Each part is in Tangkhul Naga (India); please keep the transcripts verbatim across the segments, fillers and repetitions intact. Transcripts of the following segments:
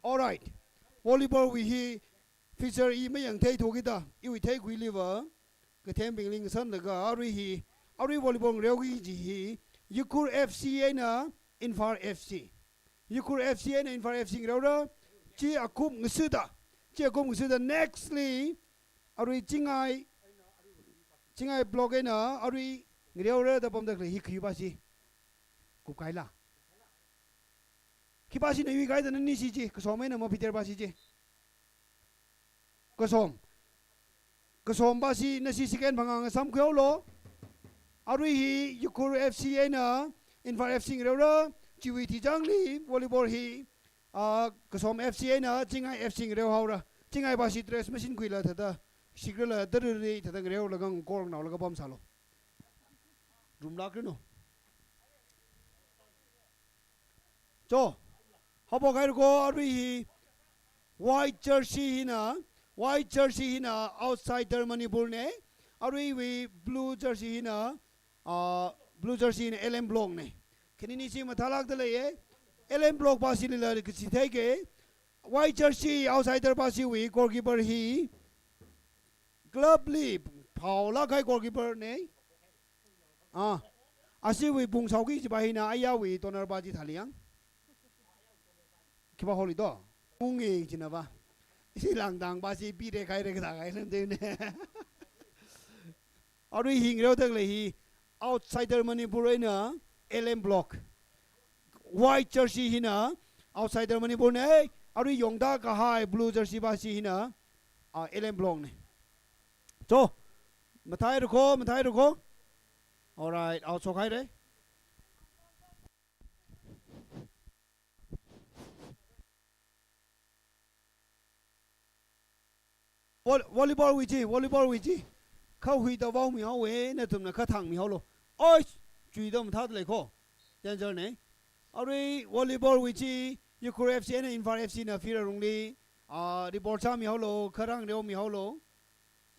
Alright. Volleyball wui hi feature i mayangthei thukida, iwui theikhuiliva, kathembingli ngasanlaga, arui hi, arui volleyball ngareoki kaji hi, Ukhrul F C eina Imphal F C. Ukhrul F C eina Imphal F C ngareora, chi akum ngasida, chi akum ngasida nextly, arui Chingai, Chingai block eina, arui ngareora da pamda khalei hi khipā si. Kupkaila. Khipā sina yuikaida nani si chi, Kasom eina Mapiterpā si chi. Kasom. Kasompā si nasi second phangā ngasāmkhuihaolu. Arui hi Ukhrul F C eina Imphal F C ngareora, chiwui thichangli volleyball hi, ah, Kasom F C eina Chingai F C ngareohaora. Chingaipā si dress machine khuila thāda, sikrala dariri thāda ngareolaga ngakor nganaolaga pamsālu. Rumlākranu. Cho, haophok haira ko, arui hi white jersey hina, white jersey hina Outsider Manipur ne, aruiwui blue jersey hina, ah, blue jersey hina L M Block ne. Khanini si mathālākda leiye, L M Block pā silila kachi theike, white jersey Outsider pā siwui goalkeeper hi, club li phaolāk kahai goalkeeper ne. Ah, asiwui pung shaoki kajipā hina ayāwui toner pā chi thāli yang. Khipā holi to. Mungi chinapā. Ishi langdang pā si pire kaire kathā kai lam de ne. Arui hi ngareoda khalei hi Outsider Manipur eina L M Block. White jersey hina Outsider Manipur ne, arui yongda kahai blue jersey pā si hina, ah, L M Block ne. Cho, mathāhaira ko, mathāhaira ko. Alright, out shokhaire. Vol-, volleyball wui chi, volleyball wui chi. Kha huida vaomihaowe, nathumna kha thangmihaolu. Oi, chuida mathāda lei ko. Danger ne. Arui volleyball wui chi, Ukhrul F C eina Imphal F C na field alungli, ah, report sāmihaolu, kharang reomihaolu.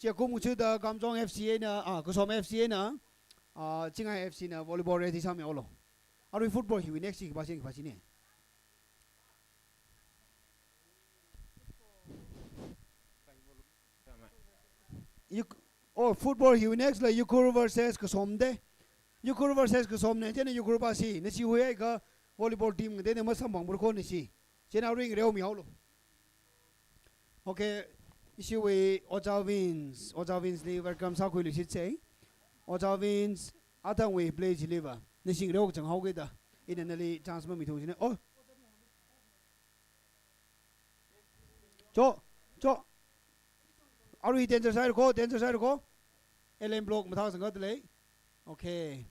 Chi akum ngasoda Kamjong F C eina, ah, Kasom F C eina, ah, Chingai F C na volleyball ready sāmihaolu. Arui football hiwui next chi khipā si, khipā si ne. Uk-, oh, football hiwui next la Ukhrul versus Kasom de. Ukhrul versus Kasom ne, chieina Ukhrul pā si, nasi huiakha volleyball team ngade ne masamphang burko nasi. Chieina arui ngareomihaolu. Okay, ishiwui Ojā Vince, Ojā Vince li welcome sākhuilu shitse. Ojā Vince, athangwui play chiliva, nasi ngareokachang haokida, ina nali chance mamithung chine. Oh. Cho, cho. Arui danger sāhaira ko, danger sāhaira ko. L M Block mathāsangkhat lei. Okay.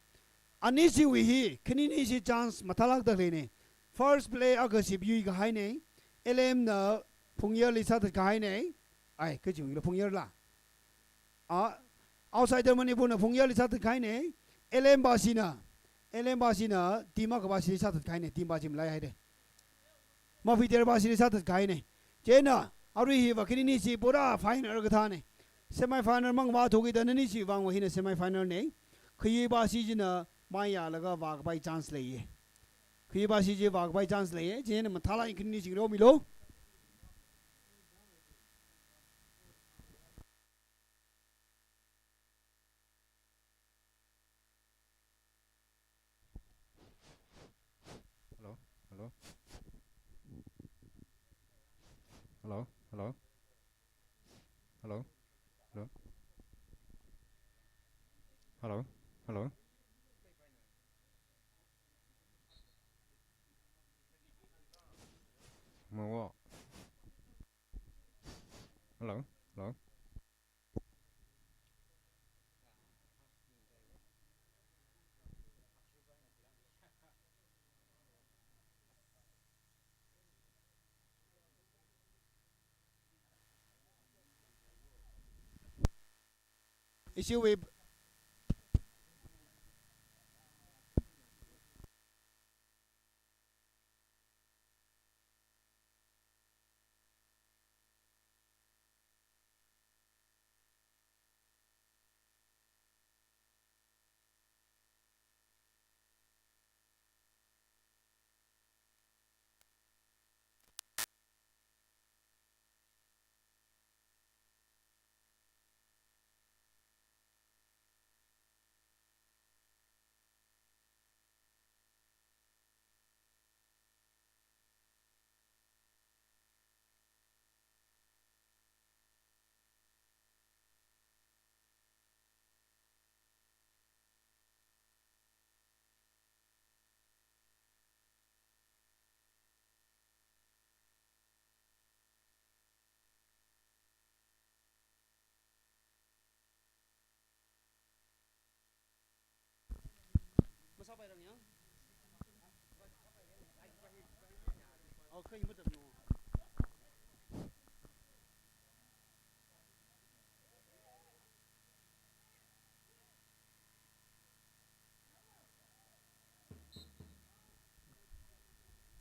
Anishiwui hi, khanini si chance mathālākda leine. First play akha sip yuikahai ne. L M na Phungyar li sāthat kahai ne. Ai, kachiwui la Phungyar la. Ah, Outsider Manipur na Phungyar li sāthat kahai ne. L M pā sina, L M pā sina team akha pā sili sāthat kahai ne. Team pā chi malaihaire. Mapiter pā sili sāthat kahai ne. Chieina, arui hiva khanini si pura final kathā ne. Semi final mang vāthukida nani si vangva hina semi final ne. Khayi pā si china mayālaga vākapai chance leiye. Khayi pā si chi vākapai chance leiye. Chieina mathālāk khanini si ngareomilu. Hello, hello. Hello, hello. Hello, hello. Hello, hello. Mawa. Hello, hello. Ishiwui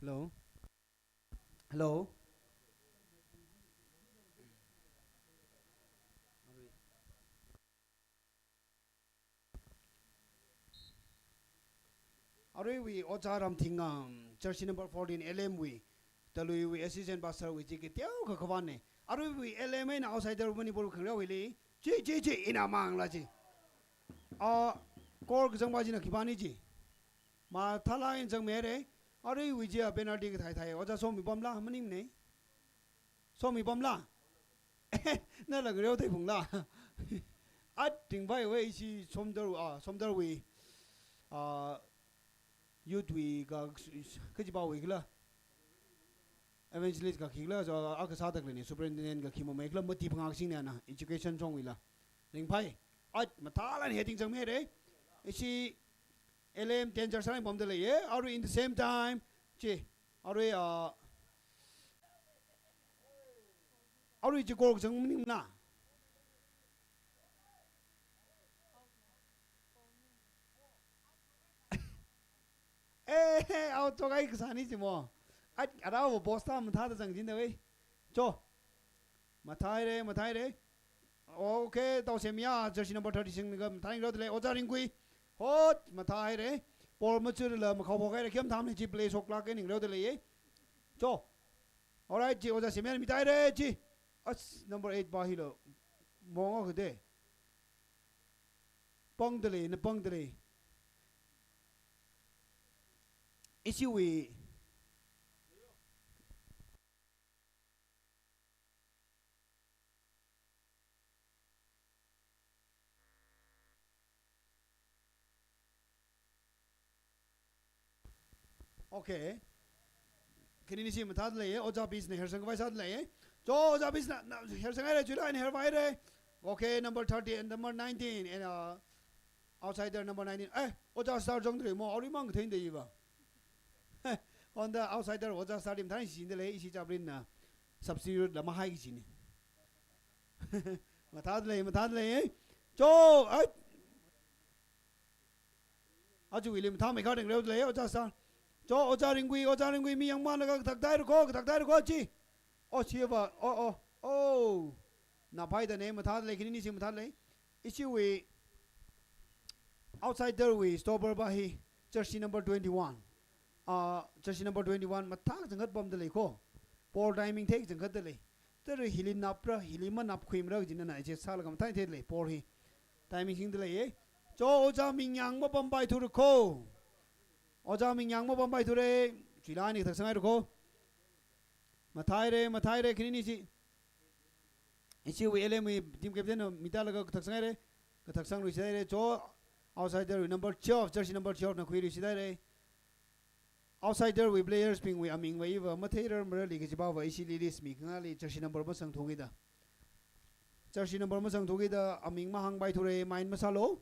Hello. Hello. Aruiwui Ojā Ramthingam, jersey number fourteen, L M wui, Taluiwui assistant pastor wui chi kateokha khavānne. Aruiwui L M eina outsider Manipur khangareo hili, chi, chi, chi, ina mangla chi. Ah, goal kazangpa china khipāni chi. Mathālāk eina zangmire, aruiwui chiya penalty kathai thai, Ojā somipamla, maningmane. Somipamla? Nala ngareo theiphungla? At Ringphaiwui ishi Somdal, ah, Somdalwui, ah, youth wui ka, kachipāwui khala? Evangelist ka khikhala, so, a kasā tak lene, superintendent ka khi mamei khala, mati phangā kasingna, education chongwuila. Ringphai, at mathālāk eina heading zangmire. Ishi L M danger sālāk eina pamda leiye, arui in the same time, chi, arui, ah, arui chi goal zang maningmana. Eh, out chokai kasāni chi mo. At, arao post ta mathāda zangchinda wei. Cho. Mathāhaire, mathāhaire. Okay, Taosemya, jersey number thirty singlaga mathāngareo dalei, Ojā Ringkui. Hot, mathāhaire. Ball machurla makhao phokhaire, khemathāmane chi play shoklāk eina ngareo dalei ye. Cho. Alright, chi Ojā Semyana mithaire, chi. As number eight pa hilo. Monga kade. Pangda lei, na pangda lei. Ishiwui. Okay. Khaninishi mathāda leiye, Ojā Peace na hersang khavai sāda leiye. Cho, Ojā Peace na, na hersanghaire, chuilāk eina hervāhaire. Okay, number thirty and number nineteen, and, uh, outsider number nineteen. Eh, Ojā Star zangdalei mo, aruimang katheinda iva. On the outsider, Ojā Star di mathāngasinda lei, ishi Chaplain na substitute la mahai kachini. Mathāda lei, mathāda lei, eh? Cho, ai. Aja wili mathāmeikha ringreo lei, Ojā Star. Cho, Ojā Ringkui, Ojā Ringkui, mi yangmānlaga kathak thairakho, kathak thairakho chi. Oh, chiva, oh, oh, oh. Naphaida ne, mathāda lei, khaninishi mathāda lei. Ishiwui outsider wui stopper pa hi, jersey number twenty-one. Ah, jersey number twenty-one, mathā kachangkhat pamda leikho. Ball timing thei kachangkhat da lei. Tara hili napra, hili manapkhuimara kajina na, iche sālaga mathāi theida lei, ball hi. Timing singda leiye. Cho, Ojā Mingyang mapampaithurakho. Ojā Mingyang mapampaithura, chuilāk eina kathak sanghaira kho. Mathāhaire, mathāhaire, khaninishi. Ishiwui L M wui team captain na mithālaga kathak sanghaire. Kathak sangluishithaire. Cho, outsider wui number twelve, jersey number twelve na khuiluishithaire. Outsider wui players bingwui aming va iva matheirarmara, li kachipā va ishili list mikhangali jersey number masangthukida. Jersey number masangthukida aming mahāngpaithura, mind masālu.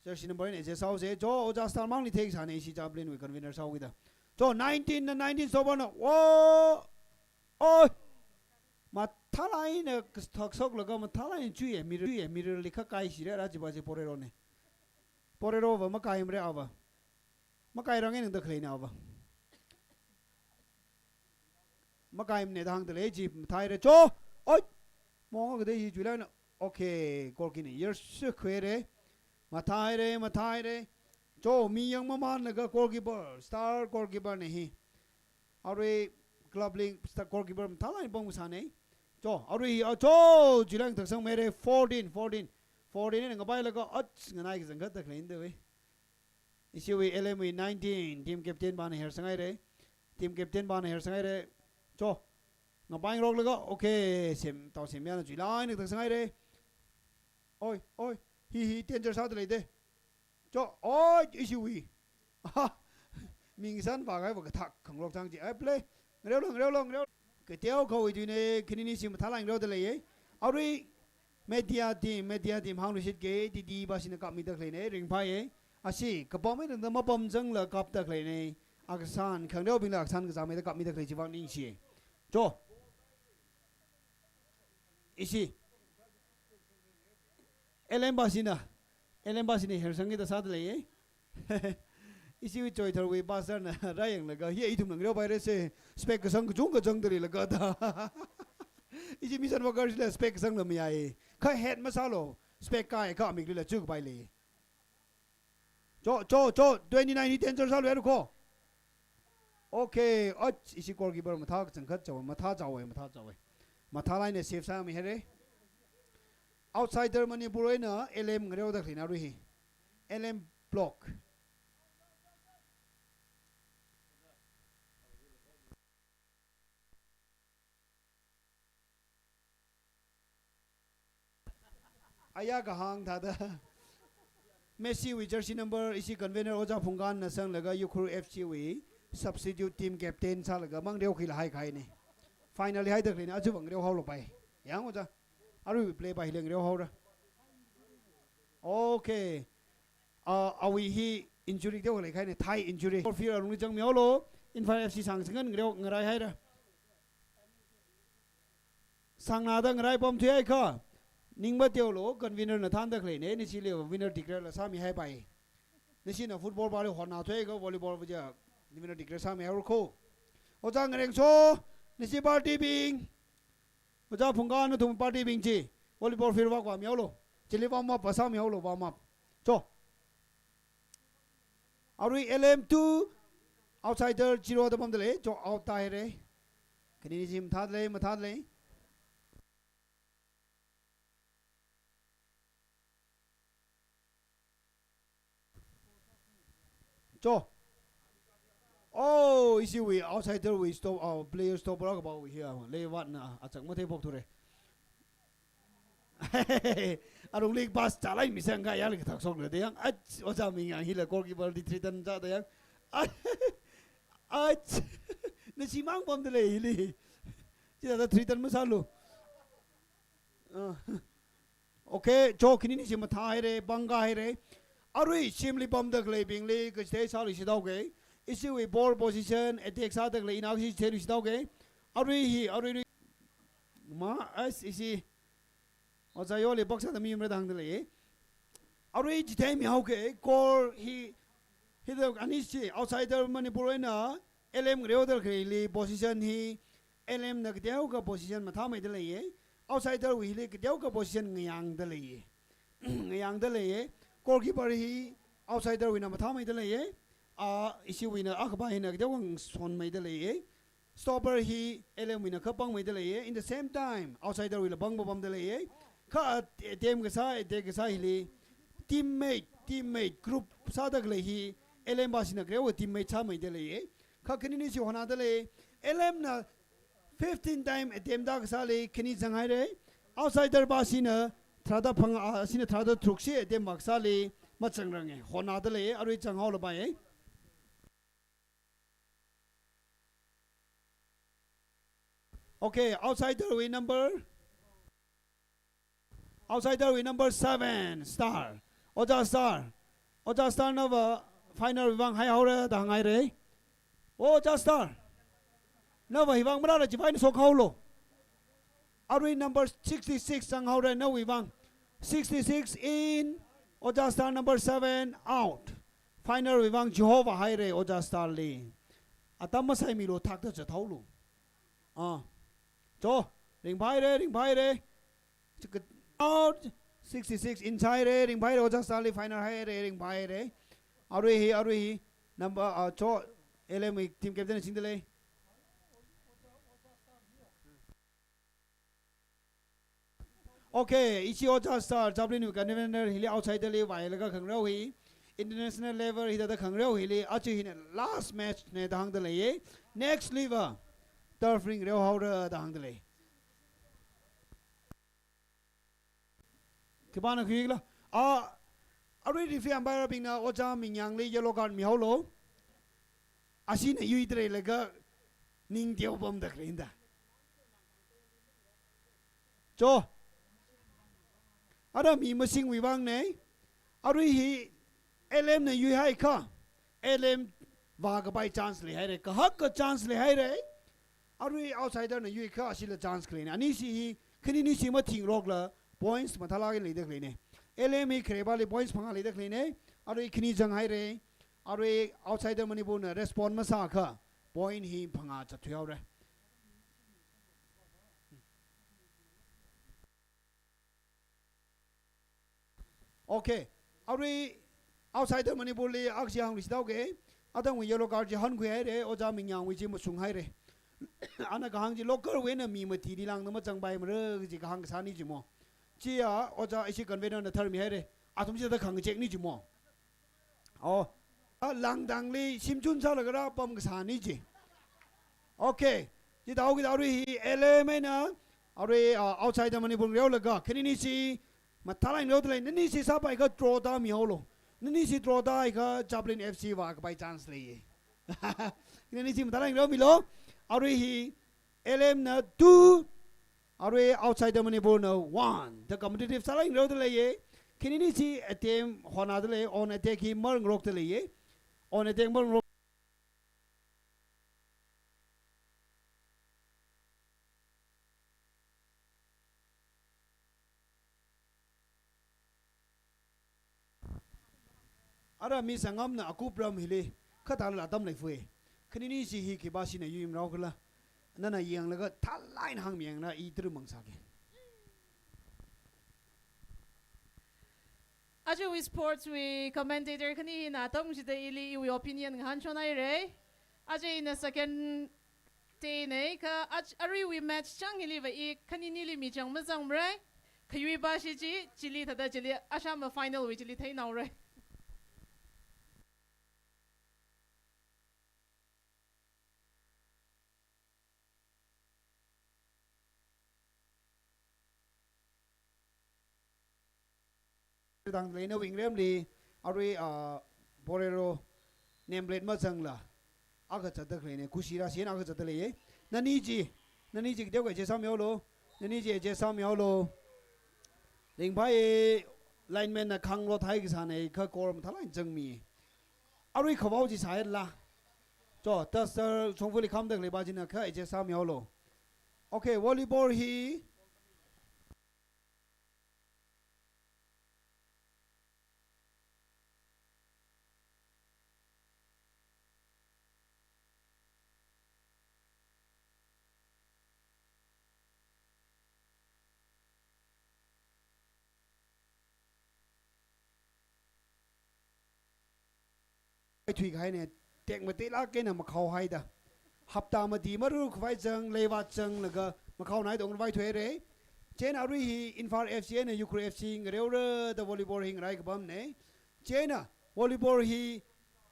Jersey number eina adjust sāhaosa. Cho, Ojā Star mangli theikasāna, ishi Chaplain wui convener sāhaokida. Cho, nineteen na, nineteen stopper na. Wo! Oi! Mathālāk eina kathak shoklaga mathālāk eina chuiye, mirror, chuiye, mirror li khakaishira, ra chiva chi Porero ne. Porero va makaimara ava. Makairang eina da khaleina ava. Makaimane da hāngda lei, chi mathāhaire. Cho! Oi! Monga kade hi chuilāk eina. Okay, goalkeeper na yershikhuire. Mathāhaire, mathāhaire. Cho, mi yangmamānlaga goalkeeper, star goalkeeper ne hi. Arui club link star goalkeeper mathālāk eina pamkasāne. Cho, arui hi, ah, cho, chuilāk eina kathak sangmeire, fourteen, fourteen. Fourteen eina ngapailaga, ach, nganai kachangkhat da khaleina da wei. Ishiwui L M wui nineteen, team captain pana hersanghaire. Team captain pana hersanghaire. Cho. Ngapaingaroklaga, okay, Sem, Taosemyana chuilāk eina kathak sanghaire. Oi, oi, hi, hi, danger sāda leide. Cho, oi, ishiwui. Aha. Mingsan va kai va kathak khangarok chang chi. Ai, play. Ngareolu, ngareolu, ngareolu. Kateokhawui tuine, khaninishi mathālāk eina ngareoda leiye. Arui media team, media team hāngluishitke, T D pa shina kapmida khaleine, ringphaiye. Ashi, kapam eina tangda mapamzangla kapda khaleine. Akhasan, khangareobingla akhasan kazāmeida kapmida khalei chivang ningshi. Cho. Ishi. L M bashina. L M bashina hersang kita sāda lei, eh? Ishiwui choitharwui pastor na rāyanglaga, "Hi ithumna ngareopaira se, spec kasang kachungkha zangda leilaga da." Ishi mission worker shila spec kasangla mayai. Kha hat masālu, spec kahai kha amiklila chukapai lei. Cho, cho, cho, twenty-nine hi danger sālu haira ko. Okay, ach, ishi goalkeeper mathā kachangkhat chaowa, mathā chaowa, mathā chaowa. Mathālaga eina save sāmihaira. Outsider Manipur eina L M ngareoda khaleina arui hi. L M block. Aya kahāng thāda. Messi wui jersey number ishi convener Ojā Phungkanna sanglaga Ukhrul F C wui substitute team captain sālaga mangreo khila haikahaina. Finally haida khaleina, aja vang ngareo haolapai. Yang Ojā. Arui play pa hila ngareo haora. Okay. Ah, awui hi injury teokha leikahaina, thigh injury. Field alungli zangmihaolu, Imphal F C sāngsangkhan ngareo ngaraihaira. Sāngnada ngaraipam thuiakha, ningmateolu, convener na thānda khaleina, nashili winner declare la sāmihaipai. Nashina football pali hotnathuiakha, volleyball pa ja winner declare sāmihaora ko. Ojā Ngarengso, nashi party bing. Ojā Phungkan nathum party bing chi. Volleyball field vak vāmihaolu. Chili warm up pa sāmihaolu, warm up. Cho. Arui L M two, outsider zero da pamda lei, cho out tāhaira. Khanini chi mathāda lei, mathāda lei. Cho. Oh, ishiwui outsider wui stop, oh, player stopper kapawui hi, ah, lei vātna, achak matheiphok thura. Arungli pass chālai misang kha yāli kathak shokna da yang. Ach, Ojā Mingyang hila goalkeeper li threaten chāda yang. Ach, ach, nashi mang pamda lei hili. Chithāda threaten masālu. Ah. Okay, cho khanini chi mathāhaira, pangkahaira. Arui shimli pamda khaleibingli kachithei sāluishit haoga. Ishiwui ball position, attack sāda khalei ina kashi chitheiluishit haoga. Arui hi, arui, arui. Ma, as, ishi. Ojā Yoli box sāda mi umra dang da lei. Arui chitheimihaoga, goal hi, hithāda anishi, outsider Manipur eina, L M ngareoda khaleili position hi, L M na kateokha position mathāmeida leiya. Outsider wui hili kateokha position ngayangda leiya. Ngayangda leiya. Goalkeeper hi outsider wuina mathāmeida leiya. Ah, ishiwuina akhapa hina kateokha ngasonmeida leiya. Stopper hi L M wuina kha pangmeida leiya. In the same time, outsider wuila pang papamda leiya. Kha at-, attempt kasā, attack kasā hili teammate, teammate, group sāda khalei hi L M pashina kareokha teammate sāmeida leiya. Kha khanini chi hotnada lei. L M na fifteen time attempt da kasāli khani zanghaira. Outsider pashina tharāda phangā, ah, shina tharāda tharuk shi attempt vākasāli mazangranga. Hotnada lei, arui zanghaolapai. Okay, outsider wui number. Outsider wui number seven, Star. Ojā Star. Ojā Star nava final vang haihaora da hānghaira. Ojā Star. Nava hivang marāra chivaina shokhaolu. Arui number sixty-six zanghaora nawui vang. Sixty-six in, Ojā Star number seven out. Final wui vang chihova haira Ojā Star li. Atam masaimilu thakta chathaolu. Ah. Cho, ringphāhaira, ringphāhaira. Chika out, sixty-six in sāhaira, ringphāhaira, Ojā Star li final haira, ringphāhaira. Arui hi, arui hi, number, ah, cho, L M wui team captain singda lei. Okay, ishi Ojā Star, Chaplin wui convener hili outsider li vālaga khangareo hi, international level hithāda khangareo hili, aja hina last match na da hāngda leiya. Next level, turf li ngareohaora da hāngda lei. Khipāna khuikhala? Ah, arui referee umpire bingna Ojā Mingyang li yellow card mihaolu. Ashina yuida leilaga ning teopamda khaleina da. Cho. Ara mi masingwui vangna. Arui hi L M na yuihaikha, L M vākapai chance leihaira, kahaka chance leihaira. Arui outsider na yuikha ashila chance khaleina. Anisi hi, khanini si mathing rokla points mathālāk eina leida khaleina. L M hi kharepali points phangā leida khaleina. Arui khani zanghaira. Arui outsider Manipur na respond masākha point hi phangā zatthuihaora. Okay. Arui outsider Manipur li akha chi hāngluishithaoke. Athumwui yellow card chi hankhuihaira, Ojā Mingyangwui chi mashunghaira. Ana kahāng chi local wui eina mi mati di lāngda mazangpaimara kaji kahāng kasāna chi mo. Chiya Ojā ishi convener na tharmihaira. Athum chithāda khangachekna chi mo. Oh. A, lāngtangli shimchun sālaga rāpam kasāna chi. Okay. Chithāhaokida arui hi L M eina, arui, ah, outsider Manipur ngareolaga, khanini si mathālāk eina ngareoda lei, nani si sāpaikha draw tāmihaolu. Nani si draw tāhaikha Javelin F C vākapai chance leiya. Nani si mathālāk eina ngareomilu. Arui hi L M na two, arui outsider Manipur na one. The competitive sālāk eina ngareoda leiya. Khanini si attempt honada lei, on attack hi marngarokda leiya. On attack marngarok Ara Miss Angamna akup ram hili khatāla atam leifui. Khanini si hi khipā sina yuimrao khala. Nana yanglaga thālāk eina hāngmiyangna i tru mangsāke. Ajawui sports wui commentator khani hina atam chida ili iwui opinion ngahānchon haira. Aja ina second day na kha aj-, aruiwui match chang hiliva i khaninili michang mazangmara. Khayuiva shi chi, chili thāda chili, ashama final wui chili theinaora. Tang leina wing remli, arui, ah, Borero name plate mazangla, akha zatda khaleina, kushi ra sien akha zatda leiya. Nani chi, nani chi kateokha adjust sāmihaolu, nani chi adjust sāmihaolu. Ringphai, lineman na khangrot hai kasāna, kha goal mathālāk eina zangmi. Arui khavao chi sāhaila. Cho, Duster Shongfali khamda khaleipa china kha adjust sāmihaolu. Okay, volleyball hi. Vaithui kahaina, tekmateilāk eina makhao haida. Hapta mati maru khavai zang, leivat zanglaga makhao nai dong vaithuihaira. Chieina arui hi Imphal F C eina Ukhrul F C ngareora da volleyball hi ngarai kapamna. Chieina volleyball hi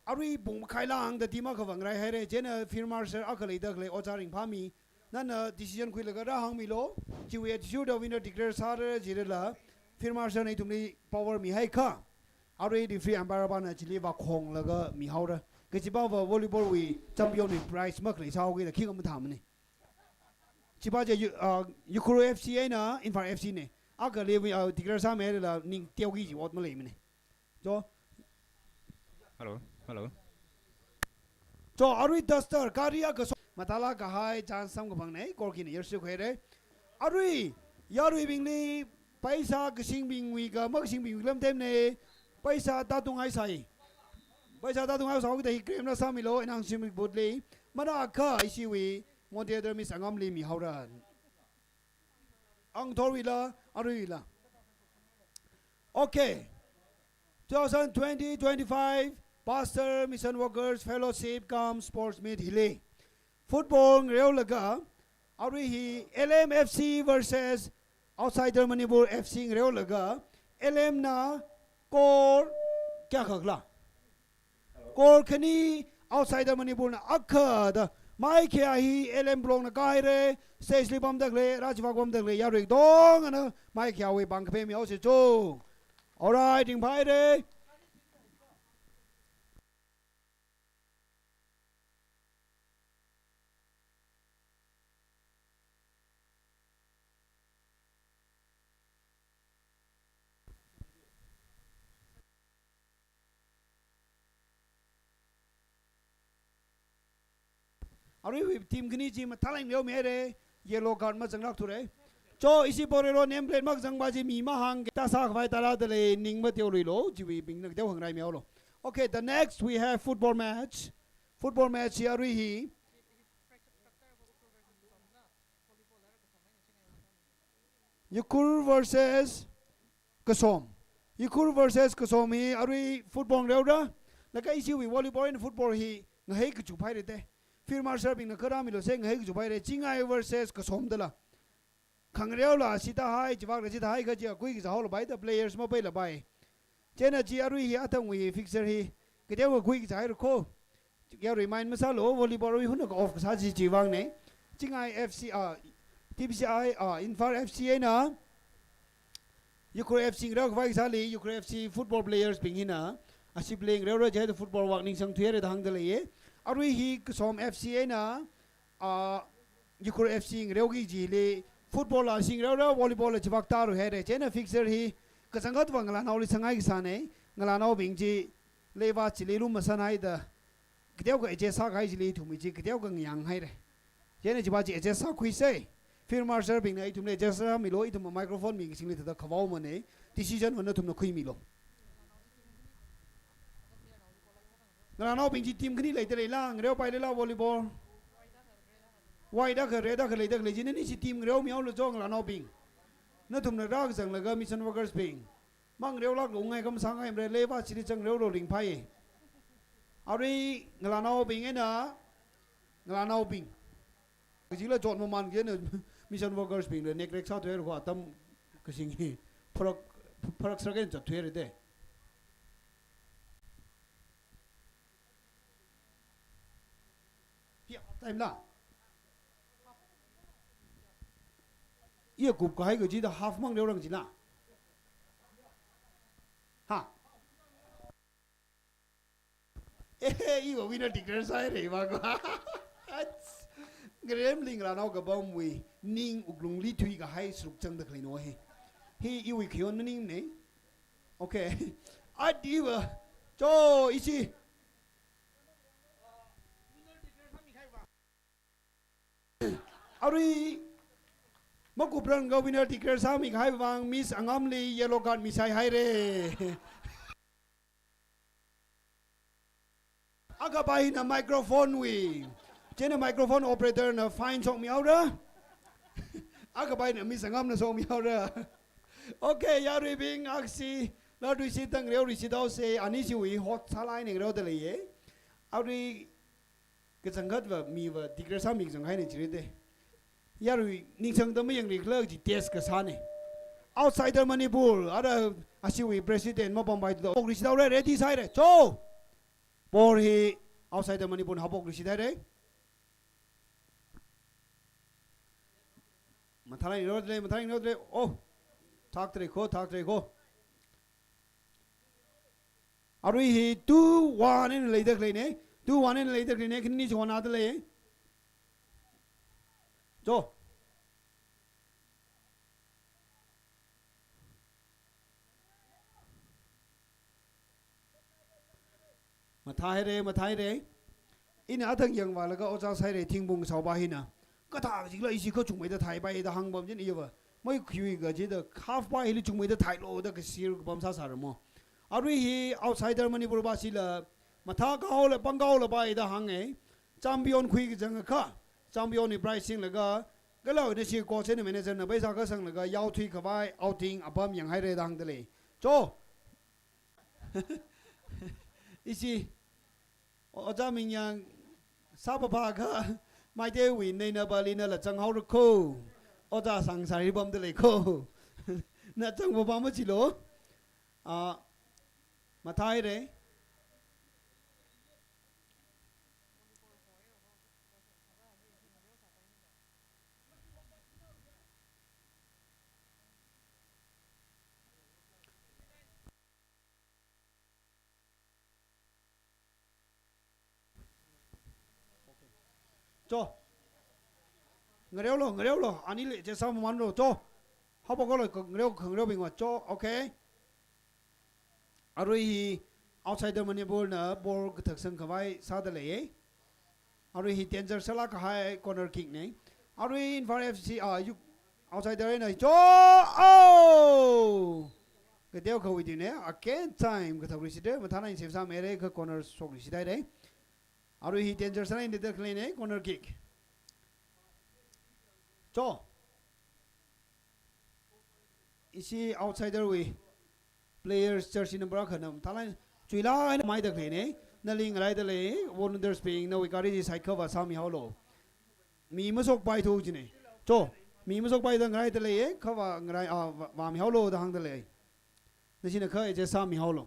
arui pung makhai lāngda team akha vāngaraihaira. Chieina field marshal akha leida khalei Ojā Ringphami. Nana decision khuilaga rāhāngmilu. Chiwui athishurda winner declare sāra jirala. Field marshal na ithumli power mihaikha. Arui referee umpire pana chili vākhonglaga mihaora. Kachipava volleyball wui champion wui prize makhalei sāhaokida khikha mathāmana. Chipa chi U-, uh, Ukhrul F C eina Imphal F C na. Akhali, uh, declare sāmihairala ning teoki chi ot maleimana. Cho. Hello, hello. Cho, arui Duster, gari akha so-, mathālāk kahai chance samkaphangna, goal khina yarshukhaira. Arui, yaruibingli, paisa kashingbingwui kha makashingbingwui lamtemna, paisa tātunghai sai. Paisa tātunghai sāhaokida hi claim rāsāmilu, inang shimik booth li. Manakha ishiwui, moderator Miss Angamli mihaora. Angthorwuila, aruila. Okay. Two thousand twenty twenty-five Pastor Mission Workers Fellowship cum Sports Meet hili. Football ngareolaga, arui hi L M F C versus Outsider Manipur F C ngareolaga, L M na goal kayākha khala? Goal khani, Outsider Manipur na akha da. Mai khayā hi L M Block na kāhaira, stage li pamda khalei, rā chiva pamda khalei, yarui katongana mai khayāwui pāng kaphā mihaosa cho. Alright, ringphāhaira. Aruiwui team khani chi mathālāk eina ngareomihaira, yellow card mazanglākthura. Cho, ishi Borelo name plate makazangpa chi mi mahāngkita sākhavai tārada lei, ning mateoluilu, chiwui bingna kateo hāngraimeolu. Okay, the next we have football match. Football match hi arui hi Ukhrul versus Kasom. Ukhrul versus Kasom hi arui football ngareora. Laga ishiwui volleyball and football hi ngahei kachup haira te. Field marshal bingna kharāmilu se ngahei kachup haira. Chingai versus Kasom dala. Khangareola sita hai, chivakla sita hai kaji akui kazā haolapai da players mapaila pai. Chieina chi arui hi athangwui fixture hi kateo kakui kazā haira ko. Ya remind masālu, volleyball wui hunna ka off kasā chi chiwui vangna. Chingai F C, ah, T B C I, ah, Imphal F C eina Ukhrul F C ngareokhavai kasāli, Ukhrul F C football players bing hina, ashi playing ngareora jihaida football vak ningsang thuihaira da hāngda leiya. Arui hi Kasom F C eina, ah, Ukhrul F C ngareoki kajili, football la ashi ngareora, volleyball la chivak tāruihaira. Chieina fixture hi kachangkhatva ngalānaoli sanghai kasāna, ngalānaobing chi leiva chili lum masanhaida, kateokha adjust sākahai chili ithumwui chi kateokha ngayānghaira. Chieina chiva chi adjust sākhuisa. Field marshal bingna ithumli adjust sāmilu, ithum microphone mi kasingli thāda khavaomana. Decision va nathumna khuimilu. Ngalānaobing chi team khani leida leila, ngareopai leila volleyball. White akha, red akha leida khalei chi, nani chi team ngareomihaolu cho ngalānaobing. Nathumna rākazanglaga mission workers bing mangareolāklu ngai kam sāngaimara, leiva chili chang ngareolu ringphai. Arui ngalānaobing eina, ngalānaobing. Kajila chot maman kajina mission workers bingla neglect sāthuihaira kho atam kasing hi pharak, pharak sārak eina zatthuihaira te. Hi half time la. Iya kupkahai kajida half mang leorang jila. Ha. Eh, iva winner declare sāhaira iva ko. Ngaremli ngalānao kapamwui ning wuklungli thuikahai sāruk zangda khaleina hi. Hi iwui khayon maningmana. Okay. Adi va. Cho ishi. Arui makupranga winner declare sāmikahai vang Miss Angamli yellow card misai haira. Akha paina microphone wui. Chieina microphone operator na fine shokmihaora. Akha paina Miss Angamna shokmihaora. Okay, yaruibing aksi, latui shi tang reo ri shi dao se, ani shiwui hot sālāk eina ngareoda leiya. Arui kachangkhat va mi va declare sāmi kachang haina jira te. Yarui ningsangda mayangri khala kaji test kasāna. Outsider Manipur, ara ashiwui president mapampai to. Haophok ri shi daora, ready sāhaira. Cho! Ball hi Outsider Manipur haophok ri shi daora. Mathālāk eina ngareoda lei, mathālāk eina ngareoda lei. Oh. Thaktra kho, thaktra kho. Arui hi two one eina leida khaleina. Two one eina leida khaleina. Khani chi honnada lei. Cho. Mathāhaira, mathāhaira. Ina athang yangvālaga ojā sāhaira Thingphung Saoba hina. Kathā jikla ishi kachungmeida thaipai da hāngpam chieina iva. Mai khui kajida half pa hili chungmeida thailu da kashir kapam sāsāra mo. Arui hi Outsider Manipur pa shila mathā kahaola pāng kahaola pai da hānga. Champion khui kachang akha. Champion wui prize singlaga. Kala nashi coach eina manager na paisa kasanglaga yaothui khavai outing apam yanghaira da hāngda lei. Cho! Ishi, Ojā Mingyang sāpapa kha, Meiteiwui Naina Bali nala zanghaora kho. Ojā Sangsari pamda lei kho. Na zangpapa machilu. Ah, mathāhaira. Cho. Ngareolu, ngareolu. Anili chi sāmamanlu. Cho. Haophoklu, ngareo, ngareo bingva. Cho. Okay. Arui hi Outsider Manipur na ball kathak sangkhavai sāda leiya. Arui hi danger sālāk kahai corner kick ne. Arui Imphal F C, ah, U-, outsider eina cho, oh! Kateokha wui tuine, again time kathak rishite, mathālāk eina save sāmeire, kha corner shokrishidaire. Arui hi danger sālāk eina da khaleine, corner kick. Cho. Ishi outsider wui players jersey number akhana mathālāk eina chuilāk eina maida khaleine. Nali ngaraida lei, volunteers bing, nawui gari chi side cover sāmihaolu. Mi mashokpaithu jine. Cho, mi mashokpaida ngaraida lei, cover ngarai, ah, vā, vāmihaolu da hāngda lei. Nashina kha adjust sāmihaolu.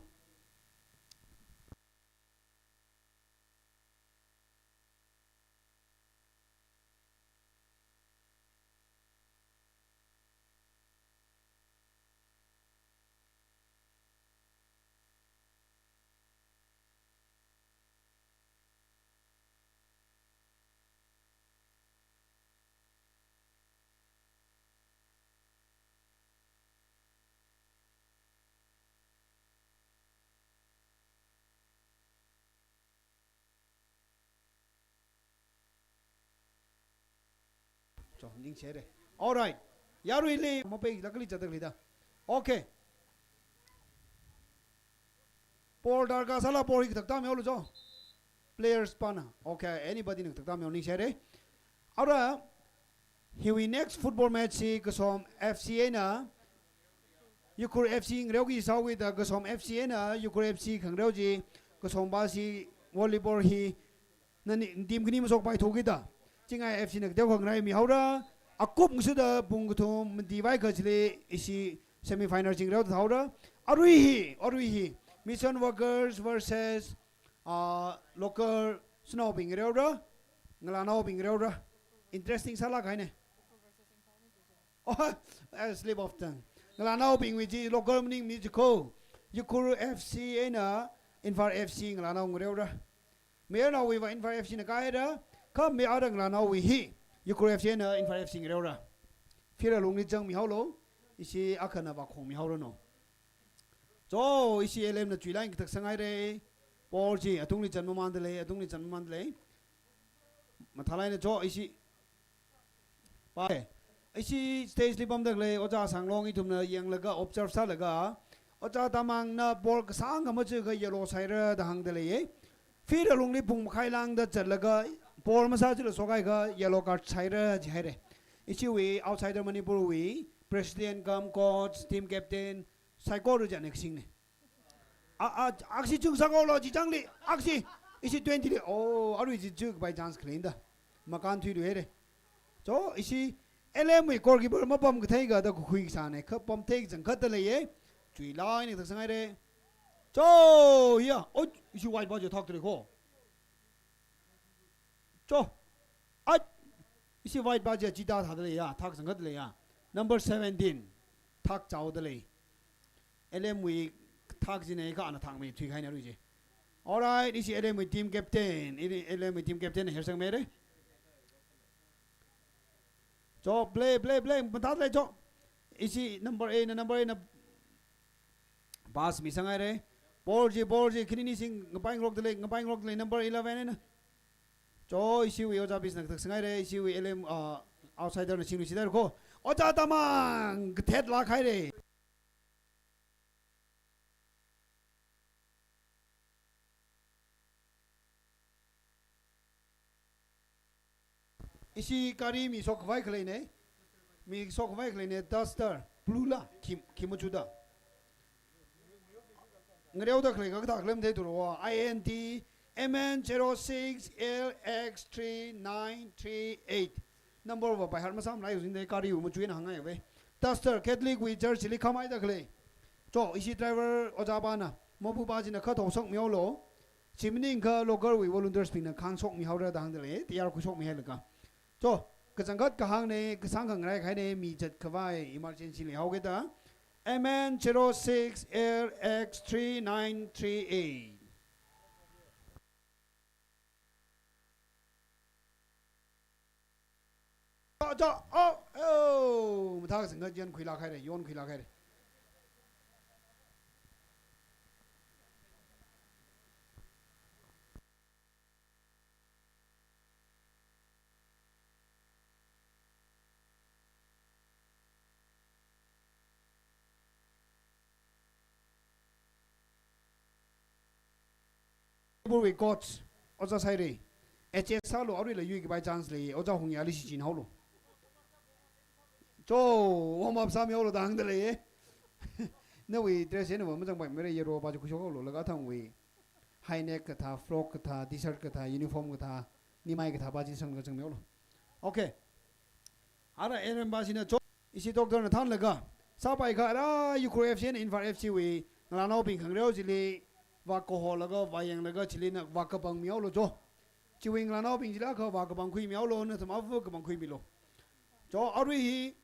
Cho, ningshire. Alright. Yaruili mapeilāk kali zatda khalida. Okay. Ball darkar sāla ball hi kathak tāmihaolu cho. Players pana. Okay, anybody na kathak tāmihaolu, ningshire. Ara, hiwui next football match hi Kasom F C eina Ukhrul F C ngareoki sāwuida, Kasom F C eina Ukhrul F C khangareo chi, Kasom ba si volleyball hi nani team khani mashokpaithu kida, Chingai F C na kateokha ngaraimihaora. Akup ngashuda pung kathum mati vai kachili ishi semi final chi ngareoda thaora. Arui hi, arui hi, Mission Workers versus, ah, local shanaobing ngareora, ngalānaobing ngareora. Interesting sālāk kahaine. Oh, eh, slip of tongue. Ngalānaobingwui chi local maningmana jiko. Ukhrul F C eina Imphal F C ngalānao ngareora. Mayarnaowui va Imphal F C na kahaira, kha mayar ngalānaowui hi Ukhrul F C eina Imphal F C ngareora. Field alungli zangmihaolu, ishi akhana vākhongmihaoranu. Cho, ishi L M na chuilāk eina kathak sāngaire. Ball chi atungli zangmamanda lei, atungli zangmamanda lei. Mathālāk eina cho, ishi. Pai. Ishi stage li pamda khalei Ojā Sanglong ithumna yanglaga, observe sālaga, Ojā Tamangna ball kasāngkha machuikha yellow sāhaira da hāngda leiye. Field alungli pung makhai lāngda zatlaga ball masāchila shokhaiakha yellow card sāhaira jihaire. Ishiwui outsider Manipur wui president cum coach, team captain, saikora chi ana kasingna. A, a, aksi chungsākhaolu chi changli, aksi, ishi twenty li, oh, arui chi chuk by chance khaleina da. Makānthuiluihaire. Cho, ishi L M wui goalkeeper mapam kathei kha da kukhui kasāna, kha pamthei kachangkhat da leiye. Chuilāk eina kathak sāngaire. Cho, hiya, oh, ishi white ba chi thakda lei kho. Cho. Ai. Ishi white ba chi chida thāda leiya, thak kachangkhat leiya. Number seventeen. Thak chaoda lei. L M wui thak china kha ana thakmeithui kahaina arui chi. Alright, ishi L M wui team captain. Ili L M wui team captain na hersangmeire. Cho, play, play, play. Mathāda lei cho. Ishi number eight na, number eight na pass misāngaire. Ball chi, ball chi, khanini sing, ngapaingarokda lei, ngapaingarokda lei, number eleven eina. Cho, ishiwui Ojā Bisna kathak sāngaire, ishiwui L M, uh, outsider na singluishidaire kho. Ojā Tamang, kathetlāk haire. Ishi gari mi shokkhavai khaleine. Mi shokkhavai khaleine, Duster, blue la, khi, khi machuda. Ngareoda khalei kathā khalei matheithura, I N D M N zero six L X three nine three eight. Number va by heart masāmalaijin da gari wui machuina hāngngai ve. Duster Catholic wui church li khamhaida khalei. Cho, ishi driver Ojā pana, mapupa china kha thosokmihaolu. Chi maningakha local wui volunteers bingna khangshokmihaora da hāngda lei, tayar khuishokmihailaga. Cho, kachangkhat kahāngna, kasāngkha ngarai kahaina, mi zatkhavai emergency leihaokida. M N zero six L X three nine three eight. Cho, cho, oh, oh, mathāsangkha yonkhuilāk haire, yonkhuilāk haire. Manipurwui coach, Ojā Sairei. H S sālu, aruila yuikapai chance lei, Ojā Hungya li shichin haolu. Cho, warm up sāmihaolu da hāngda lei. Nawui dress eina va mazangpaimara, yellow pa chi khuishok haolu, laga athangwui high neck kathā, frock kathā, T-shirt kathā, uniform kathā, nimai kathā pa chi sanglaga zangmihaolu. Okay. Ara Aaron pa china cho, ishi doctor na thānlaga, sāpaikha ara Ukhrul F C eina Imphal F C wui ngalānaobing khangareo chili vākaholaga, vāyanglaga chili na vākapangmihaolu cho. Chiwui ngalānaobing chila kha vākapangkhuimihaolu, nathum ava kapangkhuimilu. Cho, arui hi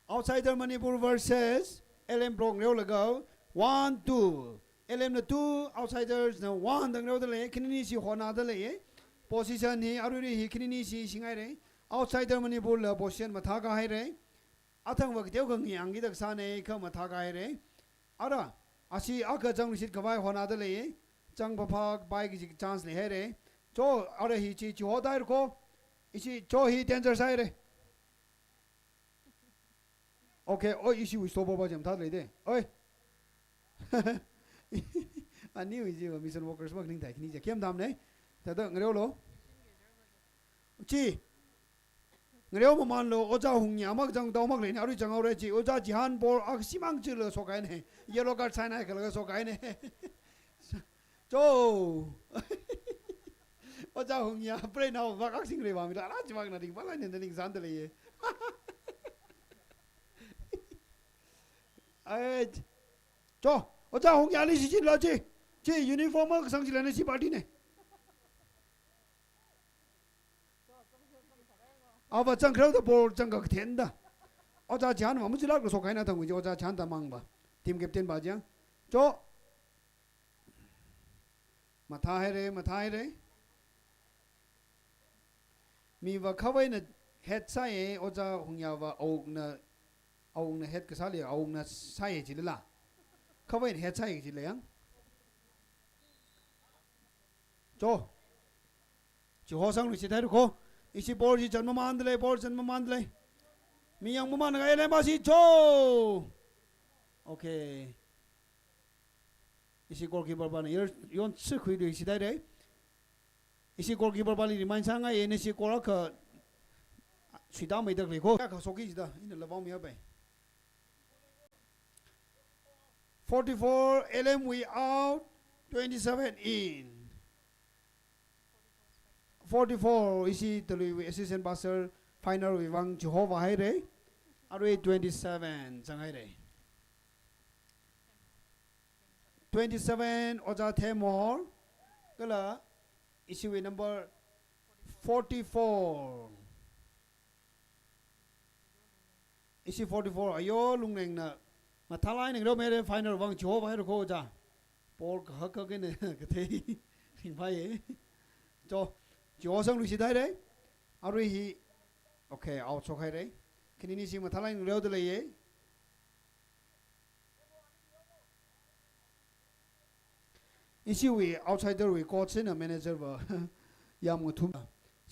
Outsider Manipur versus L M Block ngareolaga, one, two. L M na two, Outsiders na one da ngareoda lei, khaninishi honada lei. Position hi aruirui hi khaninishi shingairei. Outsider Manipur la position mathākā hairei. Athangva kateokha ngayangkida kasānei, kha mathākā hairei. Ara, ashi akha zangluishitkhavai honada lei. Zangphaphāpai kaji chance leihairei. Cho, ara hi chi, chihoda haira ko. Ishi cho hi danger sāhairei. Okay, oi, ishiwui stopper pa chi mathāda leidei. Oi. Aniwui chiva mission workers makhaning thai khani chi. Khem tamnei. Thāda ngareolu. Chi. Ngareo mamanlu, Ojā Hungya makazang tao makhaleinei, arui zanghaorei chi. Ojā Jihan ball akha shimāng chilaga shokkahainei. Yellow card sāngai khalaga shokkahainei. Cho. Ojā Hungya, pray now, vak aksing rei vāmida, ara chivakna ringphalākna ningsanda leiye. Ai, cho, Ojā Hungya li shichinlu chi. Chi uniform kasang chila na chi party nei. Ava zangkhareo da ball zangkakathen da. Ojā Jihan va machilākla shokkahaina thangwui chi Ojā Jihan da mang va. Team captain pa chi. Cho. Mathāhairei, mathāhairei. Miva khavai na head sāye, Ojā Hungya va awukna, awukna head kasāli, awukna sāye chilila. Khavai na head sāye chila yang. Cho. Chiho sangluishit haira ko. Ishi ball chi zan mamanda lei, ball zan mamanda lei. Mi yang mamanda khalei pa shi cho. Okay. Ishi goalkeeper pana yer yon sikhuiluishit hairei. Ishi goalkeeper pali remind sāngaiye, nashi goal akha suitāmeida khalei ko. Akha shokki jida, ina lavao miya pai. Forty-four, L M wui out, twenty-seven in. Forty-four, ishi Taluiwui assistant pastor, final wui vang chiho vāhairei. Arui twenty-seven zanghairei. Twenty-seven, Ojā Themhor. Kala, ishiwui number forty-four. Ishi forty-four, ayo, lunglengna. Mathālāk eina ngareomeirei, final vang chiho vāhaira ko Ojā. Ball kahak kahak eina kathei ringphāye. Cho, chiho sangluishit hairei. Arui hi, okay, out shokhairei. Khaninishi mathālāk eina ngareoda leiye. Ishiwui outsider wui coach eina manager va yamngathum.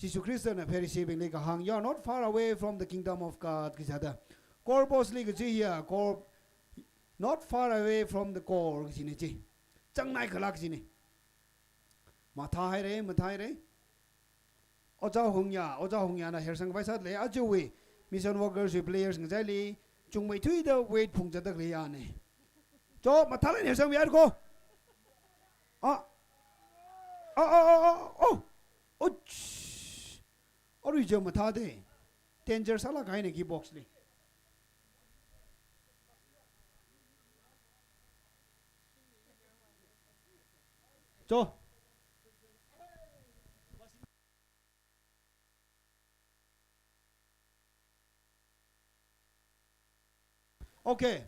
Jishu Khristana Pharisee bingli kahāng, "You are not far away from the kingdom of God," kaji thāda. Goal post li kaji hiya, goal, "Not far away from the goal," kajinei chi. Zangnai khalak kajinei. Mathāhairei, mathāhairei. Ojā Hungya, Ojā Hungyana hersang khavai sāda lei, ajawui mission workers wui players ngachaili, chungmeithuida weight phungzatda khalei yanei. Cho, mathālāk eina hersangmi haira ko. Ah. Ah, ah, ah, ah, oh. Ouch. Arui chi mathādei. Danger sālāk kahainei ki box li. Cho. Okay.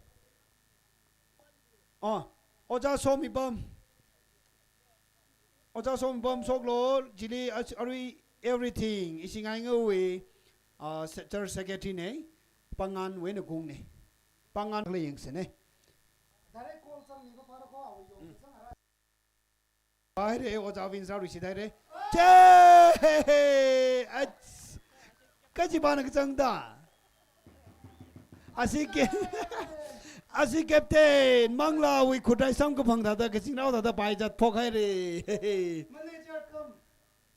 Ah, Ojā Somipam. Ojā Somipam shoklu, chili as-, arui everything, ishi ngaingawui, ah, se-, church secretary nei, pāngānwui eina kungnei. Pāngān khalei yangsenei. Direct call sangmi ko para ko, awo yo, sang ara. Hairei, Ojā Vince rāluishit hairei. Che! Ach! Kachipāna kachangda. Ashi ke. Ashi captain, Manglāwui khut rai samkaphang thāda, kazingrao thāda pai zatphok haire. Manager cum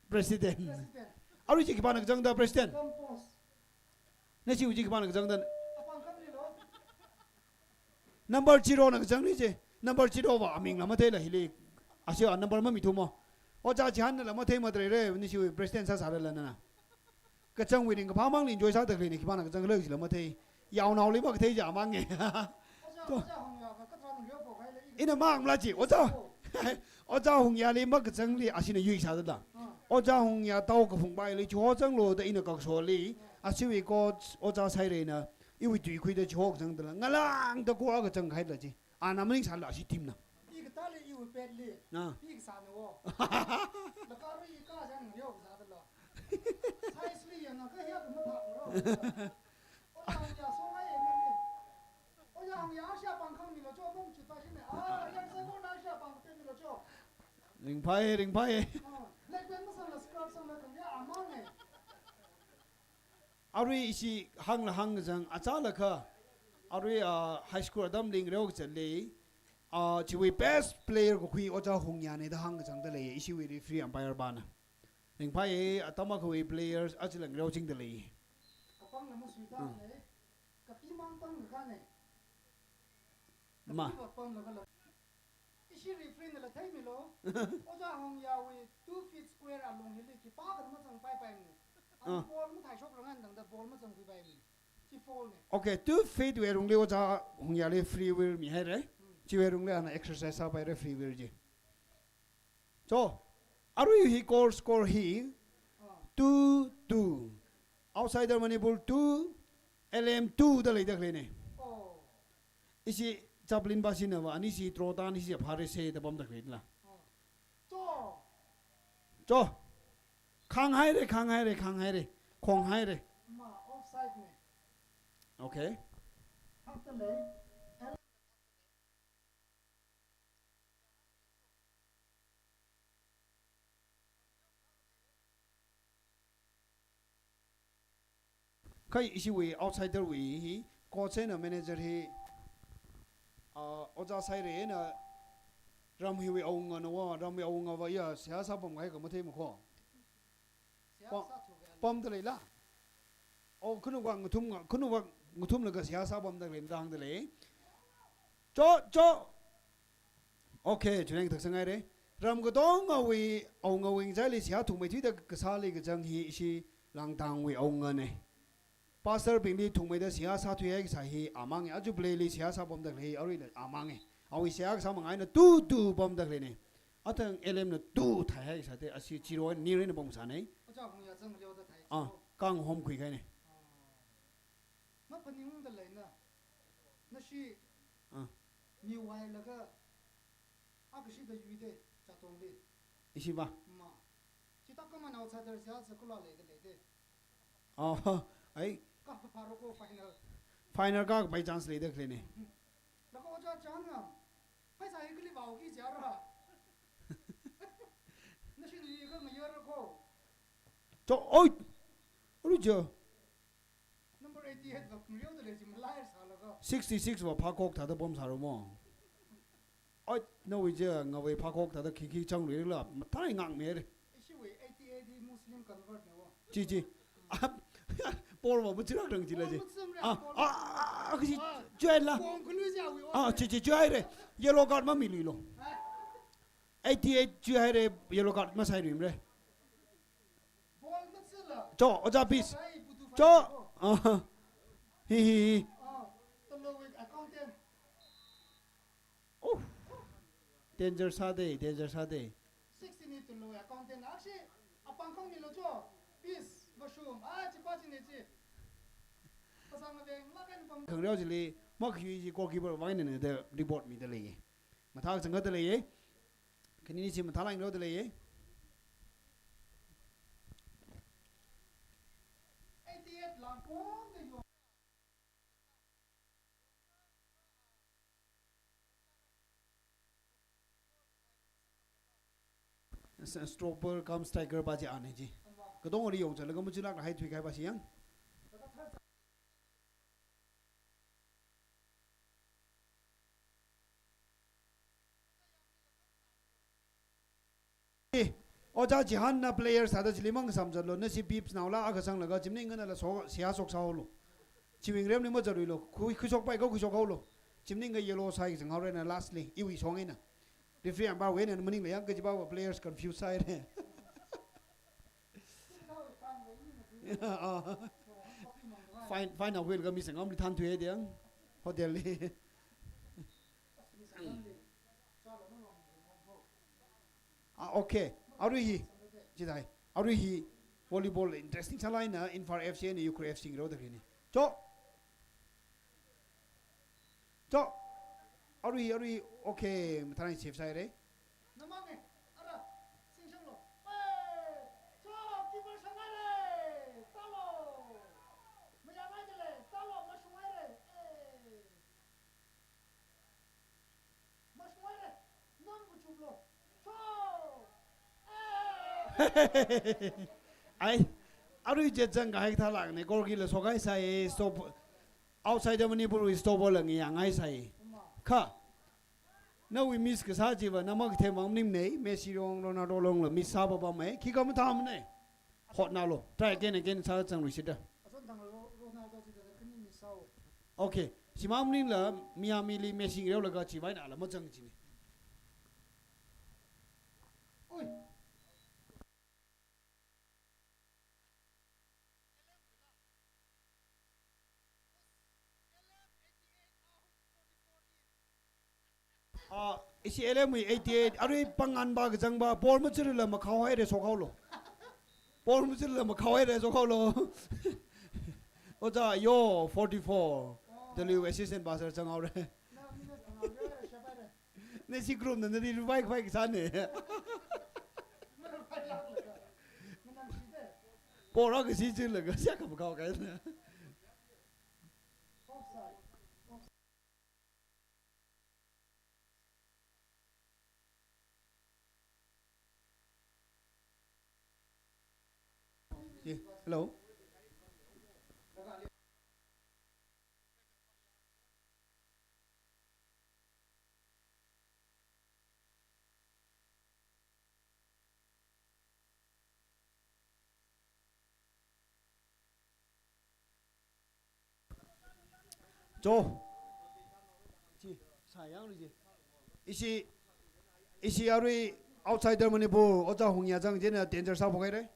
President. President. Arui chi khipāna kazangda president? Cum boss. Nashi uji khipāna kazangda? Apāng khamli lo. Number zero na kazangni chi. Number zero va amingla matheila hili. Ashi a number mamithumo. Ojā Chihannala mathei mathei re, nashi president sāsālala nana. Kachangwui ringkaphā mangli enjoy sāda khaleina, khipāna kachang khala chila mathei. Yaonaoli makathei ja mange. Ojā, to. Ojā Hongya ka katran ryo po khai le i. Ina mang mla chi, Ojā. Ojā Hongyali makachangli ashina yuisāda la. Ah. Ojā Hongya tao kaphung paili chiho changlo da ina kakasoli. Ah. Ashiwui coach Ojā Saireina iwui tui khuida chiho kachangda la. Ngalāngda ko akachang khaila chi. Ana maningsāla ashi team na. I katāli iwui petli. Ah. I kasāna wo. Lakarui i kazang yo kasāda lo. Size li yangakha hiya kamathā ro. Ojā Hongya songai yangani. Ojā Hongya ashi apāng khamilo cho, mum chita shine. Ah, yang sa ko na ashi apāng khamilo cho. Ringphai, ringphai. Ah, black belt masangla scrub sangla khamya amang e. Arui ishi hāngla hāngkazang, achālakha. Arui, ah, high school atamli ngareo kazat lei. Ah, chiwui best player kakhui Ojā Hongyane da hāngkazangda lei, ishiwui referee umpire pana. Ringphai, atam akhawui players achila ngareochingda lei. Kapangla masuita Hmm. ne, kapimang pang kakhane. Ma. Kapiva pangla kala. Ishi referee nala theimilo. Ojā Hongyawui two feet square alung hili khipākha mazangpai paimane. Ah. Ana ball mathai shokrangan tangda ball mazangkhui paimane. Chi foul ne. Okay, two feet wui alungli Ojā Hongyali free will mihaire. Hmm. Chiwui alungli ana exercise sāpaire free will chi. So, arui hi score, score hi Ah. two two. Outsider Manipur two, L M two da leida khaleine. Oh. Ishi Chaplin ba shina va, ani shi throw tan, ishi phare se da pamda khaleila. Oh. Cho. Cho. Khang haire, khang haire, khang haire. Khong haire. Ma, offside ne. Okay. Hakta lei. Khai ishiwui outsider wui hi, coach eina manager hi, ah, Ojā Saire eina ram hiwui awungana wa, ramwui awunga va ya, seihā sāpam kahai kamathei makho. Seihā Pa-, sāthu ve. Pamda leila? Oh, khanukva ngathum nga, khanukva ngathumlaga seihā sāpamda leina da hāngda lei. Cho, cho. Okay, chuneng thaksangaire. Ram katongawui awungawui ngachaili seihā thukmeithuida kasāli kachang hi ishi Langdangwui awungane. Pastor bingli thukmeida seihā sāthuihai kasā hi amange, aja playli seihā sāpamda khalei aruila amange. Awui seihā kasā manga eina two two pamda khaleine. Athang L M na two thaihai kasā te, ashi zero nil eina pamsāne. Ojā Hongya zangleoda thai Ah, cho. Kang home khuikahaine. Ah. Maphaningungda leina. Nashi Ah. miwailaga akashida yuide, chatongli. Ishi va? Ma. Chithākha man outsider seihā sākhala leida leide. Oh, ai. Ka pharoko final. Final kapai chance leida khaleine. Laga Ojā Chihannam. Pheisā hi kali vaoki jara. Nashi ni ka ngayar ko. Cho, oi. Aru jo. Number eighty-eight va kumriu da lei ji malai sālaga. Sixty-six va phakok thāda pamsāro mo. Oi, nawui je ngawui phakok thāda khikhi changluila, mathālāk ngakmire. Ishiwui eighty-eight hi Muslim convert na wo. Chi, chi. Ah, Paul va machirak rang chila chi. Paul machimre, Ah, Paul. ah, ah, ah, kachi Ah, chuaila. Paul kulu ja wi Ah, order. chi, chi, chuaire. Yellow card mamiluilo. Ah. Eighty-eight chuaire, yellow card masailuimre. Paul machila. Cho, Ojā peace. Sai butu Cho. fai ko. Ah. Hi, hi, hi. Ah, talo with accountant. Oh. Danger sāde, danger sāde. Sixteen ni tulu accountant ashi apāng khangnilo cho. Peace, washroom. Ah, chipa chine chi. Pasang aveng lakan pam. Khangreo chili, makhayui chi goalkeeper vainana da report mida lei. Mathā changda lei. Khanini chi mathālāk eina da lei. Eighty-eight lang pon da yo. S-, stopper cum striker pa chi ane chi. Katongli yong chalaga machilāk hai thuikahai pa chi yang. Oja Jihanna players thāda chili mang samzatlo, nasi Pips naola akha sanglaga, chimning nganala so, seihā shok sāhaolo. Chiwui ngaremli mazatluilo, khui, khuishokpai kha khuishok haolo. Chimning kha yellow sāi zanghaorana lastly, iwui song eina. Referee ampire wui eina maningla yang kajiva players confuse sāhaira. Ah. Fine, fine, awui kami sangam li thānthuiya diang. Hotel li. Ah, okay. Arui hi. Jidai. Arui hi volleyball interesting sālāk eina Imphal F C eina Ukhrul F C ngareo da krini. Cho. Cho. Arui, arui. Okay, mathālāk eina save sāhaira. Namang e. Ara. Singshanglo. Hey. Cho, keeper shangaira. Talo. Mayangai dele. Talo, mashungaira. Hey. Ai, arui jet zang kahai thālākne, goal kila shokhai sai, stop, outside Manipur wui stop la ngiyangai sai. Kha, nawui miss kasā chiva, na makathei mang maningmane, Messi rong, Ronaldo rongla miss sāpapamai, khikha mathāmane. Hotnalo. Try again, again, sā zangluishita. Ason thang Ro-, Ronaldo chi da khani miss sāo. Okay. Shimang maningla Miami li Messi ngareolaga chiwui eina la mazang chine. Oi. Ah, ishi L M wui eighty-eight, arui pāng nganva kazangva, ball machirla makhao haira shokhaolo. Ball machirla makhao haira shokhaolo. Oja, yo, forty-four. W assistant pastor zanghaora. Nasi group na nali revive pai kasāne. Ball akha si chirlaga, siya kha makhao kahaina. Yeah, hello. Cho. Chi, sayang ri chi. Ishi, ishi arui outsider Manipur, Oja Hungya zang chieina danger sāphok haira.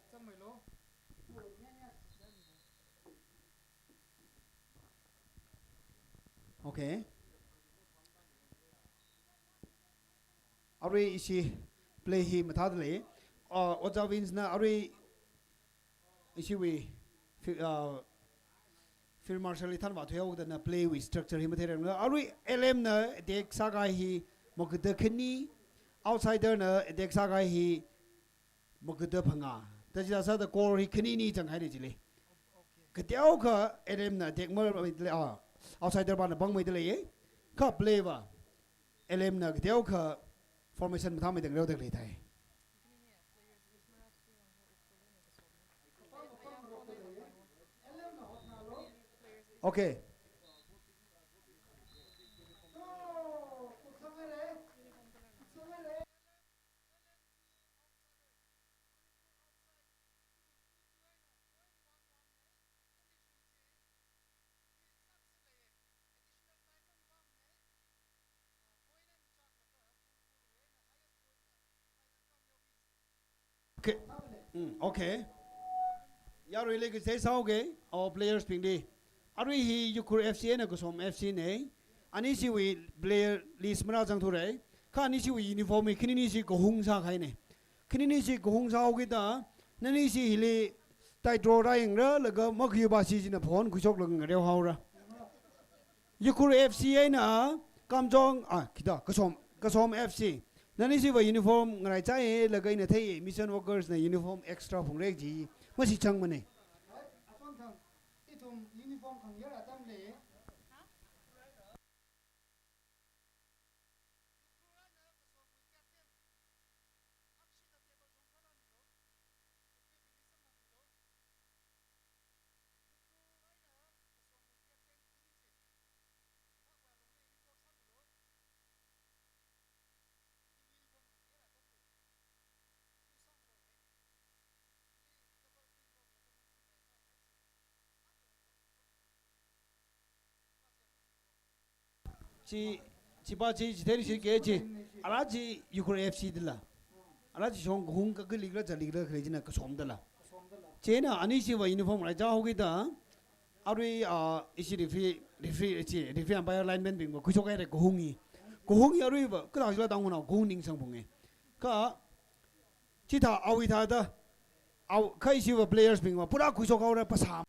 Okay. Arui ishi play hi mathāda lei. Uh, Oja Vince na arui ishiwui fi-, uh, field marshal li thanvā thuihaoda na play wui structure hi matheirang. Arui L M na attack sākahai hi magada khani, outsider na attack sākahai hi magada phangā. Thāda chithā sāda goal hi khani ni zanghaira chili. Kateokha L M na attack mameida lei, ah, outsider vana pāngmeida lei, eh? Kha play va L M na kateokha formation mathāmeida ngareoda khalei thai. Okay. Okay. Mm, okay. Yaruili kachithei sāuge, our players bingli. Arui hi Ukhrul F C eina Kasom F C ne. Anishiwui player list marāzangthura. Kha anishiwui uniform hi khaninishi kahung sākahaine. Khaninishi kahung sāhaokida, nanishi hili tight row rāyangra, laga makhuiba shi china phon khuishoklaga ngareohaora. Ukhrul F C eina Kamjong, ah, kita, Kasom, Kasom F C. Nanishiva uniform ngaraichai, laga ina thei, mission workers na uniform extra phungra kaji mashitsangmane. Ithum uniform khangayar atam lei. Chi, chipa chi, chithei chi ke chi. Ara chi Ukhrul F C dala. Ara chi shong kahung kakali kala chali kala khalei china Kasom dala. Chieina ani chiva uniform raicha haokida. Arui, ah, ishi referee, referee, chi, referee umpire lineman bingva khuishokhaira kahungi. Kahungi aruiva, kathā shila tanguna kahung ningsangphunge. Kha, chithā awui thāda, aw, kha ishiva players bingva, pura khuishokhaora phasā.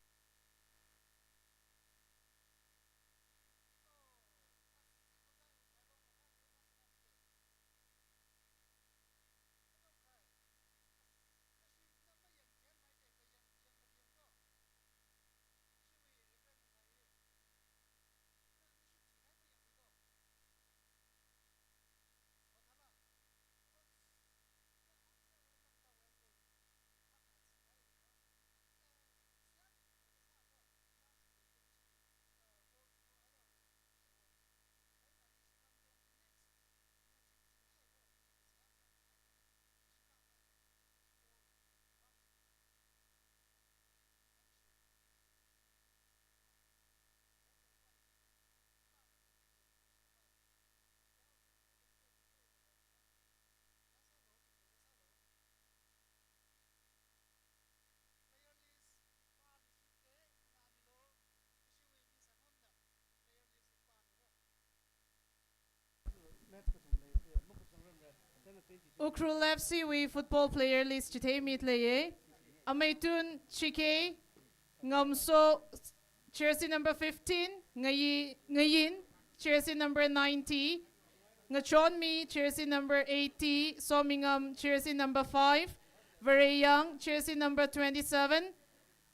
Ukhrul F C wui football player list chitheimida leiye. Ameitun Chike, Ngamso, jersey number fifteen, Ngayi, Ngayin, jersey number ninety, Ngachonmi, jersey number eighty, Somingam, jersey number five, Vareyang, jersey number twenty-seven,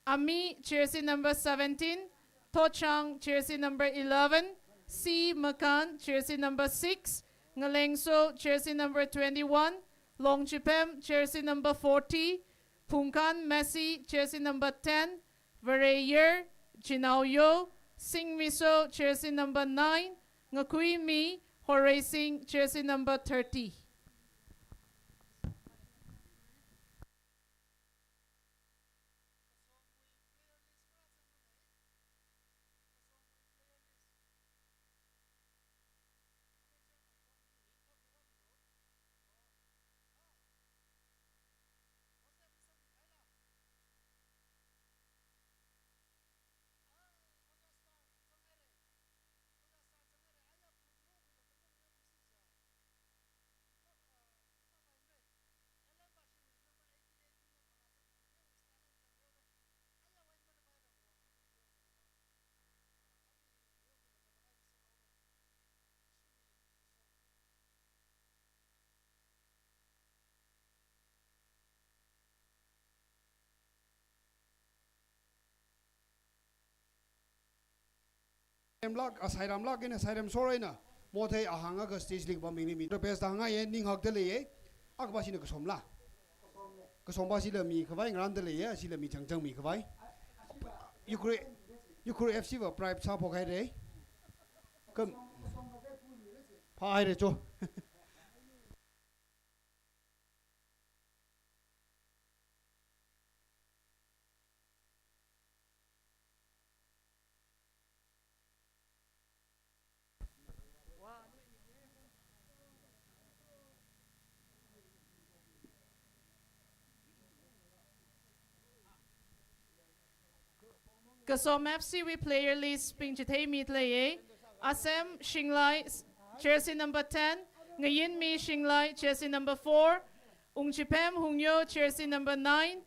Ami, jersey number seventeen, Tochang, jersey number eleven, C Makan, jersey number six, Ngalengso, jersey number twenty-one, Longchipem, jersey number forty, Phungkan Messi, jersey number ten, Vareyer, Jinao Yo, Singmiso, jersey number nine, Ngakuimi, Horeising, jersey number thirty. Emlak, a, Sairamlak eina Sairam sor eina mothei ahāng akha stage li kapam bingli mi. Best da hānga ye, ning hakda leiye. Akha pa shina Kasomla. Kasom pa shila mikhavai ngaranda leiye, shila mi changchang mikhavai. Ukhrul, Ukhrul F C va pride sāphok haire. Kam, phā haire cho. Kasom F C wui player list bing chitheimida leiye. Asem Shinglai, jersey number ten. Ngayinmi Shinglai, jersey number four. Ungchipem Hungyo, jersey number nine.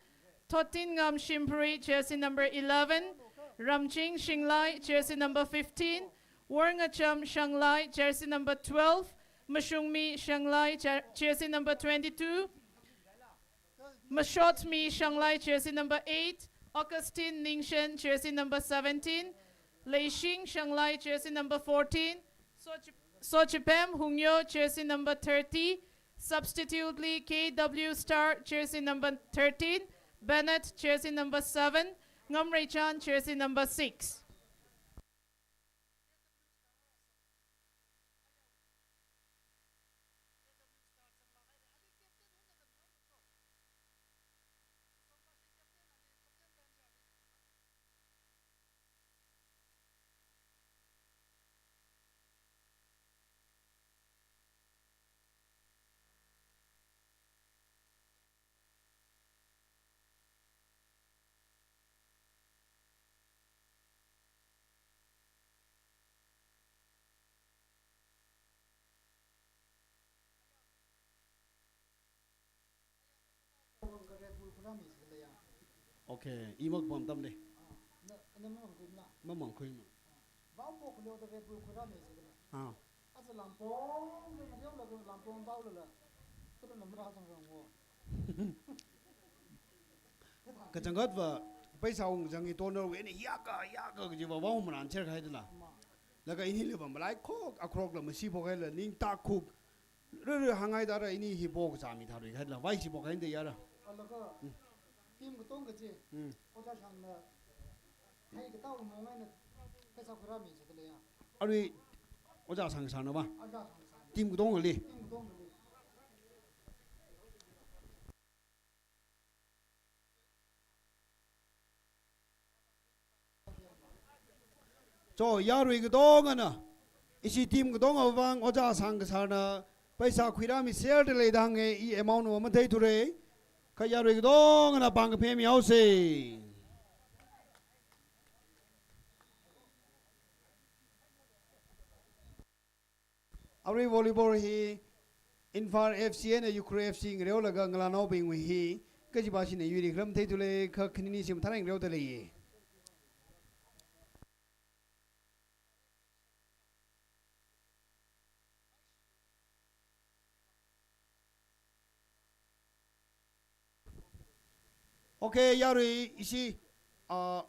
Thotingam Shimphri, jersey number eleven. Ramching Shinglai, jersey number fifteen. Worngacham Shanglai, jersey number twelve. Mashungmi Shanglai, jer-, jersey number twenty-two. Mashotmi Shanglai, jersey number eight. Augustine Ningshen, jersey number seventeen. Leishing Shanglai, jersey number fourteen. Sochi-, Sochipem Hungyo, jersey number thirty. Substitutely, K W Star, jersey number thirteen. Bennett, jersey number seven. Ngamreichan, jersey number six. Rāmi si lei ya. Okay, i makapam tamde. Ah, na, na mamangkhui na. Mamangkhui ma. Ah. Vao pok leo da Red Bull khui rāmi si lei. Ah. Aja lampong, leo la lampong vao la la. Tara namra jang rang wo. Kachangkhat va, paisa ung jang i toner wui ni yaka, yaka kaji va vao maran cher khai da la. Ma. Laga ini le va malai khok, akrok la masi pok hai la, ning ta khuk. Rere hāngngai da ra ini hi pok zami tharui khai la, vai si pok hai da ya ra. Alaga, Hmm. Team katong kaji, Hmm. Ojā Shangna, hai katao mong ai na, paisa khui rāmi si da lei ya. Arui, Ojā Shang Shangna ba? Ojā Shang Shang. Team katong ali. Team katong ali. Cho, yarui katongana, ishi team katong awui vang Ojā Shang Kasarna paisa khui rāmi ser da lei da hānge, i amount va matheithura, kha yarui katongana pāng kaphemi haosa. Arui volleyball hi Imphal F C eina Ukhrul F C ngareolaga ngalānaobingwui hi, kajiva shina yuili kharam theithulei, kha khanini shim tharang ngareo da leiya. Okay, yarui ishi, ah,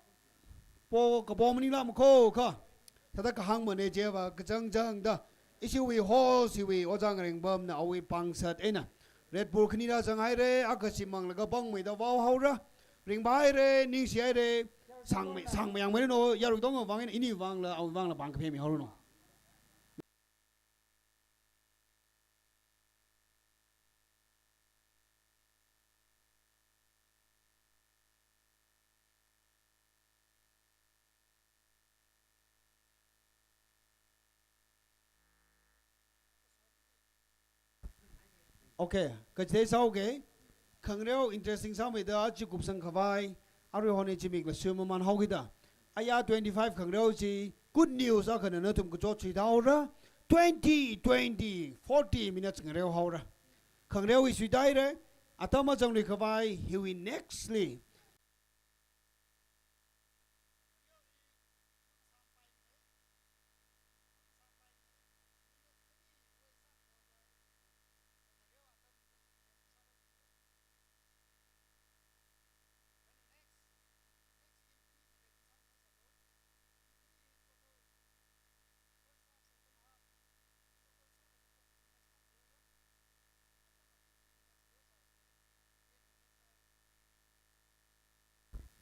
po kapo maningla makho kha. Thāda kahāng mane jeva kachang chang da. Ishiwui hall shiwui Ojā Ngarengpamna awui pāng sat eina Red Bull khani rāzang haira, akha shimānglaga pāngmeida vao haora. Ringphāhaira, ningshihaira, sangmei, sangmei yangmei no, yarui katongawui vang eina ini vangla, awui vangla pāng kaphemi haora no. Okay, kachithei sāuge, khangareo interesting sāmeida chi kupsang khavai, arui honi chimik la sum maman haokida. Aya twenty-five khangareo chi, good news akhana nathum kachot chuihaora, twenty, twenty, forty minutes ngareo haora. Khangareo hi suihaira, atam achang lui khavai, hiwui next li.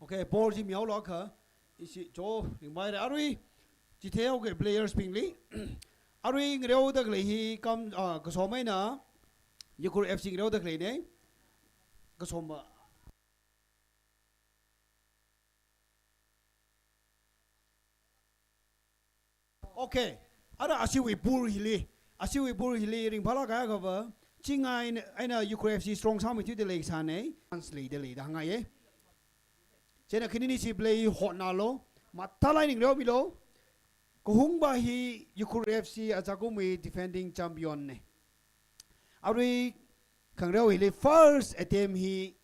Okay, ball chi mihaolakha, ishi cho ringphāhaira arui, chitheihaoge players bingli. Arui ngareoda khalei hi kam, ah, Kasom eina, Ukhrul F C ngareoda khaleina. Kasom ba. Okay. Ara ashiwui pool hili. Ashiwui pool hili ringphālak kaya kava. Chingai eina Ukhrul F C strong sāmei thuida leisāna. Chance leida leida hāngngaiya. Chieina khanini shi play hotnalo. Mathālāk eina ngareomilo. Kahungva hi Ukhrul F C achakumwui defending champion na. Arui khangareo hili first attempt hi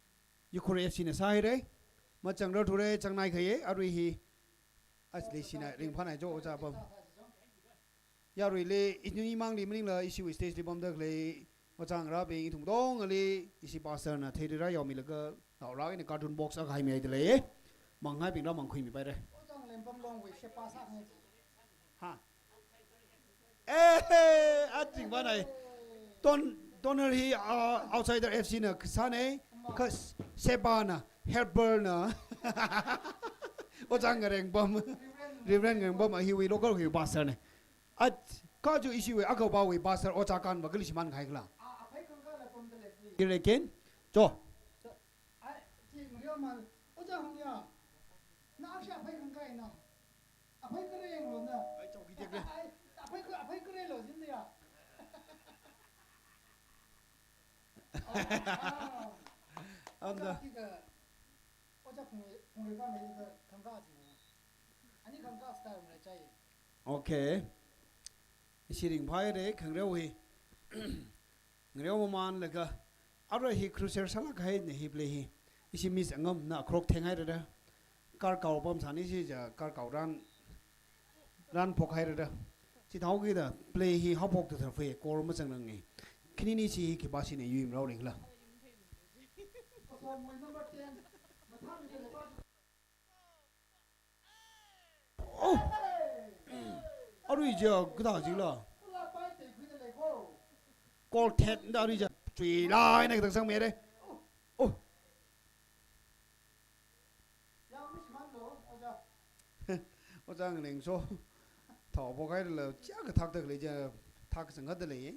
Ukhrul F C na sāhaira. Machang rarthura, chāngnai khaiya, arui hi. As leishina ringphānai cho Ojā Pam. Yaruili, ini mangli maningla ishiwui stage li pamda khalei, ojā ngarābing ithum katongali, ishi pastor na theirira yaomilaga, naora ini carton box akha haimihaida lei. Mangaibing rāmangkhuimipaira. Ojā Ngalengpam Longwui shepa sāngai. Ha. Eh, ating banai. Ton, Toner hi, ah, outsider F C na kasāna, kas, shepa na, helper na. Ojā Ngarengpam, Reverend Ngarengpam, hiwui local hi pastor na. At, kachu ishiwui, akha pawui pastor, Ojā Kanva kali shimān khai khala. Kile ken, cho. Ai, chi ngriyo man, Ojā Hungya. Na aksha aphei khangkai na. Aphei kare yang lo na. Ai, chao ki tek le. Ai, aphei ka, aphei kare lo jin ya. Oh, ah. Anda. Ojā ki ka, Ojā Phung, Phungre ka me ka khangka ji. Ani khangka style me chai. Okay. Ishi ringphāhaira, khangareo hi. Ngareo mamānlaga, arui hi crucial sālak haina hi play hi. Ishi miss Angamna akrok thenghairada. Karkao pamsāni ishi ja karkao ran, ran phokhairada. Chithāhaokida play hi haophokda tharfei, goal mazangnanga. Khanini ishi hi khipāshina yuimrao ringla. Oh! Arui ja kathā jila. Goal thet da arui ja. Chuilai na kathā sangmere. Oh! Ojā Ngalengso. Thao phokhailala, chiakha thakda khalei ja, thak sangkatda lei.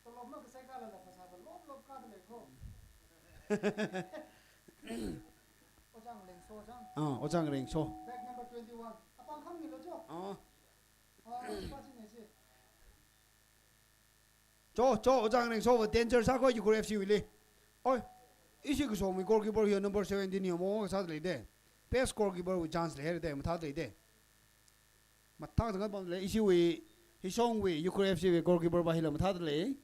Tolop makasai kalala, phasā kalop lop kada lei ko. Ojā Ngalengso chang. Ah, Ojā Ngalengso. Bag number twenty-one. Apāng khangni lo cho. Ah. Ah, pa chi ne chi. Cho, cho, Ojā Ngalengso va danger sākhui Ukhrul F C wuili. Oi, ishi kasomwui goalkeeper hi number seventeen hi mo sāda leide. Best goalkeeper wui chance leide, mathāda leide. Mathā zangat pamle, ishiwui, hishongwui, Ukhrul F C wui goalkeeper va hila mathāda lei.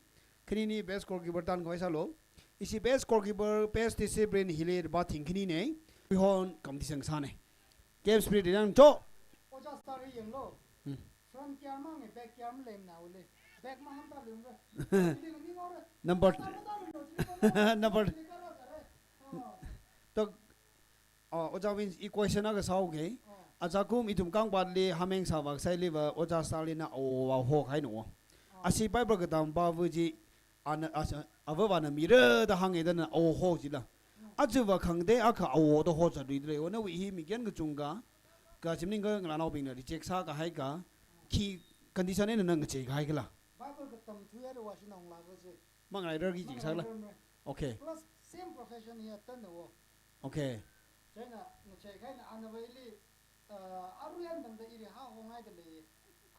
Khanini best goalkeeper tankhavai sālu. Ishi best goalkeeper, best discipline hili va thing khanine. Wui hon competition sāne. Game spirit yang cho. Ojā star hi yanglu. Hmm. Front gear mang, back gear maleimana ule. Back mang hanta lungre. Number, number, to, uh, Ojā Win, i question akha sāuke. Ajakum ithum Kangpatli hameng sāvā kasaili va Ojā Stalin na awo awo hokhai no. Ashi Bible katam pava chi ana, as-, avāvana mira da hānge da na awo ho jila. Aja va khangde akha awo da ho chalui dre. Nawui hi mikyan kachungkha, kachim ningkha ngalānaobingna reject sākahai ka, khi condition eina nang ngachei kahai kala. Bible katam thuiya da wa shi nong la ka chi. Mangai rar ki jing sāla. Mangai rar me. Okay. Plus same profession hi atan na wo. Okay. Chieina ngachei kahaina ana va ili, uh, aruiyan tangda ili ha hongai da lei.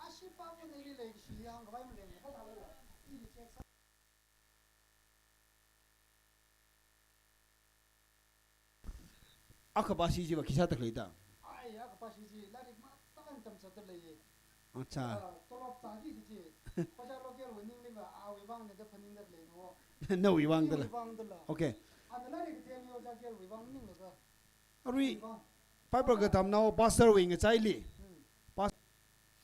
Ashi pa ko da ili lei shi hāngkhavai malei ka thāla. Ili check sā. Akha pa shi chi va khi sāda khalei ta? Ai, akha pa shi chi lairik mathāda tamsāda lei. Acha. Ah, tolop zāki chi chi. Ojā local wui ningli va awui vang ne da phaningda lei no. Nawui vang dala. Iwui vang dala. Okay. Ana lairik kathemli Ojā Gelwui vang ninglaga. Arui, Bible katamnao pastor wui ngachaili. Hmm. Pas-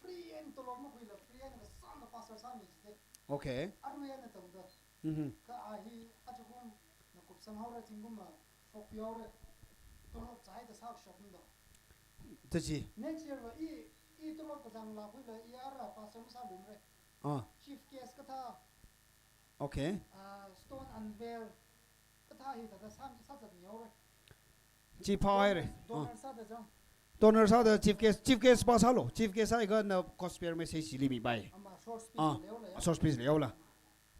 Free and tolop makhuila, free and kasāna pastor sāmi jite. Okay. Arui and tangda. Mhm. Kha a hi ajakumna kupsang haora, zingkumva shokpi haora. Tolop zāhaida sāshok mindo. Tachi. Next year va i, i tolop kazang lakhuila i ara pastor masālumre. Ah. Chief guest kathā. Okay. Ah, stone unveil kathā hithāda sāmi sāzat mihaore. Chi phāhaire. Donor, donor sāda chang. Donor sāda chief guest, chief guest pa sālu. Chief guest sāakha na gospel message chili mipai. Ama short speech leola ya. Short speech leola.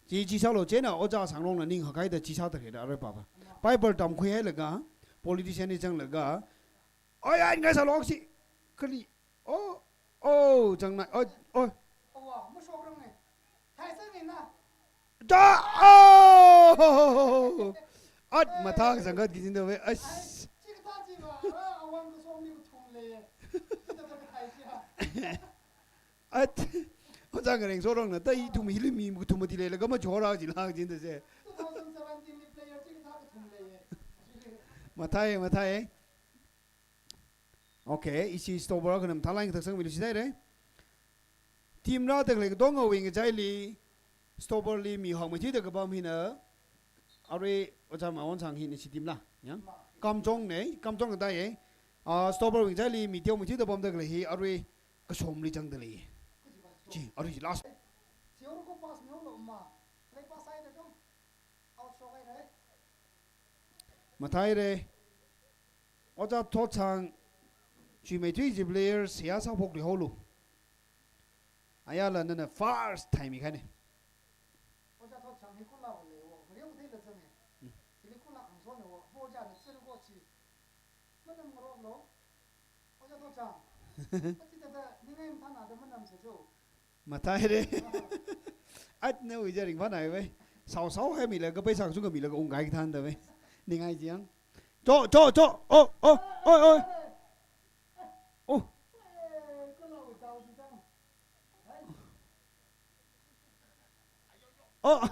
Chi, chi sālu, chieina Ojā Sanglongna ning hakaida chi sāda khalei da arui pa va. Ama. Bible tamkhuihailaga, politician li zanglaga, oi, ai, ngai sālu chi. Kali. Oh, oh, changnai. Oh, oh. Awa, mashokrange. Thai sāngina. Da, oh! At mathā zangkat ki jin da ve. Ai. Ai, chi kathā chi va, ah, awang kasomli kathum lei. Chi da kathā chi ha. At, Ojā Ngalengsorangna, ta ithum hili mi kathum mati leilaga machora jila jin da se. Two thousand seventeen li player chi kathā kathum lei. Mathāi, mathāi. Okay, ishi stopper khanam thalai ngathak sangmilu shidai re. Team rāda khalei katongawui ngachaili, stopper li mi hongmeithuida kapam hina, arui Ojā Mawonsang hina ishi team la, ya. Kamchong ne, Kamchong katai e. Ah, stopper wui ngachaili mi teomeithuida pamda khalei hi, arui kashomli zangda lei. Chi, arui last. Mathāire. Ojā Thotchang, chuimeithui kaji player seihā sāphokluihaolu. Ayala nana first time hi kahaine. Ojā Thotchang hi khula leiwo, ngareo theila zange. Hmm. Chili khula khangsone wo, Ojā na sir ko chi. Manam ngaroklo. Ojā Thotchang. Achi tata ningai mathāna da manam sa jo. Mathāire. At nawui ja ringphānai ve. Sao sao hai milaga, paisa kachungkha milaga ungkahai kathānda ve. Ningai jiang. Cho, cho, cho. Oh, oh, oh, oh. Oh. Oh.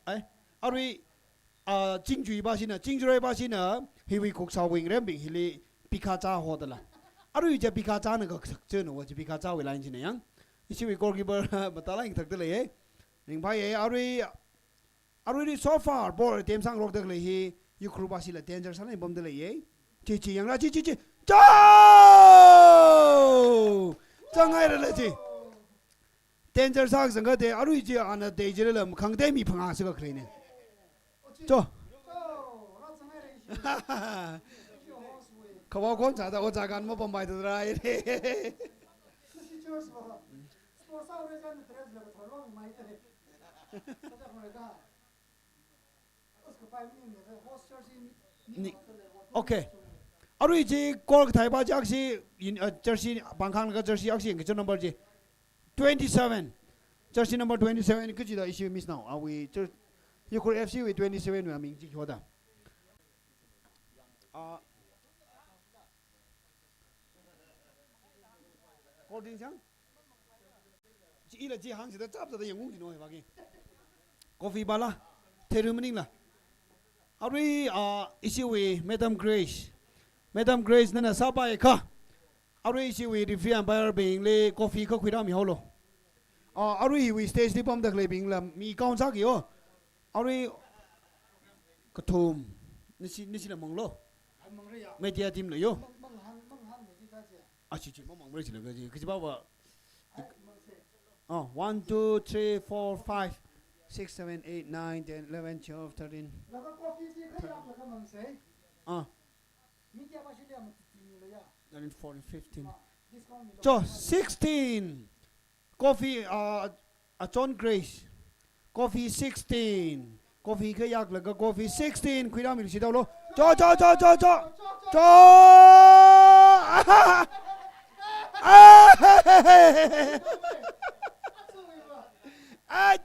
Ai, Arui, ah, Chingjuipashina, Chingjuipashina, hiwui khuksawui ngarembing hili pikha chā hodala. Arui chi pikha chāna kasak chāna wa chi pikha chāwui line china yang. Ishiwui goalkeeper, matalai thakda lei, eh. Ringphāya, arui, arui so far, ball tem sangrokda lei hi, Ukhrul pashila danger sālai pamda lei, eh. Chi chi yangra, chi chi chi. Chao! Chāngai rala chi. Danger sākazang kade, arui chi ana dei chilala, khangde mi phangā sāka khaleina. Cho. Khawa khon sāda oja kan mapampai da rai. Ni. Okay. Arui chi goal kathaipa chi akshi, in, uh, jersey, bangkhang ka jersey akshi, yang kichon number chi. Twenty-seven. Jersey number twenty-seven, kachida ishi miss now. Awui jer-, Ukhrul F C wui twenty-seven wui aming chi hoda. Ah. Holding chang? Chi ila chi hāngchida chap chada yangung chi no he baki. Coffee pala, theru maningla. Arui, ah, ishiwui Madam Grace. Madam Grace nana sāpai kha. Arui ishiwui referee umpire bingli coffee kha khuirāmi haolo. Ah, arui hiwui stage li pamda khaleibingla mi count sāki yo. Arui kathum. Nisi, nisila manglo. Media team la yo. Achi chi mamang mare chila kaji. Kaji bawa. Oh, one, two, three, four, five, six, seven, eight, nine, ten, eleven, twelve, thirteen. Ah. Thirteen, fourteen, fifteen. Cho, sixteen. Coffee, uh, Achon Grace. Coffee sixteen. Coffee kha yaklaga coffee sixteen. Khuirāmi shi daolo. Cho, cho, cho, cho, cho. Cho. Ach.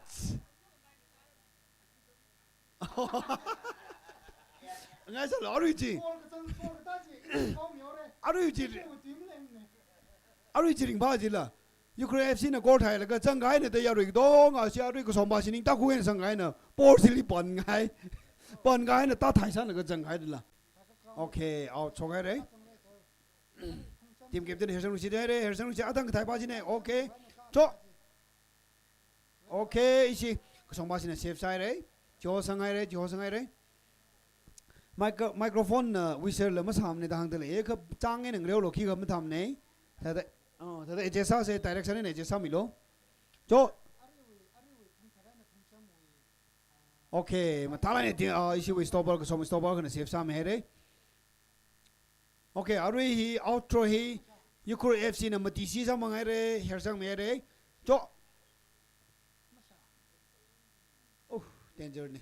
Ngai sālo arui chi. Arui chi. Arui chi ringphā chila. Ukhrul F C na goal thailaga zangkahaina da yarui dong, ashi arui kasompa shi ningtakhu eina zangkahaina. Ball chili panngai. Panngaina ta thaisāna kazangkahaila. Okay, out shokhaira. Team captain Hersang Rushi haira, Hersang Rushi atang kathaipa china. Okay. Cho. Okay, ishi kasompa shina save sāhaira. Cho sanghaira, cho sanghaira. Micro-, microphone na whistle la masāmana da hāngda lei. Kha chang eina ngareolo khikha mathāmana. Thāda, oh, thāda adjust sāsa, direction eina adjust sāmilo. Cho. Okay, mathālāk eina, ah, ishiwui stopper, kasom stopper khana save sāmihaira. Okay, arui hi outro hi Ukhrul F C na mati shi sāmang haira, Hersang mihaira. Cho. Oh, danger na.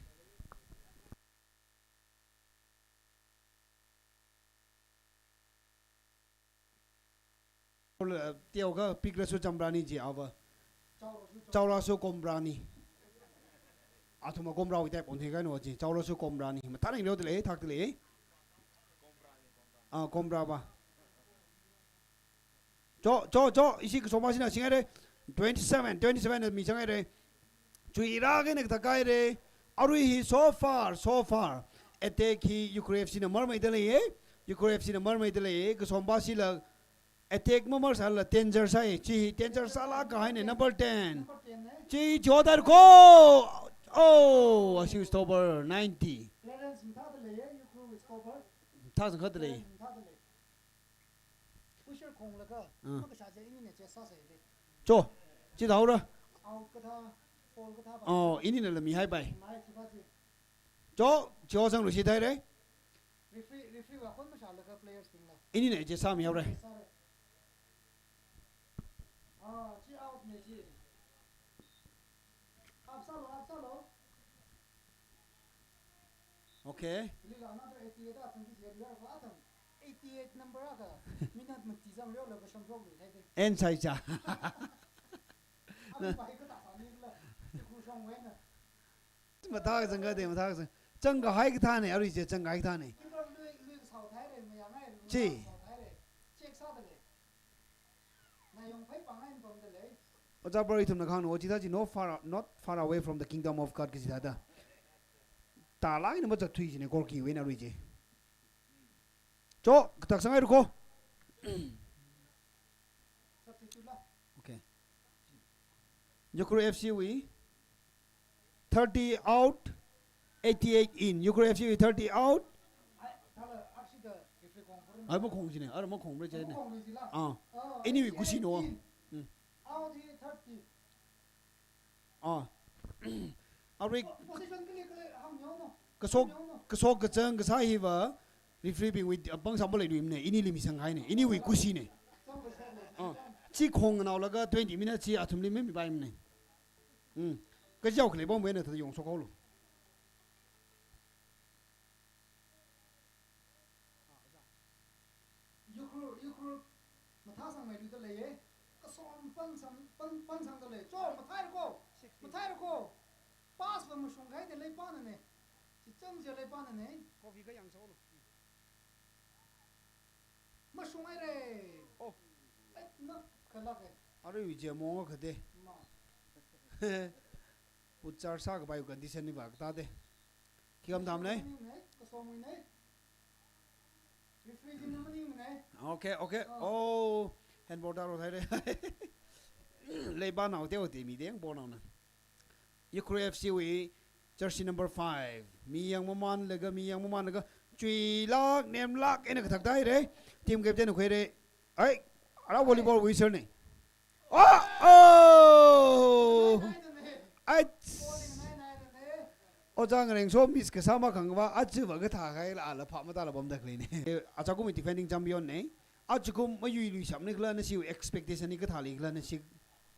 Teokha piklasu chamrani ji ava. Chaolasu komrani. Athumva komrawui type onthei kahaina ji. Chaolasu komrani. Mathālāk eina leoda lei, thakda lei. Ah, komra va. Cho, cho, cho, ishi kasompa shina singhaira. Twenty-seven, twenty-seven na mi sanghaira. Chuira kena kathā kahaira. Arui hi so far, so far. Attack hi Ukhrul F C na marmeida lei, eh? Ukhrul F C na marmeida lei, eh? Kasompa shila attack mamar sāla danger sāi. Chi danger sālāk kahaina number ten. Chi jodar ko. Oh, ashi stopper ninety. Thakzang khat lei. Pusher khonglaga, ah, makashā je inina je sāsa le. Cho, chi daora. Out kathā, foul kathā ba. Oh, inina la mihaipai. Mai thiba ji. Cho, cho sang Rushi haira. Referee, referee va khon mashālaga players bingla. Inina je sāmihaora. Sāra. Ah, chi out ne ji. Up sālo, up sālo. Okay. Lila another eighty-eight a thang ki zero zero a thang. Eighty-eight number a ka. Minute mati zang reo la ka sham rok le thai de. En sai cha. Alu pai ka ta sa ni la. Ku shong wei na. Mathāzang kade, mathāzang. Zangkahai kathāna, arui chi zangkahai kathāna. Ki ba lui, lui sao thai re, ma yang ai, chi. Sao thai re. Check sāda lei. Ojā Bro ithumna kahāng, o chithā chi, not far, not far away from the kingdom of God kaji thāda. Alai na macha thui jine goal kiwui eina arui chi. Cho, katak sangai ruko. Okay. Ukhrul F C wui thirty out, eighty-eight in. Ukhrul F C wui thirty out. Ai, makhong jine, ara makhong bre jine. Ah. Anyway, kusi no. Hmm. Ah. Arui kasok, kasok kachang kasā hiva referee bingwui apang sāmba leiluimane, inili misanghaine, iniwui kusine. Ah, chi khong naolaga twenty minutes chi athumli mimipaimane. Hmm. Kajao khalei bom wena thada yong sokhaolu. Ukhrul, Ukhrul, mathāsangmeiluida leiye. Kasom pansang, pan, pansangda lei. Cho, mathāi rako. Mathāi rako. Pass va mashunghaida leipanane. Chichang je leipanane. Coffee kayang solo. Mashunghaire. Oh. Ai, na, khalake. Arui je monga khade. Ma. Puchar sākapai condition ni va katade. Khi kam tham nei? Maningne, kasomwui nei. Referee na maningne. Okay, okay. Ah. Oh, handball daro thaire. Leipa nao teo te mi deng ball naona. Ukhrul F C wui jersey number five. Mi yang mamanlaga, mi yang mamanlaga. Chuilak, nemlak, eina kathak thaire. Team captain khuire. Ai, ara volleyball wui sir ne. Oh, oh! Ach! Ojā Ngarengso miss kasā makhangva, achiva kathā kahaila ala pha matāla bomda khaleine. Achakum defending champion ne. Achakum mayuilui shamni khala nasi expectation ni kathā leikhala nasi.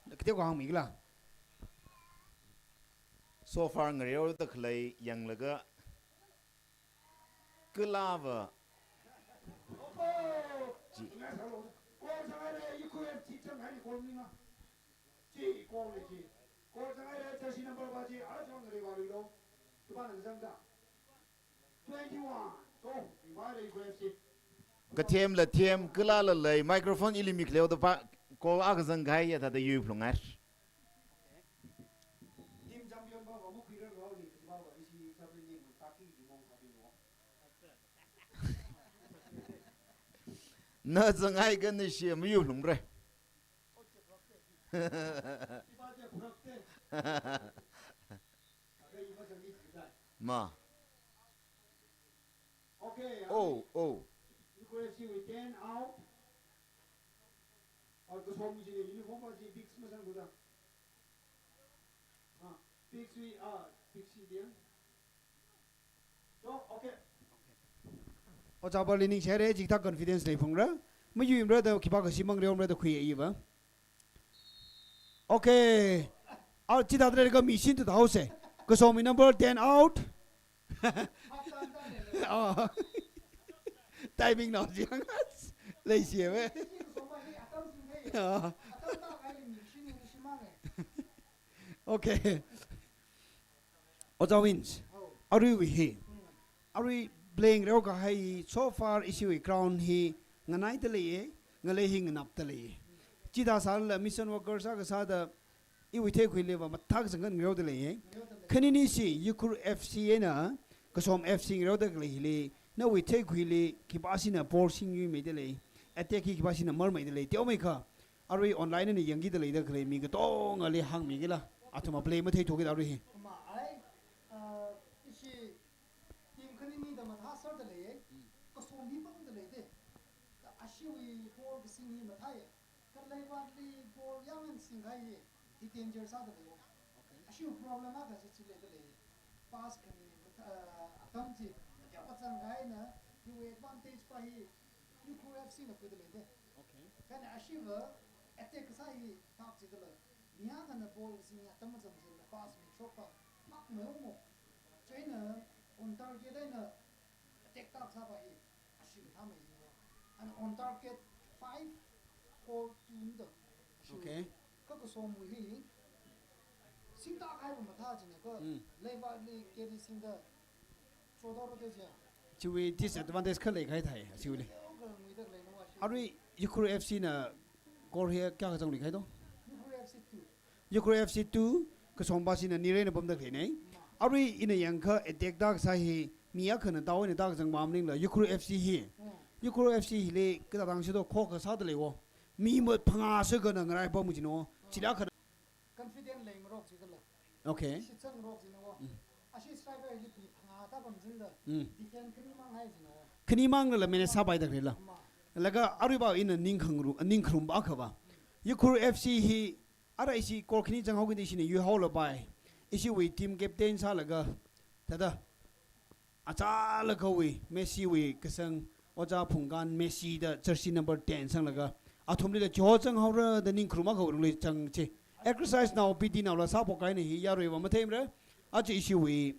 Kate ko hāngmi khala. So far ngareoda khalei yanglaga Kalava. Chi. Kathem la them, kala la lei, microphone ili mi khaleo da pa, call akha zangkahai ya thada yuiphalungar. Team champion pa, pa makhuirar pa, ni kati pa, pa, isi champion ni mun taki di mong kati mo. Na zangai ka na shi mayu lungre. Ma. Okay, oh, oh. Request you with ten out. Or the song is in uniform or the big smash and good. Ah, big sweet, ah, big sweet, yeah. So, okay. Ojā pa learning share jikta confidence lei phungra. Mayuimra da khipākha shimang reomra da khuiya iva. Okay. Out chida dre ka machine to the house. Kasomi number ten out. Oh. Timing nao jiang. Lei siya ve. Oh. Okay. Ojā Wins, aruiwui hi, arui blank reo kahai hi, so far ishiwui ground hi nganaida leiye, ngalei hi nganapda leiye. Chithā sālala mission worker sākasāda iwui theikhuili va mathākazang khangareoda leiye. Khanini si Ukhrul F C eina Kasom F C ngareoda khalei hili, nawui theikhuili khipāshina ball singluimeida lei, attack hi khipāshina marmeida lei, teomeikha arui online eina yangkida leida khalei mi katongali hāngmikila, athumva play matheithukida arui hi. Kama ai, ah, ishi team khanini da mathāserda leiye, Kasom hi pangda leide. Kha ashiwui ball kasing hi mathāye. Kha leivātli ball yāngna singkahai hi, hi danger sāda leiye. Okay. Ashiwui problem akha chi chi leida leiye. Pass khani, ah, atam chi, kya pachang kahaina, hiwui advantage pa hi, Ukhrul F C na khuida leide. Okay. Kha ashiva attack kasā hi thak chidala. Mi akhana ball kasing atam machang chila pass mi shokpa. Thak mayomo. Chieina on target eina attack thak sāpa hi. Ashi mathāmei jingwa. And on target five, goal two da. Ashi. Okay. Kha Kasomwui hi. Singda kahai va mathā jine kha. Hmm. Leivātli keri singda. Chiwui disadvantage kha leikahai thai, chiwuili. Arui Ukhrul F C na goal hi kayākha zangluikahai to? Ukhrul F C two. Ukhrul F C two, Kasompa shina nirei na pamda khalei nei. Arui ina yangkha attack da kasā hi, mi akhana tao ina da kazang maningla, Ukhrul F C hi. Mm. Ukhrul F C hili, katatang shido khokha sāda leiwo. Mi mat phangā shikha na ngarai pam jino. Chila khana. Confident lei ngarok jikala. Okay. Shitsang ngarok jino. Mm. Ashi striker hili mi phangā ta pam jinda. Mm. Defend khani mang hai jino. Khani mang la la manage sāpai da khala. Ma. Laga arui ba ina ning khangru, ning khrum ba kha ba. Ukhrul F C hi, ara ishi kor khani chang hao kida ishi ni yu hao la pai. Ishiwui team captain sālaga. Tada. Achālakhawui, Messi wui kasang, Oja Phungkan Messi da jersey number ten sanglaga. Athumli la jo chang haora da ning khrum akha wurung li chang chi. Exercise nao, P T nao la sāpok kahaina hi yarui va matheimara. Aja ishiwui,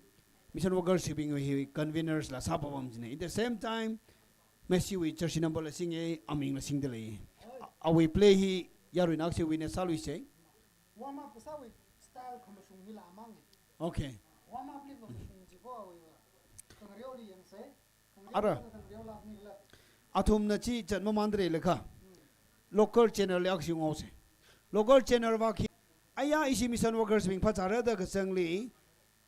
mission workers bing hi conveners la sāpok pam jina. In the same time, Messi wui jersey number la singe, aming la singda lei. A, awui play hi yarui nak shiwui ne sālui se. Warm up kasāwui style khamashung hila mang. Okay. Warm up li khamashung jiko awui la. Khangareo li yangse. Ara. Khangareo la ni la. Athumna chi chat mamandre lekha. Local channel li akshu ngau se. Local channel va khi. Aya ishi mission workers bing phachara da kasangli.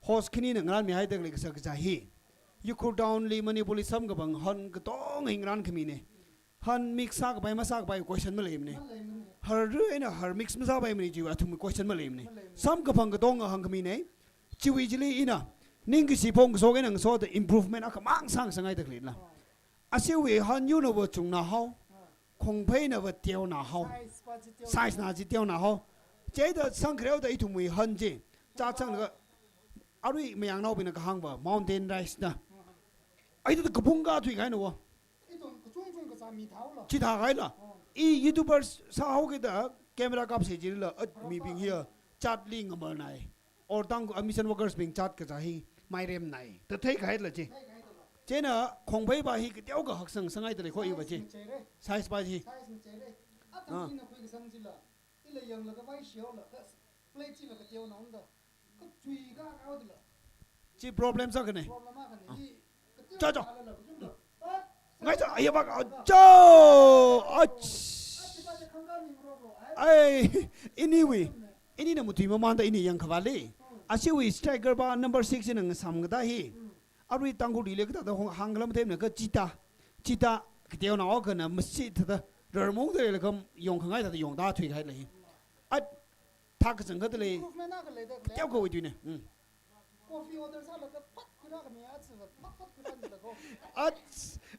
Host khanina ngaranmi haida khalei kasā kazā hi. Ukhrul town li Manipur li samkaphang han katong hi ngaran khamine. Han mix sākapai masākapai question maleimane. Maleimane. Har ru eina har mix masāpaimane chiwui athum question maleimane. Maleimane. Samkaphang katong hāngkhamine. Chiwui chili ina. Ningkashi phong kasok eina ngasoda improvement akhamang sāngasakngai da khalei la. Oh. Ashiwui han yuna va chungna hao. Oh. Khongpheina va teona hao. Size pa chi teona. Size na chi teona hao. Chida sangkhareo da ithumwui han chi. Cha changlaga. Arui mayangnaobingna kahāng va. Mountain rice na. Ai da kapung ka thui kahaina va. Ithum kachungchung kazā mi thao la. Chi thā kahaila. Oh. I YouTubers sāhao kida camera kapse jila, at mibing hiya chat li ngamal nai. Or tang, a, mission workers bing chat kazā hi mairem nai. Ta thei kahaila chi. Thei kahaila. China khongphei ba hi kateokha haksang sangai da lei kho i va chi. Size macheire. Size pa chi. Size macheire. Atam Ah. ina khui kasang jila. Ila yanglaga vai shio la. Plate chila kateona unda. Kachui ka kaodila. Chi problem sākhane. Problem akhane. Ah. Hi, kateona Cha, cha. la la kachungla. Ah, Ngai cha, aya ba ka, cho! Ach! Ai, anyway. Inina muthui mamanda ini yangkhavali. Ashiwui striker ba number six ina ngasam kata hi. Arui Tangkhul li le kata da hong hāng khala matheimana ka chita. Chita, kateona o kana masi thada. Rarmong da le kam yong khangai thada yong da thui kahai la hi. At, thak kachang kata le. Improvement akha lei da le. Teokha wui tuine. Hmm. Coffee order sālaga phat khuira kami achi va, phat phat khuira ni la ko. Ach,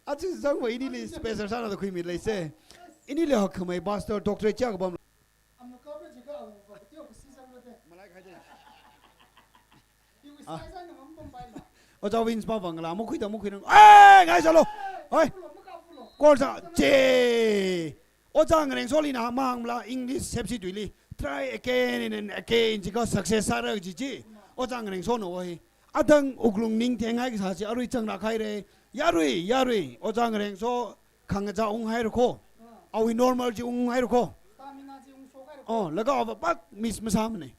achi zangva inili special sāna da khuimi leise. Inili hakkhamei pastor doctorate chiya kapam. Amna coverage ka awu va, teo ka season lo de. Malai khai de. Iwui Ah. size na mam pam pai la. Oja Wins pa vang la, mo khuida, mo khuida. Eh, ngai salo. Oi. Pulo, muka pulo. Kor sa, che. Oja Ngareng Soli na mang la English sepsi tuili. Try again and again, jika success sāra ji ji. Oja Ngareng So no hi. Adang uklung ning tengai kasā chi arui chang ra khai re. Yarui, yarui. Oja Ngareng So khang ja ung hai ro ko. Awi normal ji ung hai ro ko. Stamina ji ung so kai ro ko. Oh, laga ava pak miss masāmane.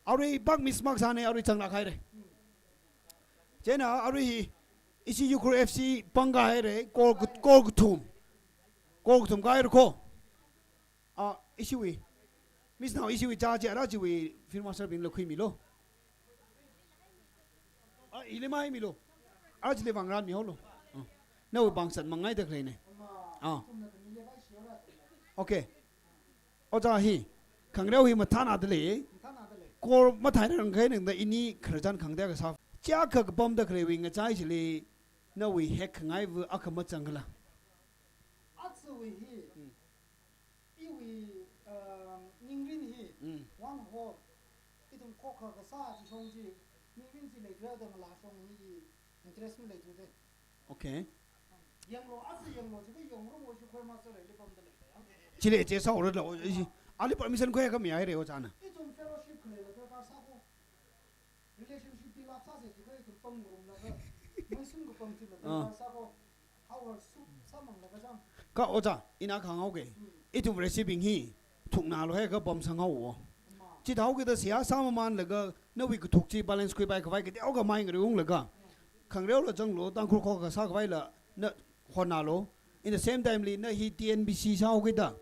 Arui pak miss mak sāne, arui chang ra khai re. Chena arui hi, ishi Ukhrul F C pang kahai re, kor ku-, kor kathum. Kor kathum kahai re ko. Ah, ishiwui. Miss nao ishiwui cha chi ara chiwui field master bing la khuimi lo. Ah, ili mai mi lo. Ara chili vang ran mi ho lo. Ah. Nawui bang san mangai da khalei ne. Ah. Okay. Oja hi, khangreo hi mathāna da lei. Mathāna da lei. Kor mathāna rang khai nang da ini kharjan khangda kasā. Chiakha kapam da khaleiwui ngachai chili, nawui hek khangai vu akha machang khala. Atsawui hi, Hmm. iwui, um, ningrin hi, Hmm. one whole, ithum khokha kasā chi shong chi, ningrin chi leithuda ngala shong hi, interest maleithude. Okay. Yanglo, asa yanglo, jiakha yanglo, mo shi khoi master li pamda lei. Chile che sa ora la, o, i, ali permission khoi kami ai re o chana. Ithum fellowship khalei la darkar sāko. Relationship build up sāse jiakha ithum pam ngurumlaga. Maisum kapam chi la Ah. darkar sāko. Our soup sāmanglaga chang. Ka oja, ina khangau ke. Hmm. Ithum receiving hi. Thukna lo he ka pam sangau wo. Chi thao kida siya sāmamanlaga, nawui kathuk chi balance khuipai khavai kateokha mai ngari unglaga. Khangreo la changlo, Tangkhul khokha sākhavai la, na hona lo. In the same time li, na hi T N B C sāhao kida.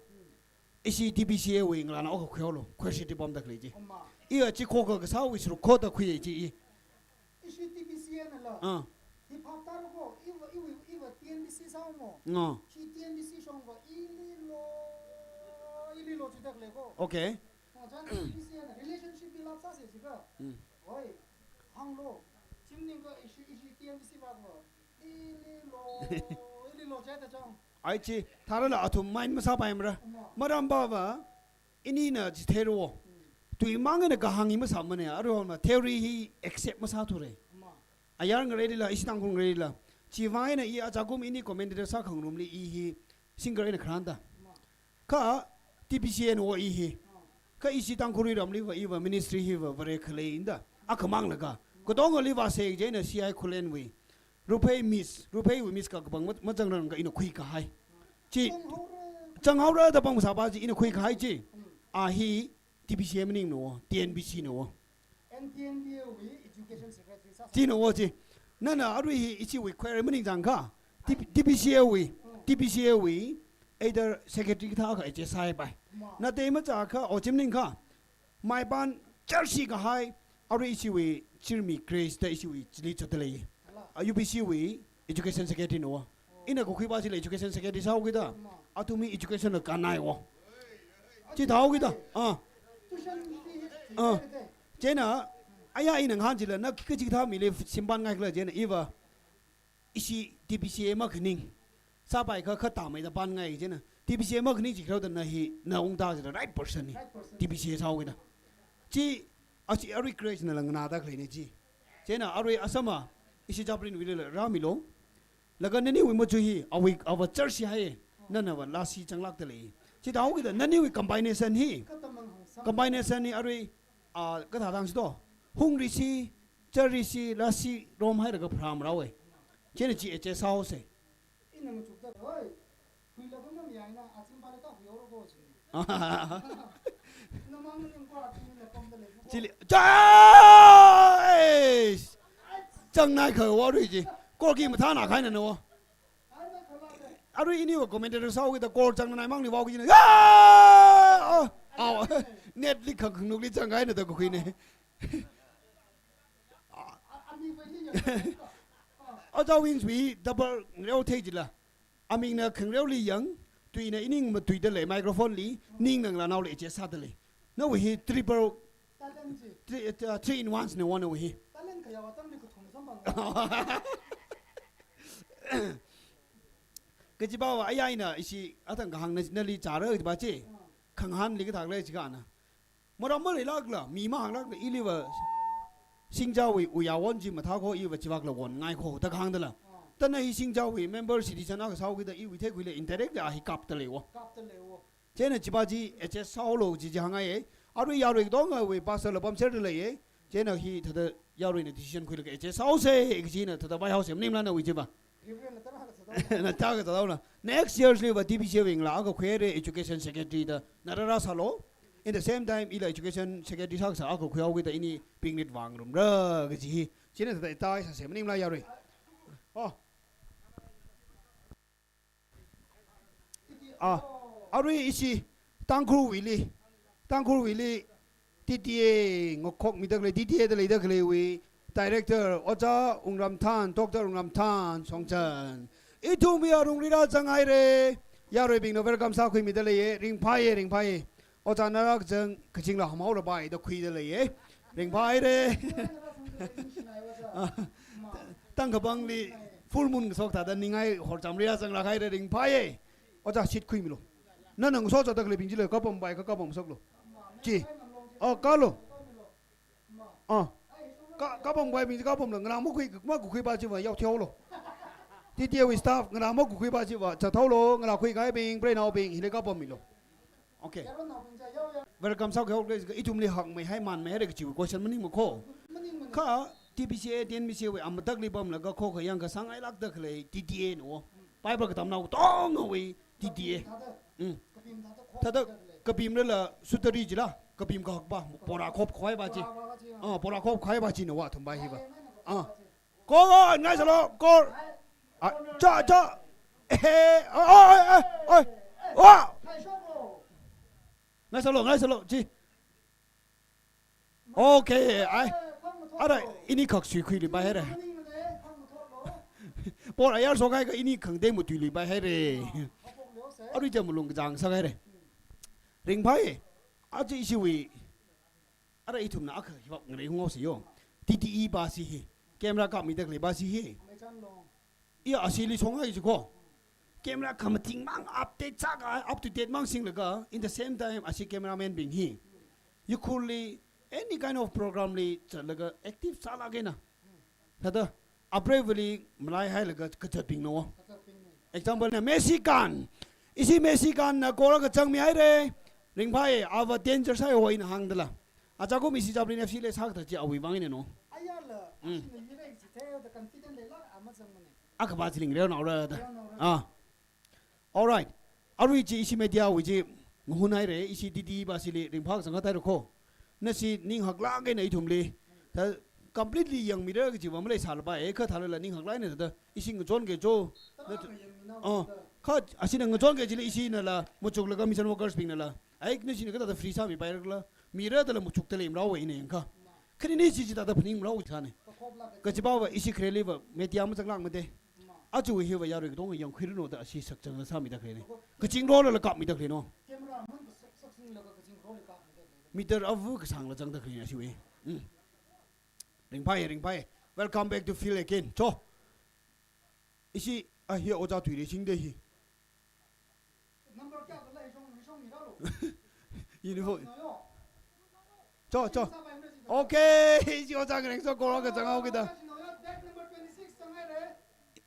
Ishi T B C A wui ngalana okha khuihaolo, khuishi ti pamda khalei chi. Iya chi khokha kasāwui suru khoda khui chi i. Ishi T B C N la. Ah. Hi phap tara ko, iva, iva, iva T N B C sāmo. Ah. Hi T N B C shongva, ili lo, ili lo chida khalei ko. Okay. Ah, chān T B C N relationship build up sāsa jiakha. Mm. Oi, hānglo. Chi maningakha ishi, ishi T N B C va ko. Ili lo, ili lo chida chang. Ai chi, tharala athum mind masāpaimara. Ama. Maram bava, inina chitheiro. Mm. Tui mang eina kahāng hi masāmane, aruihon ma theory hi accept masāthure. Ama. Ayar ngareilila, ishi Tangkhul ngareilila. Chivang eina i achakum ini commentator sākhangarumli i hi singer eina kharānda. Ama. Kha T B C N wo i hi. Kha ishi Tangkhul ramli va iva ministry hi va vare khalei inda. Akhamang laga. Katongali vāsa chieina C I Khullenwui. Ruphei miss, Rupheiwui miss kakapang ma-, mazangranga ina khuikahai. Chi, changhaora da pang masāpa chi ina khuikahai chi. A hi T B C M maningna, T N B C na. N T N B A wui education secretary sā. China wo chi. Nana arui hi ichiwui query maningchang kha. T-, T B C A wui, T B C A wui, either secretary kathā kha H S I pai. Natei machākha, o chi maningakha. Maipan church hi kahai, arui ichiwui, Chirmi Grace da ichiwui, chili chotda lei. A U B C wui, education secretary na. Ina kakhuipa chila education secretary sāhaokida. Athumwui education la kannai wo. Chithāhaokida. Ah. Ah. Chieina, aya ina ngahān chila, na kachi kathā mili simpan ngaikhala chieina, iva, ishi T B C A makhaning. Sāpai kha kha tamei da pan ngai chieina. T B C A makhaning chi kharao da na hi, na ungda chila right person hi. Right person. T B C A sāhaokida. Chi, achi arui Grace nala nganāda khaleina chi. Chieina arui Assam a, ishi Chaplain wuilila rāmilo. Laga naniwui machu hi, awui, awa church hi hai, nana va lasi changlakda lei. Chithāhaokida naniwui combination hi, combination hi arui, ah, kathā thang sito. Hungri si, chari si, lasi rom hailaga pharam rāwe. Chieina chi H S sāhaosa. Ina ngachukda, oi, huila kama mi aina, achim pala ta huihaora ko chi. Namang ning kwa, achim na pamda lei ko. Chili, chais! Changnai kha warui chi. Kor khi mathāna khaina na wo. Arui iniwui commentator sāhaokida kor changnai mangli vao kajina. Ya! Oh, aw. Net li khang khangnukli changkahaina da kakhuina. Aja Wins wui double reo thei chila. Amingna khangareoli yang, tuina ining matuida lei, microphone li, ningna ngalānaoli adjust sāda lei. Nawui hi triple, talent chi. Three, uh, three in ones na wo nawui hi. Talent kayākha atamli kathum samphang. Kajiva aya ina ishi athang kahāng na, nali chara kajiva chi. Ah. Khangahānli kathā lei chikha na. Maram maleilākla, mi mahānglākla, iliva Singjawui uyawon chi mathā kho, iva chivakla won ngai kho, da kahāng dala. Ah. Tana hi Singjawui member citizen akha sāhaokida iwui theikhuila interact da hi kapda lei wo. Kapda lei wo. Chieina chiva chi adjust sāhaolo chi chi hāngai ye. Arui yarui katongawui pastor la pamserda lei ye. Chieina hi thāda yaruina decision khuilaga adjust sāhaosa, kajina thāda vaihaosa, maningla nawui chiva. Na ta kazathaola. Next year liva T B C wui ngalā akha khuihaira education secretary da na rāra sālo. In the same time, ila education secretary sākasā akha khuihaokida ini pingrit vāngarumra kaji hi. Chieina thāda itai sāsa maningla yarui. Oh. Ah, arui ishi Tangkhulwuili. Tangkhulwuili T T A ngakhokmida khalei, T T A da leida khaleiwui Director, Ojā Wungramthan, Doctor Wungramthan Shongchan. Ithumwui arungli rāzanghaira. Yaruibingna welcome sākhuimida leiya, ringphāya, ringphāya. Ojā nara kazang kachingla hamhaora bai da khuida leiya. Ringphāhaira. Ah, tangkapangli full moon kashok thāda ningai horchamli rāzanglāk haira, ringphāya. Ojā seat khuimilo. Nana ngasot zatda khaleibing chila kapam bai kha kapam shoklo. Chi. Oh, kalo. Ah. Ka, kapam baibing chi kapamla, ngalā makakhui, makakhuipa chiva yaothihaolo. T T A wui staff, ngalā makakhuipa chiva zathaolo, ngalā khuikahaibing, preinaobing, hili kapammilo. Okay. Welcome sākhuihaokle, ithumli hakmei hai manmei haira kajiwui question maningma kho. Kha T B C A, T N B C A wui amatakli pamlaga kho khayang kasāngailākda khalei T T A na wo. Bible katamnao katongawui T T A. Mm. Thāda kapimlala sutari chila, kapim kahakpa, pora khop khuipa chi. Ah, pora khop khuipa china va thumba hiva. Ah. Ko, ko, ngaisalo, ko. Ah, cha, cha. Eh, oh, oh, eh, eh, oh. Wa. Ngaisalo, ngaisalo, chi. Okay, ai. Ara, ini khak suikhuiluipai haira. Por ayar shokhaiakha ini khangatei matuiluipai haira. Arui chi malung kachāng sāhaira. Ringphai, aja ishiwui. Ara ithumna akha hivak ngarei hunghaosa yo. T T E pa si hi. Camera kapmida khalei pa si hi. Iya ashili shonghai jiko. Camera khamathing mang update sākha, up to date mang singlaga, in the same time ashi cameraman bing hi. Yukhurli any kind of program li zatlaga active sālāk eina. Thāda, apreivali malaihailaga kazatbing no. Example na Messi kan. Ishi Messi kanna goal akha zangmi haira. Ringphai, ava danger sāi ho ina hāngdala. Aja kum ishi Javelin F C li sākatā chi awui vang eina no. Ayala, Mm. Ashina yirei chi the, the confident leila, ama zangmane. Akha pa chi lingreonaora da. Reonaora. Ah. Alright. Arui chi ishi media wui chi ngahun haira, ishi T T E pa sili ringphā kazang khathai rako. Nashi ning haklāk eina ithumli. Thā completely yangmira kajiva maleisālapai, kha thālala ning haklāk eina thāda ishi ngachonki jo. Na, oh, kha ashina ngachonki jili ishinala, machuklaga mission workers bingnala. Ai, nashina kathāda free sāmipaira khala. Mira dala machukda leimara wui ina yangkha. Khanini chi chithāda phaningra wui thāne. Kajiva va ishi khareliva media mazanglāk made. Aja wui hiva yarui katonga yangkhuiranu da ashi sakchang sāmida kharene. Kaching role la kapmida khareno. Meter avu kasāngla zangda kharene ashiwui. Mm. Ringphai, ringphai. Welcome back to field again. Cho. Ishi, ah, hi oja tui le chingde hi. Number kayākhala shong, shong ni ralo. Uniform. No, yo. Cho, cho. Sāpai mna si. Okay, ishi oja ngareng so goal akha zanghaokida. Sāpai mna si no, yo. Bag number twenty-six zanghaira.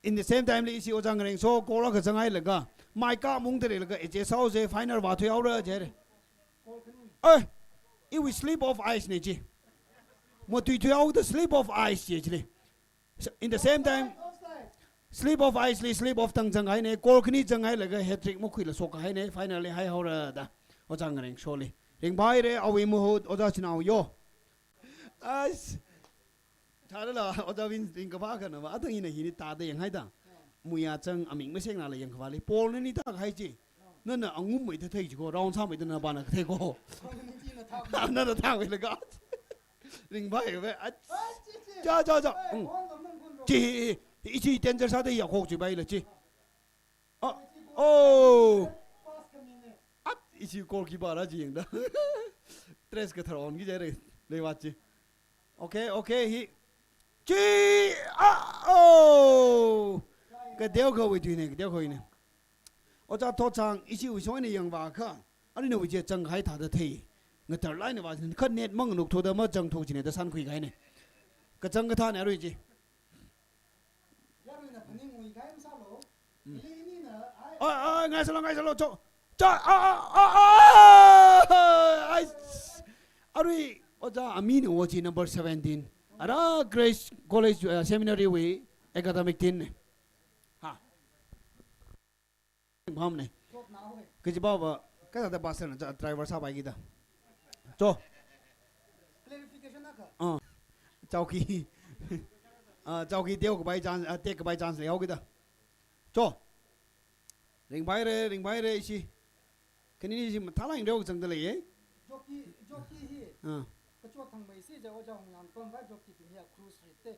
In the same time li ishi oja ngareng so goal akha zanghailaga. Mai ka mung tere laga, eh, H S House final vāthuihaora jire. Goal khani. Eh, iwui slip of eyes ne chi. Matuithuihaoda slip of eyes chi chili. So, in the same time, slip of eyes li slip of tang zanghaine, goal khani zanghailaga hat-trick makhuila shokhaine, finally haihaora da. Oja ngareng sholi. Ringphaire, awui mahut, oja chinao yo. As, thālala, oja win ringkaphā khana ma, atang ina hini tāda yanghaida. Muiya chang aming masengnala yangkhavali. Ball nani tākahai chi. Nana angum mai thāthei chiko, round sāmai thāna bana kathei ko. Nana thāwui laga. Ringphai ve. Ach. Cha, cha, cha. Mm. Chi, ichi danger sāda yakhok chipaila chi. Ah, oh. At, ichi goalkeeper la chi yangda. Dress kathar onki jaire. Leiva chi. Okay, okay, hi. Chi, ah, oh. Kateokha wui tuine, kateokha wuine. Oja Thotchang, ishi wui shong eina yangvākha. Aruina wui chi zangkahai thāda thei. Ngatar laina vā, kha net manganuk thoda mazangthu chine da sankhuikahaine. Kazang kathāne arui chi. Yaruina phaninguikahai masālo. Mm. Ili inina, ai. Ai, ai, ngaisālo, ngaisālo, cho. Cho, ah, ah, ah, ah, ai. Arui, oja amina wo chi number seventeen. Ara Grace College, uh, Seminary wui academic dean ne. Ha. Phamne. Kajiva va, kathāda pastor na cha driver sāpaikida. Cho. Clarification akha. Ah. Chowki. Ah, chowki teokapai chance, ah, tekkapai chance leihaokida. Cho. Ringphaire, ringphaire ishi. Khanini ishi mathālāk eina reozangda leiye. Jockey, jockey hi. Ah. Kachot thangmei si ja oja hung yang pam va jockey bing ya cruise rite.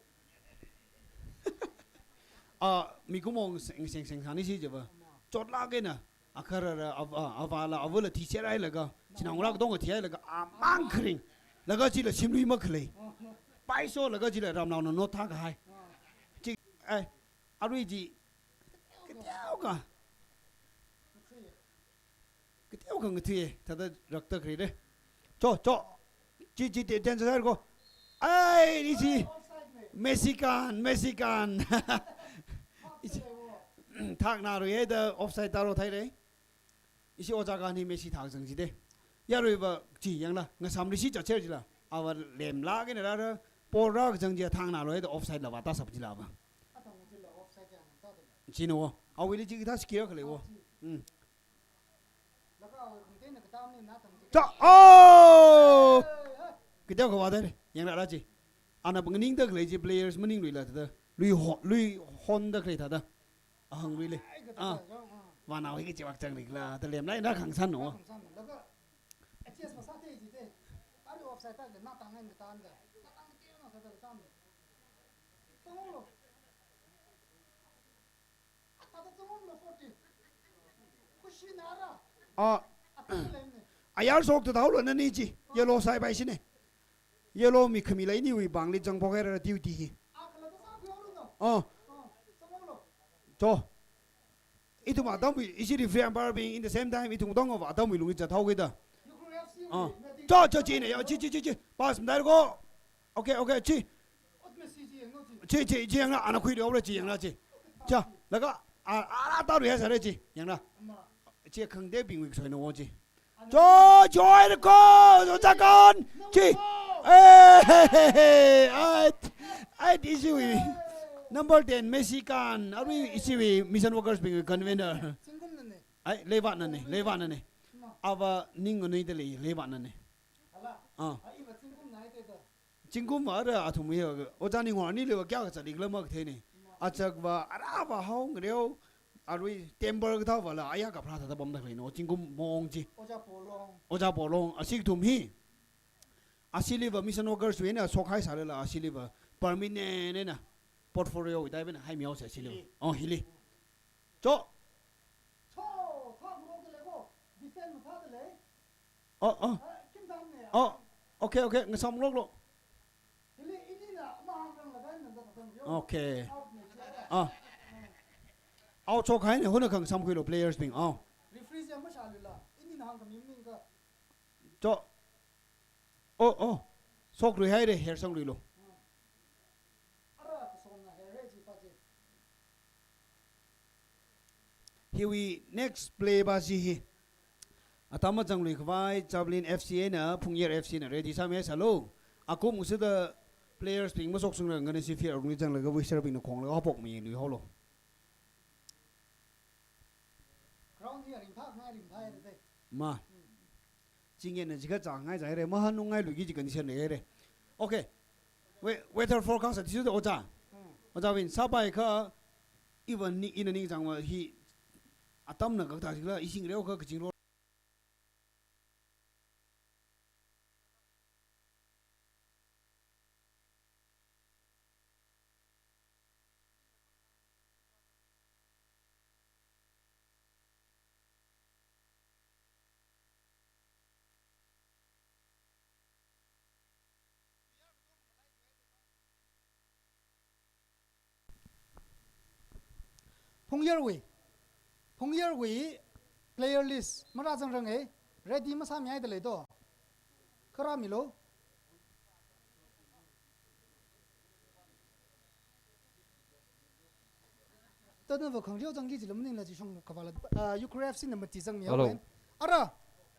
Ah, mikumo seng, seng, seng sāni si java. Chotlāk eina. Akharara, ava, avala, avala thiserhailaga. Chinaongarā katonga thihailaga. Amang kharing. Laga chila shimlui makhalei. Paiso laga chila ramnaona not thākahai. Chi, ai, arui chi. Kateokha. Kateokha ngathuiye, thāda rakta kharire. Cho, cho. Chi, chi, te, ten sa ko. Ai, ishi. Messi kan, Messi kan. Ishi. Thakna ruiye da offside taro thaire. Ishi oja kani Messi thak zang jide. Yaruiva chi yangla, ngasam rishi cha cher jila. Ava lemlāk eina rāra, ball rākazang jia thakna ruiye da offside la vātāshap jila va. Chino wo. Awuili chi kathā skill khalei wo. Mm. Cha, oh! Kateokha vātāre, yangra rā chi. Ana phanganingda khalei chi players maningluila thāda. Lui ho-, lui honda khalei thāda. Ahang lui le. Ah. Vānao hi kachi vak chang rikla, da lemlāk eina khangasan no. Laga, H S masā te ji te. Ari offside ta na tang ngai na tang da. Na tang te na sa da. Ah, ayar shokta thaolo nani chi. Yellow saipai shine. Yellow mi khami la iniwui vangli zangphok haira duty hi. Ah. Cho. Ithum atamwui, ishi referee umpire bing in the same time, ithum tongva atamwui lungli zathaokida. Ah. Cho, cho, chi ne, yo, chi, chi, chi, chi. Pass mdai ko. Okay, okay, chi. Chi, chi, chi, yangna, ana khuihaora chi, yangna chi. Cha, laga, a, a, a, ta ri ha sāra chi, yangna. Chi khangatei bingwui soina wo chi. Cho, joy ko, cho, cha kan, chi. Eh, hey, hey, hey, ai, ai, ishiwui. Number ten, Messi kan, arui ishiwui mission workers bingwui convener. Ai, leiva nane, leiva nane. Ava ning nganui da lei, leiva nane. Ah. Zingkum vāra athum hi, Ojā Ningwar aniliva kayākha zatlikhala makathei ne. Achakva, arava hao ngareo, arui temper kathāvala, ayā kapharā thāda pamda khalei no, zingkum mong chi. Ojā Polong. Ojā Polong, ashi kathum hi. Ashiliva mission workers wui eina shokhai sālala, ashiliva permanent eina portfolio wui type eina haimihaosa ashiliva. Hili. Oh, hili. Cho. Cho, thā murok da lei ko. Defend mathā da lei. Oh, oh. Oh, okay, okay. Ngasam lok lo. Okay. Ah. Out shokhai ne, hona khangasam khuilo players bing. Ah. Referee se masha lula. Ini na hang kami ming ka. Cho. Oh, oh. Shokluihaire, her sangluilo. Ara kasong na her chi pa chi. Hiwui next play pa chi hi. Atam mazangluikhavai, Chaplin F C eina, Phungyar F C na ready sāmi sālo. Akum ngasida players bing mashoksangra ngana si field lungli zanglaga whistle bingna khonglaga haophok mi luihaolo. Ground hi ringphāngai ringphāi de. Ma. Chingena jiakha zāngai zāhaire, mahanungngai luiki ji condition leire. Okay. We-, weather forecast athishurda Ojā. Ojāwui eina sāpaikha, even ni, ina ningchāngva hi atamna kakta jikla, ising reokha kaching ro. Phungyarwui. Phungyarwui player list marāzangranga, ready masāmihaida lei to. Kharā milo. Tadava khangreo zangki jila maningla chi shong kavāla, ah, Ukhrul F C na mati zangmi. Hello. Ara,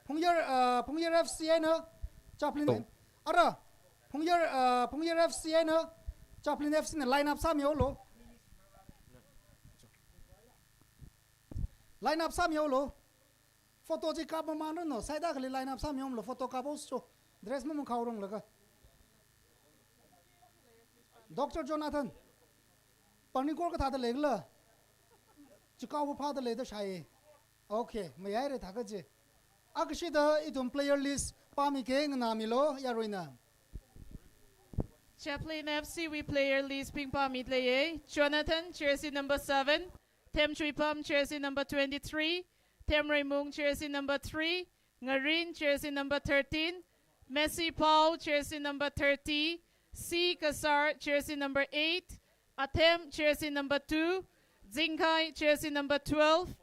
Phungyar, ah, Phungyar F C eina, Chaplin. Hello. Ara, Phungyar, ah, Phungyar F C eina, Chaplin F C na line up sāmihaolo. Line up sāmihaolo. Photo chi kap mamānranu, saida khali line up sāmihaomalo, photo kaphaosa cho. Dress mamangkhaoranglaga. Doctor Jonathan. Pangning kor kathāda leikhala. Chikao phāda leida shai. Okay, mayaire thākha chi. Akashida ithum player list pāmiki nganāmilo, yaruina. Chaplin F C wui player list bing pāmida leiye. Jonathan, jersey number seven. Themchuipam, jersey number twenty-three. Themreimung, jersey number three. Ngarin, jersey number thirteen. Messi Pau, jersey number thirty. C Kasar, jersey number eight. Athem, jersey number two. Zingkhai, jersey number twelve.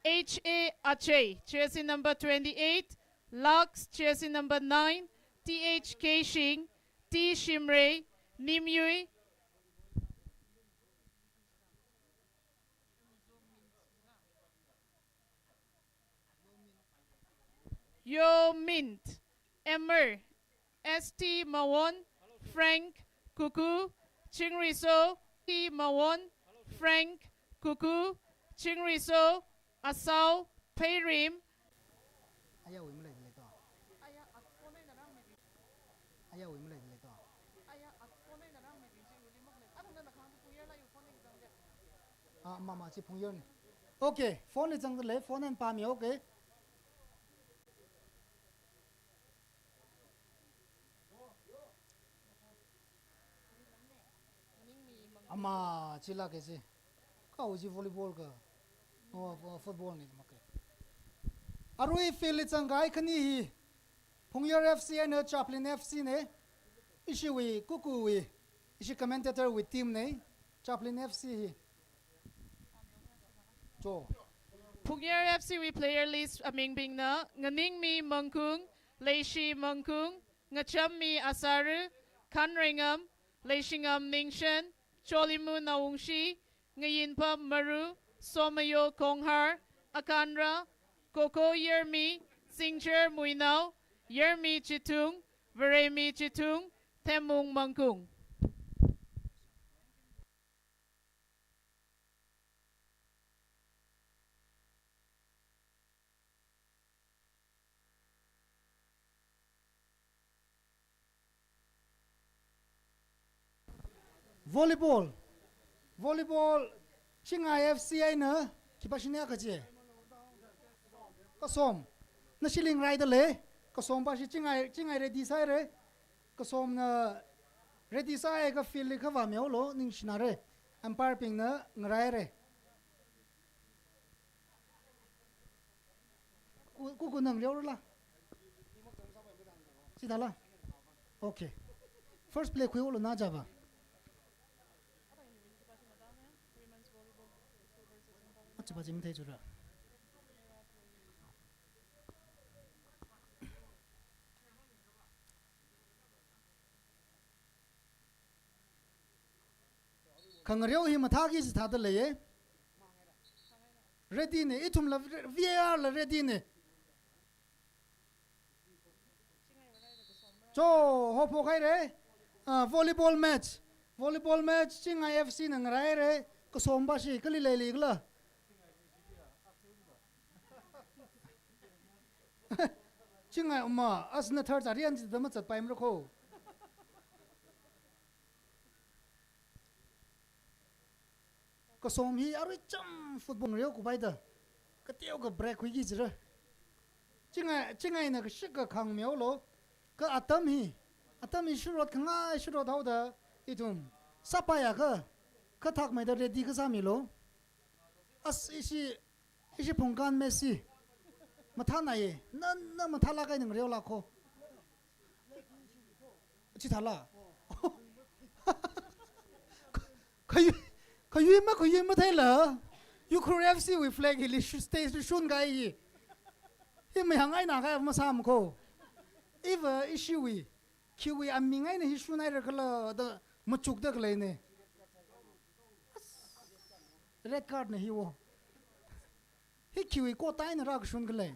H A Achei, jersey number twenty-eight. Lux, jersey number nine. T H Keishing, T Shimray, Nimyui, Yo Mint, Emmer, S T Mawon, Frank Kuku, Chingriso T Mawon, Frank Kuku, Chingriso, Asao Pheirim. Ayawui malei lei to. Ayawui malei lei to. Ah, mama chi Phungyarna. Okay, phone li zangda lei, phone eina pāmi, okay. Ah, chila ke si. Kha chi volleyball ka. Oh, fo-, football ni ma ke. Arui field li zangkahai khani hi. Phungyar F C eina Chaplin F C ne. Ishiwui, kukuwui. Ishi commentator wui team ne. Chaplin F C hi. Cho. Phungyar F C wui player list amingbingna, Nganingmi Mangkung, Leishi Mangkung, Ngachammi Asaru, Khanreingam, Leishingam Ningshen, Cholimu Naungshi, Ngayinpam Maru, Somayo Konghar, Akanra, Koko Yarmi, Singcher Muinao, Yarmi Chithung, Varemi Chithung, Themmung Mangkung. Volleyball. Volleyball, Chingai F C eina, khipāshina kaje. Kasom. Nashi lingrai da lei. Kasom pāshi Chingai, Chingai ready sāhaira. Kasomna ready sāhaiakha field li khavā meolo, ningshinara. Umpire bingna ngaraira. Ku, ku, ku nang reo la. Chithāla. Okay. First play khuiolo na java. Achi pa jim thei chura. Khangareo hi mathāki chithāda leiya. Ready ne, ithumla V A R la ready ne. Cho, hophok haira. Ah, volleyball match. Volleyball match, Chingai F C na ngaraira. Kasom pāshi, kali leili kala. Chingai uma, asna thar charian chida machat paimra kho. Kasom hi arui cham football reo kupaida. Kateokha break khuiki jira. Chingai, Chingaina kashik kakhang meolo. Kha atam hi. Atam hi shurot khangai shurot haoda. Ithum. Sāpaiakha. Kathak maida ready kasāmilo. As ishi Ishi phungkan Messi. Mathānaiya. Na, na mathālāk eina ngareolāk kho. Chithāla. Kayui, kayui ma, kayui matheila. Ukhrul F C wui flag hili shu-, stage li shunkahai hi. Hi mayang eina kha masām kho. Iva ishiwui. Khiwui aming eina hi shunhaira khala da machukda khaleina. Red card na hiwo. Hi khiwui ko taina rākashun khalei.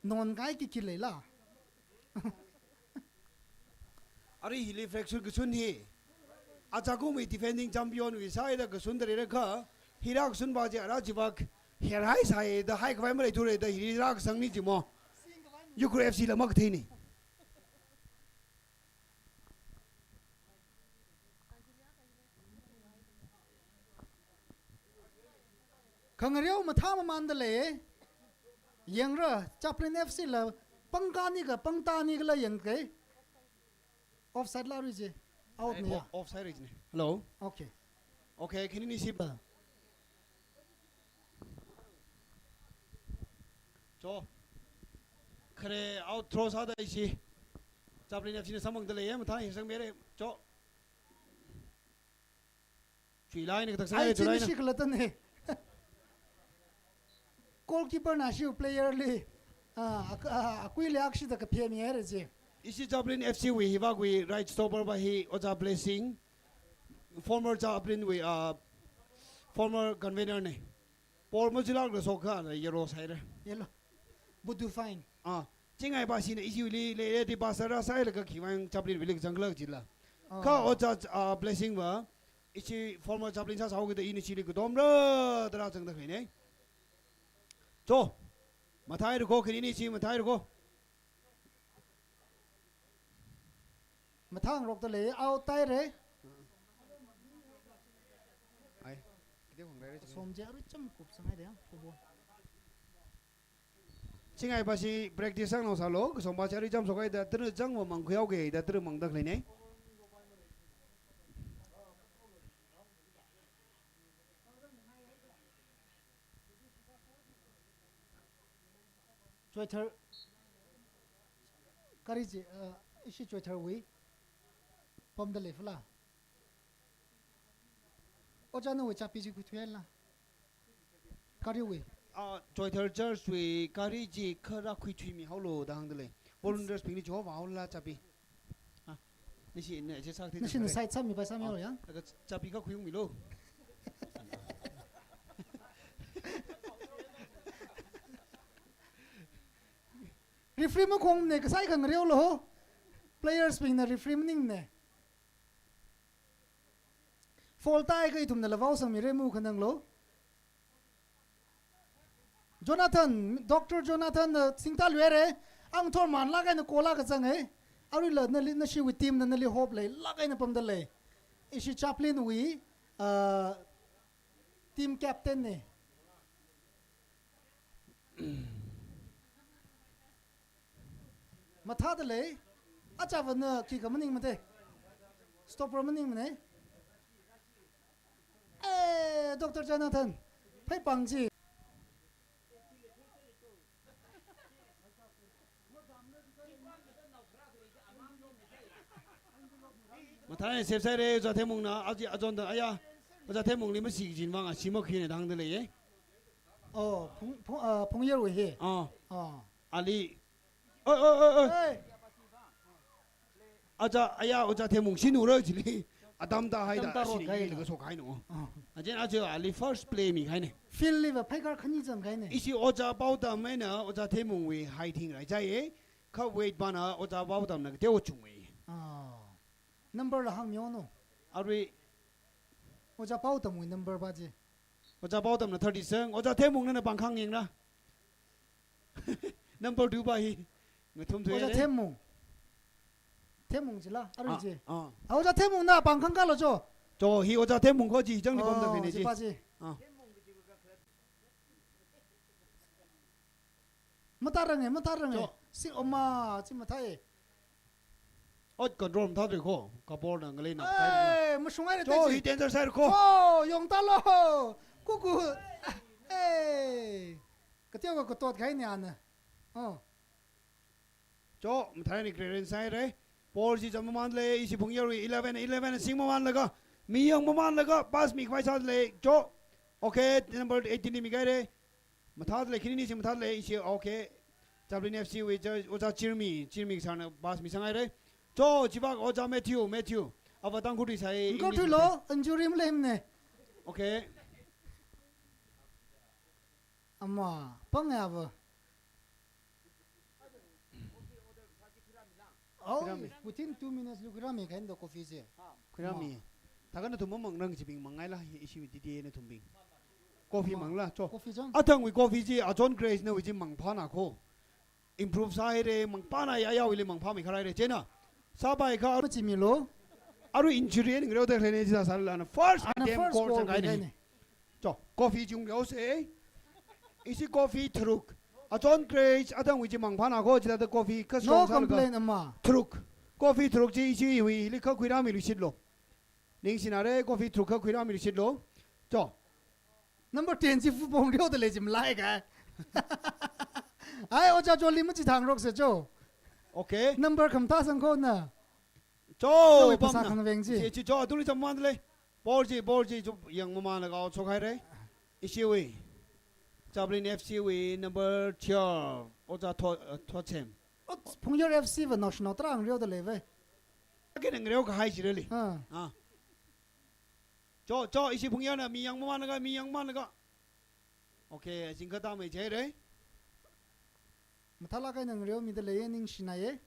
Nonkahai kiki leila. Arui hili flag shun kashun hi. Achakumwui defending champion wui sāhaida kashunda leirakha. Hi rākashun pa chi ara chivak. Herhai sāhaida haikhavai maleithura da hili rākasangna chimo. Ukhrul F C la makatheina. Khangareo mathāmamānda lei. Yangra, Chaplin F C la pangkāni kha, pangtāni khala yangkei. Offside la rui je. Out ni ya. Offside rui je. Hello. Okay. Okay, khanini si. Cho. Khare out throw sāda ishi. Chaplin F C na samphangda leiya, mathā hi sangmira. Cho. Chuilai ni katak sāngai, chuilai ni. Ai, chini shi khalatane. Goalkeeper na shi player li. Ah, ak-, ah, akuili akshida kaphemihaira je. Ishi Chaplin F C wui hivakwui right stopper pa hi Oja Blessing. Former Chaplin wui, ah, former convener ne. Ball machilākla shokha na yellow sāhaira. Yellow. Budu fine. Ah, Chingai pa shina ishi wuili lei lei di pa sāra sāhailaga khiwui vang Chaplin wuili kachang khala jila. Ah. Kha Oja, ah, Blessing va, ishi former Chaplin sāsāhaokida ina shili katomra da rāzangda khaleina. Cho, mathāhaira kho, khanini shi mathāhaira kho. Mathāngarokda lei, out tāhaira. Ai, kide khong rai rai. Som je arui cham kupsanghaida ya, kubo. Chingai pa shi practice sāngnao sālo, kasom pa chi arui chamshokhaida, tara chang va mangkhuihaoki da tara mangda khaleina. Choithar, kari chi, uh, ishi Choitharwui pamda lei fala. Ojā nawui chapbi chi khuithuihaila. Kariwui. Ah, Choithar Church wui kari chi khara khuithuimihaolu da hāngda lei. Volunteers bingli chihova haola chapbi. Ah, nashi na je sak Nashi na side sāmipai sāmihaolu ya. Laga chapbi kha khuiungmilu. Referee makhongmane, kasai khangareolu. Players bingna referee maningne. Foul tāhaiakha ithumnala vaosangmire mu khananglu. Jonathan, Doctor Jonathan na singtā luire, ang thor manlāk eina kola kazange. Aruila nali, nashiwui team na nali hope leilāk eina pamda lei. Ishi Chaplain wui, uh, team captain ne. Mathāda lei, achāvana khikha maningmate. Stopper maningmane. Eh, Doctor Jonathan, phaipang chi. Mathāi save sāhaire, Ojā Themmungna, aji, achonda, aya, Ojā Themmungli masi kajin vang, ashi makhuine da hāngda leiye. Oh, Phung, Phung, uh, Phungyarwui hi. Oh. Oh. Ali. Oi, oi, oi, oi. Hey. Aja, aya, Ojā Themmung shinura chili. Atam tāhaida, atam tārot shini kahaina. Laga shokhaina. Oh. Ajen aja ali first play mikahaine. Field li va phaikar khani zangkahaine. Ishi Ojā Paotam eina Ojā Themmungwui height hingrai chaiye. Kha weight pana Ojā Paotamna kateo chungwe. Ah. Number la hāngmihaonu. Arui. Ojā Paotamwui number pa chi. Ojā Paotamna thirty-seven. Ojā Themmungnana pāngkhang yangra. Number two pa hi. Ngathum thei Ojā le. Themmung. Themmung chila, arui chi. Ah, ah. Ah, Ojā Themmungna pāngkhang kalo cho. Cho, hi Ojā Themmung kho chi, changli pamda khane chi. Oh, chi pa chi. Ah. Matārange, matārange. Cho. Si oma, chi mathāi. Ot control mathātri kho, kabor na ngalei na. Ei, mashung haire cho, chi. Hi danger sāhaire kho. Cho, yongtalo. Kuku. Ei. Kateo ka katot kahaine ana. Oh. Cho, mathāi ni clearance sāhaire. Ball chi cham mamanle, ishi Phungyarwui eleven, eleven sing mamanlaga. Miyang mamanlaga, pass mikhavai sāle. Cho. Okay, number eighteen li mikahaire. Mathāda lei, khinini si mathāda lei, ishi, okay. Chaplain F C wui, Ojā, Ojā Chirmi, Chirmi sirna pass misanghaire. Cho, chivak Ojā Matthew, Matthew. Ava Tangkhul ri sai, English thuilo, sai. Injury maleimane. Okay. Ama, pang ya ava. Oh, khuirāmi. Within two minutes li khuirāmi kahaina coffee se. Khuirāmi. Ma. Thākha nathum mamangrang chibing mangaila, ishi T T A nathumbing. Coffee ma. Mangla, cho. Coffee chang. Athangwui coffee chi, achon Grace nawui chi mangphāna kho. Improve sāhaire, mangphāna ya, yawuili mangphāmi kharāhaire, chieina. Sāpai kha. Machimilo. Arui injury ning reo de rene jida sālana. First ana attempt first goal goal chang kahaine. Kahaine. Cho, coffee chungreose. Ishi coffee tharuk. Achon Grace, athangwui chi mangphāna kho, chithāda coffee kha strong sālaga. No complain ama. Tharuk. Coffee tharuk chi ishiwui, hili kha khuirāmiluishitlo. Ningshinare, coffee tharuk kha khuirāmiluishitlo. Cho. Number ten chi fu pong reo da lei chi malai ka. Ai, Ojā Jolly machithang rokse cho. Okay. Number khamathā sangkhona. Cho, nawui phasā pamna. Khangveng chi. Chi, chi, cho, tuli cham mamanle. Ball chi, ball chi, cho, yang mamanlaga shokhaire. Ishiwui. Chaplain F C wui number twelve. Ojā Tho-, uh, Thotchem. Oh, Phungyar F C va national tarang reo da lei ve. Kena ngareo kahai chi really. Ah. Ah. Cho, cho, ishi Phungyarna miyang mamanlaga, miyang mamanlaga. Okay, jingkatā mai jai re. Mathālāk eina ngareomida leiye, ningshinaiye.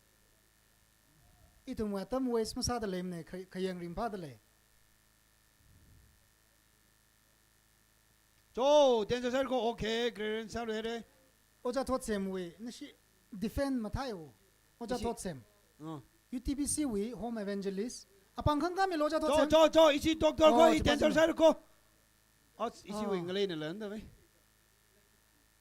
Ithumwui atam waste masāda leimane, kha-, khayang ringphāda lei. Cho, danger sāhaire kho, okay, clearance sāluihaire. Ojā Thotchemwui, nashi defend mathāiwo. Ojā Thotchem. Ah. U T B C wui home evangelist. Apāng khangkāmilo Ojā Thotchem. Cho, cho, cho, ishi doctor kho, oh, hi danger sāhaire kho. Oh, ishiwui ngaleina landa ve.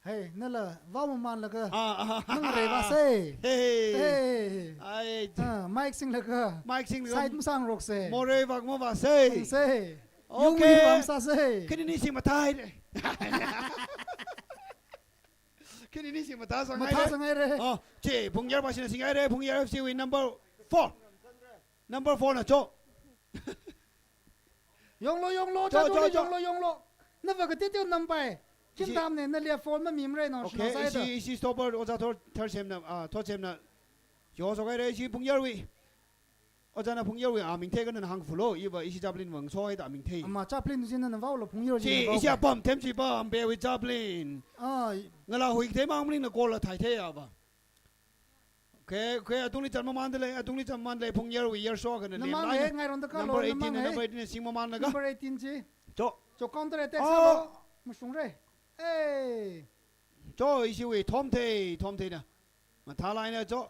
Hey, nala, vao mamanlaga. Ah, ah, ah, nang rei vāsei. Hey. Hey. Ai. Ah, mic singlaga. Mic singlaga. Side masang roksei. Morei vak mavāsei. Sei. Okay. Yungli vāmasāsei. Kani ni si mathāi. Kini ni si mathāsang haire. Mathāsang haire. Oh, chi, Phungyar bashina sing haire, Phungyar F C wui number four. Number four na cho. Yonglo, yonglo, cho, cho, cho, cho. Yonglo, yonglo. Nava kateoteona nampai. Ishi- Khim tamne, nalia foul mamimre no, okay, shino sai ishi, da. Ishi stopper, Oja Thor, Thar Semna, ah, Thor Semna. Yo, so haire, ishi Phungyar wui. Ojana Phungyar wui, ah, ming thei kana hāngfalo, iva ishi Chaplin vang so haida ming thei. Ama Chaplin jina na vaolo, Phungyar chi, jina vao ishi ba. Apam, them chi pam, be wui Chaplin. Ah. Ngala hui thei mang mling na goal la thai thei ya ba. Okay, okay, atungli chan mamandalei, atungli chan mamandalei, Phungyar wui Yarso kana na lem mang line. He, ngairongda kalo, number eighteen, na mang he. Number eighteen, sing mamandalaga. Number eighteen chi. Cho. Cho counter attack. Oh. Salo. Mashungre. Hey. Cho, ishi wui, thom thei, thom thei na. Mathālāk eina cho.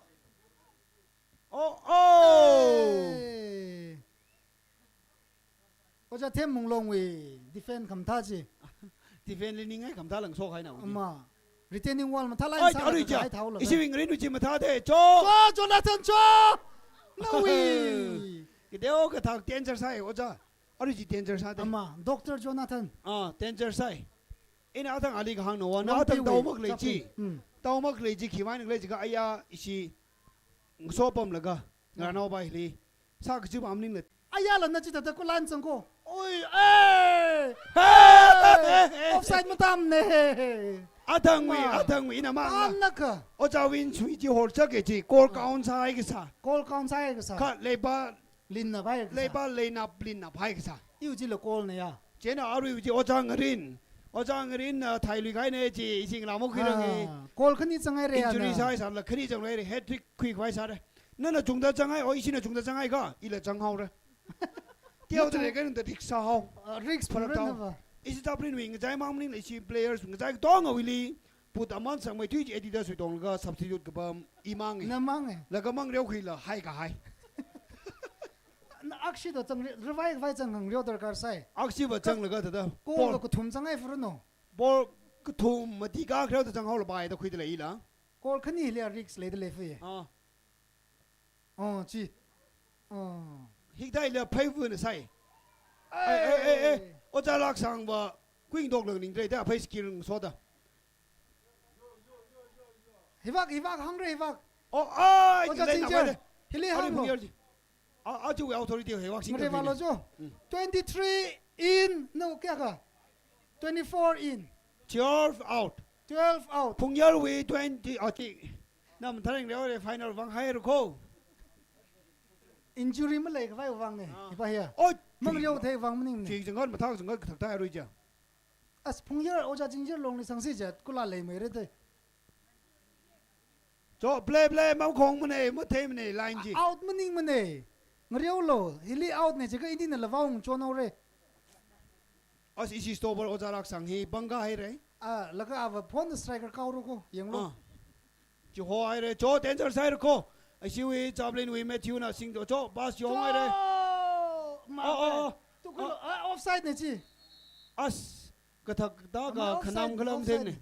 Oh, oh! Hey. Oja Themmung Longwui defend khamathā chi. Defend li ningai khamathā lang so haina wui. Ama. Retaining wall mathālāk eina sālaga arui ja. Hai thaola. Ishi wui ngarin wui chi mathā de. Cho! Cho, Jonathan Cho! Nawui. Kateo kathak danger sai, Oja. Arui chi danger sai de. Ama, Doctor Jonathan. Ah, danger sai. Ina athang ali kahāng no, na athang tao mak lei chi. Chaplin. Hmm. Tao mak lei chi, khiwui vang lei chi ka aya ishi. Ngasopamlaga, ngarānao bai li. Sā kachi ba amning le. Ayala na chi tata kulan chang ko. Oi, eh! Hey! Hey! Offside matamne. Athangwui, ma. Athangwui ina ma. Amna ka. Oja wui sui chi hor chak ke chi, goal count sai kasā. Goal count sai kasā. Kha leiba. Linna bai kasā. Leiba leina linna bai kasā. Iu chi la goal ne ya. Chieina arui chi Oja ngarin. Oja ngarin, ah, thai lui kai ne chi, ising la mo khui rang e. Ah, goal khani chang haire. Injury ana. Sai sāla khani chang haire, hat-trick khui khavai sāre. Nana chungda chang hai, o ishina chungda chang hai ka, ila chang haore. Teo te kan da risk sā hao. Ah, risk pharak tao. Pharak na ba. Ishi Chaplin wui ngachai mang mling la ishi players ngachai tong awui li. Put aman sangmei tui chi Adidas wui tonglaga substitute kapam i mang e. Na mang e. Laga mang reo khuila hai kahai. Na akshi to chang re-, revai khavai chang hang reo darkar sai. Akshi va changlaga tada. Goal ball. Ka kathum chang hai furu no. Ball kathum mati ka reo ta chang haola bai da khuida leila. Goal khani hili risk leida lei fui. Ah. Oh, chi. Oh. Hikdai le phai vun sai. Ai, ai, ai, ai. Ei. Oja Laksang va kuing dok lang ning dre da phai skill so da. Hivak, hivak, hungry hivak. Oh, ai, Oja Chingjer. Hili hang lo. Ari Phungyar chi. A, a, chu authority hivak sing. Mare valo chu. Mm. Twenty-three in, no, kya ka? Twenty-four in. Twelve out. Twelve out. Phungyar wui twenty, ah, chi. Nam thareng reo re final vang hai ru ko. Injury malei khavai vang ne. Ah. Ipa hiya. Oh, mang reo thei vang maning ne. Chi jang kan mathak jang kan kathak thai rui ja. As Phungyar Oja Chingjer Longli sangsi ja kula lei mai re te. Cho, play, play, makhong mane, mathei mane, line chi. Out maning mane. Ngareo lo, hili out ne, chika ini na lavao ngung chon haore. As ishi stopper Oja Laksang hi, bangga haire. Ah, laga ava phone striker kau ro ko, yang lo. Ah. Chi ho haire, cho, danger side ko. Ishi wui, Chaplin wui, Matthew na sing cho, cho, pass yong haire. Cho! Ma, oh, oh, oh. Tu ko, ah, offside ne chi. As. Kathak ta ka khanam khalam theng ne.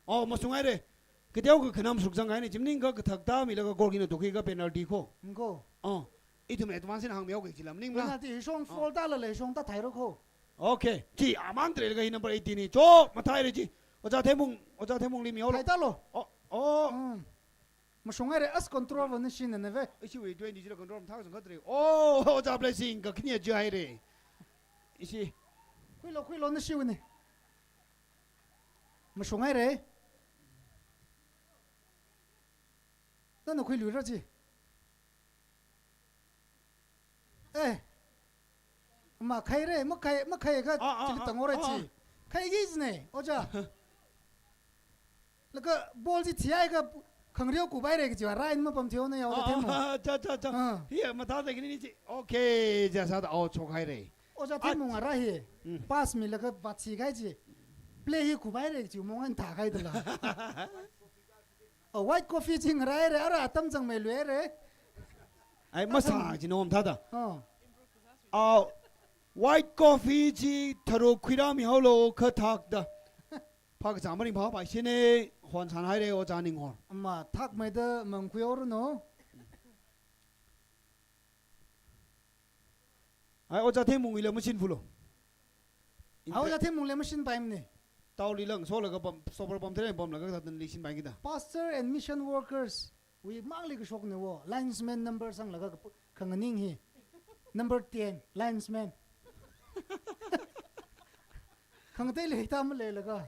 Oh, masung haire. Kateo ka khanam suk zang haine. Chimning ka kathak ta mi la ka goal kina tukhi ka penalty ko. Ko. Oh. Ithum advance na hang miao ke chilam ning na. Penalty hishong foul ta la le hishong ta thairo ko. Okay. Chi amang tre ka hi number eighteen ni. Cho, mathai re chi. Oja Themung, Oja Themung li miao lo. Thai ta lo. Oh, oh. Mm. Mashung haire as control va na shin na ve. Ishi wui twenty zero control thak sang khatre. Oh, Oja Blessing ka khini ji haire. Ishi. Khuilo, khuilo na shi wui ne. Mashung haire. Nana khuilui ra chi. Eh. Ma khai re, ma khai, ma khai ka, ah, ah, chili tang ore, ah, chi. Ah. Khai ki ne, Oja. Laga ball chi thiai ka khangreo kubai re ki chi wa, rain ma pam thiu na yao, ah, Themung. Ah, cha, cha, cha. Ah. Hi, mathā de kini chi. Okay, ja sa da out chok haire. Oja Themung ara hi. Mm. Pass mi laga bat si kai chi. Play hi kubai re ki chi, mong an tha kai dala. Oh, white coffee chi ngarai re, ara atam chang mei lui re. Ai, masa chi nom thāda. Oh. Ah, white coffee chi tharu khuira mi hao lo kha thak da. Phak cha maring pha pai sine, hon san haire Oja Ninghor. Ama thak mei da mang khui or no. Ai, Oja Themung ile machine fulo. Ai, Oja Themung le machine pai mne. Taoli lang, solaga pam, stopper pamthei pamlaga kathāda nali shinpaikida. Pastor and mission workers wui mangli kashokna wo, linesman number sanglaga kap-, khanganing hi. Number ten, linesman. Khangateili hithā maleilaga.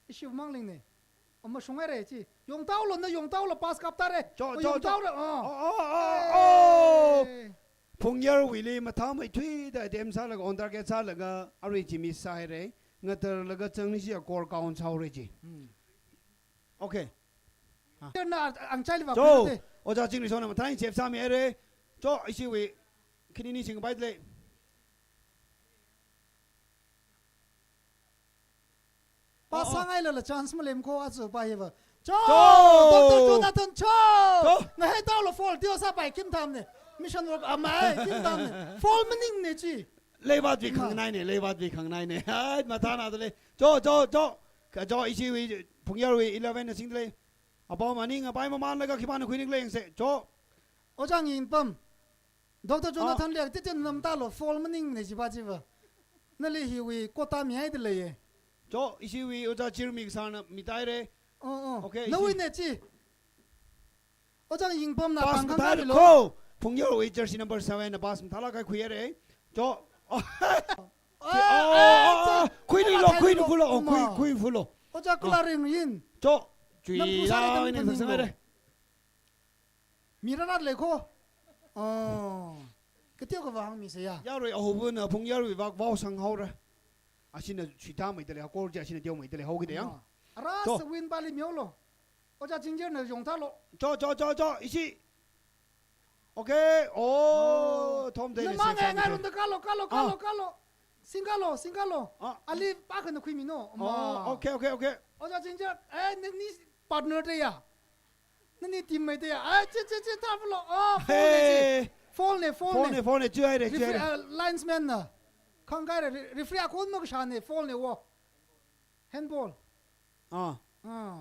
Ishi manglingna. Ama shungaira chi. Yongtaolo na yongtaolo pass kaptare. Cho, O, cho, cho. Yongtaora. Oh. Oh, oh, oh, oh. Hey. Phungyarwuili mathāmeithuida attempt sālaga on target sālaga arui chi miss sāhaira. Ngatarlaga chang ishi a goal count sāhaora chi. Hmm. Okay. Ah. Tirna ang chali va Cho, kulote. Ojā Chingrisona mathālāk save sāmihaira. Cho, ishiwui khanini chingpai le. Pass Oh, oh. sāngailala chance malem kho azu pa hiva. Cho! Cho! Doctor Jonathan Cho! Cho! Ngahai taolo foul tio sāpai kim thamne. Mission work amai kim thamne. Foul maningna chi. Leivatwui Ma. khangnaina, leivatwui khangnaina. Hai, mathāna dale. Cho, cho, cho. Ka cho ishiwui Phungyarwui eleven na singdale. Apam maning apai mamanlaga khipāna khuining lengse. Cho. Ojā Yingpam. Doctor Jonathan Ah. liak tete namtalo foul maningna chiva chiva. Nali hiwui quota mihaida leiye. Cho, ishiwui Ojā Chirmik sāna mitaire. Oh, oh. Okay, Nawui ishi. ne chi. Ojā Yingpamna Pass pangkang mathāda milo. kho. Phungyarwui jersey number seven na pass mathālāk khuihaira. Cho. Oh. Ah, Oh, ah, oh, ah, oh. Khuini lo, Mathāi khuini lo, khulo. Oh, khui, Uma. khui fulo. Ojā Ah. Kula Ringyin. Cho. Chui Nampu sāli la, dam ne phaning lo. sāngaira. Mirarat lei kho. Oh. Kateo kava hāngmise ya. Yarui ahobuna Phungyarwui vak vao sanghaora. Ashina chuitāmeida lei, hakor chi ashina teomeida lei, haokida yang. Ah. Ara To. sa win pali miolo. Ojā Chingjarna yongtalo. Cho, cho, cho, cho, ishi. Okay. Oh, Oh. Thom dei Namang save sāmi ngai te. runda kalo, kalo, kalo, Ah. kalo. Singkalo, singkalo. Ah. Ali pakhana khuimino. Oh, Ma. okay, okay, okay. Ojā Chingjar, eh, nani partner te ya. Nani teammate ya. Ah, chi, chi, chi, thāpalo. Oh, foul ne chi. Hey. Foul ne, foul Foul ne. ne, foul ne, chuihaira, Referee, chuihaira. uh, linesman na. Khangkaira, re-, referee akhon makashāne, foul ne wo. Handball. Ah. Ah.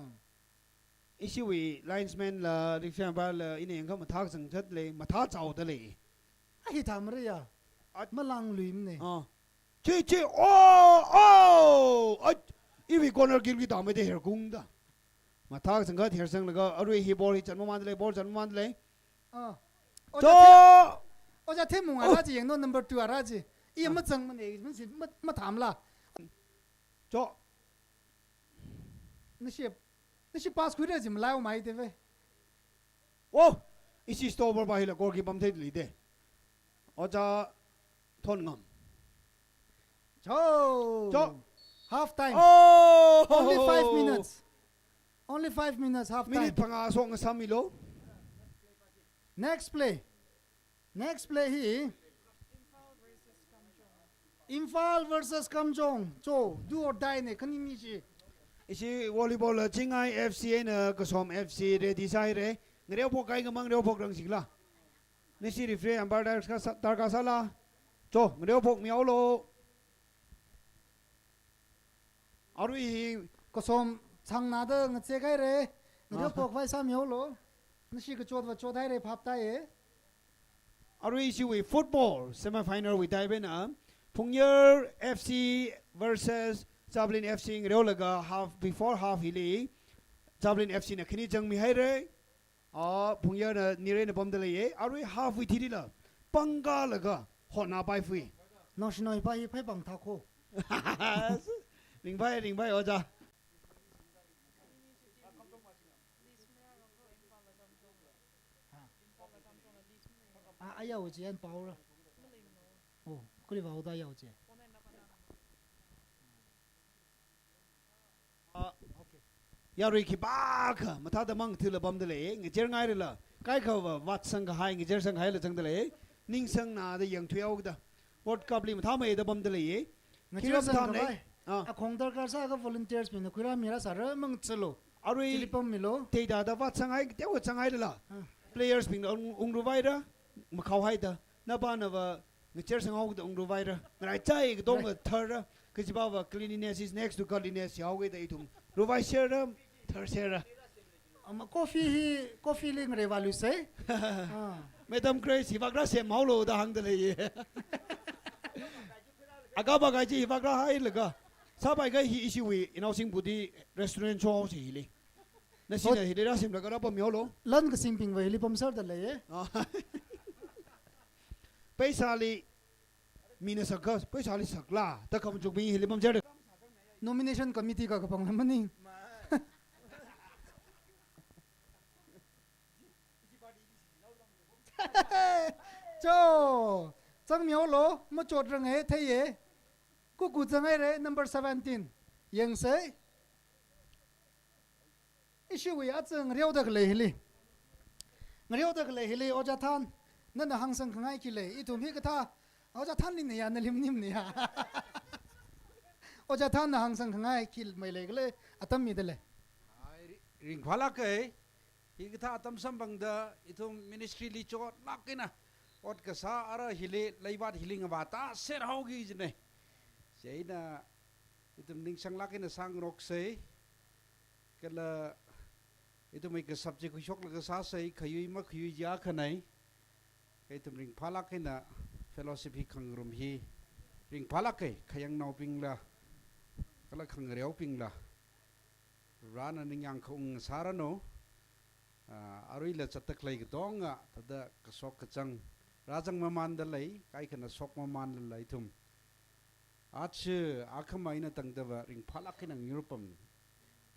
Ishiwui linesman la, referee umpire la, ina yangkha mathā kachangkhat lei, mathā chaoda lei. Ahi thamara ya. At- Malangluimne. Ah. Chi, chi, oh, oh! At, iwui corner kick li tāmeida herkungda. Mathā kachangkhat hersanglaga, arui hi ball hi chan mamanda lei, ball chan mamanda lei. Ah. Cho! Ojā The-, Ojā Themung Oh. ara chi yangno number two ara chi. I Ah. machangmane, masi ma-, mathamla. Cho. Nashi, nashi pass khuira chi malaiomai te ve. Oh! Ishi stopper pa hila goal kick pamthei lei de. Ojā Thongam. Cho. Cho. Half time. Oh! Only five minutes. Only five minutes, half time. Minute phangā song samilo. Next play. Next play hi. Imphal versus Kamjong. Cho, do or die ne, khanini chi. Ishi volleyball la Chingai F C eina Kasom F C ready sāhaira. Ngareophok kai ngamang ngareophok rang sikla. Nashi referee umpire darkar sā, darkar sāla. Cho, ngareophok mihaolo. Arui hi Kasom changna da ngachek haira. Ngareophok Ah. vai sāmihaolo. Nashi kachot va chot haira phap tai e. Arui ishiwui football semifinal wui tai bena. Phungyar F C versus Javelin F C ngareolaga half, before half hili. Javelin F C na khani changmihaira. Ah, Phungyarna nirena pamda leiye. Arui half wui thirila. Pangkalaga hotna pai fui. Naoshinao pa hi phai pang thakho. Ringphai, ringphai, Ojā. Ah, ayao chi an paora. Oh, kuli vao da ayao chi. Ah, okay. Yarui khipākha, mathāda mang thila pamda lei, ngacher ngairala, kaikhava, vātsang kahai, ngacher sanghaila zangda lei, ningsangna da yangthuihaoda, World Cup li mathāmeida pamda lei, Ngacher khira sangkhavai. mathāmei, ah. Akhong darkar sākha volunteers bingna khuirāmira sāra mangchalo. Arui Chili pammilo. Teida da vātsanghai, teowa tsanghailala. Ah. Players bingna ung, ungruvaira, makhaohaida. Napanava, ngacher sanghaoda ungruvaira. Ngaraichai katonga Right. tharra. Kachipava cleanliness is next to godliness. Yaoga da ithum. Ruvai serra, thar serra. Ama coffee hi, coffee li ngareivaluise. Ah. Madam Grace, hivakra semhaolo da hāngda leiye. Akapa kaji hivakra hailaga. Sāpai kahai hi ishiwui inaosingbu di restaurant show si hili. Nashina hili rāsimlaga rāpammilu. Lan kasingbingva hili pamserda leiye. Ah. Paisali mina sakka, paisali sakla, da khamachukbing hili pamserda. Nomination committee kakapangla maning. Cho, zangmilu, machotrange, theiye. Kuku zanghaire, number seventeen. Yangsei. Ishiwui aja ngareoda khalei hili. Ngareoda khalei hili, Ojā Than, nana hāngsang khangai khi lei, ithum hikathā, Ojā Thanli niya, nalim nim niya. Ojā Thanna hāngsang khangai khi mei leikhala, atam mida lei. Ai, ri-, ringphālāke, hikathā atam samphangda, ithum ministry li chotlāk eina, ot kasā ara hili, leivat hili ngavāta serhaoki jine. Chieina, ithum ningsanglāk eina sāngaroksei, kala ithum eika subject khuishoklaga sāsei, khayui makhuiyui jiakha nei. Kha ithum ringphālāk eina fellowship hi khangarum hi ringphālāke, khayangnaobingla, kala khangareobingla. Varena ningyāng khaung sāranu, ah, aruila zatda khalei katonga, thāda kashok kachāng, rāzang mamānda lei, kaikhana shok mamānla lei ithum. Aja, akhama ina tangdava ringphālāk eina ngarupam.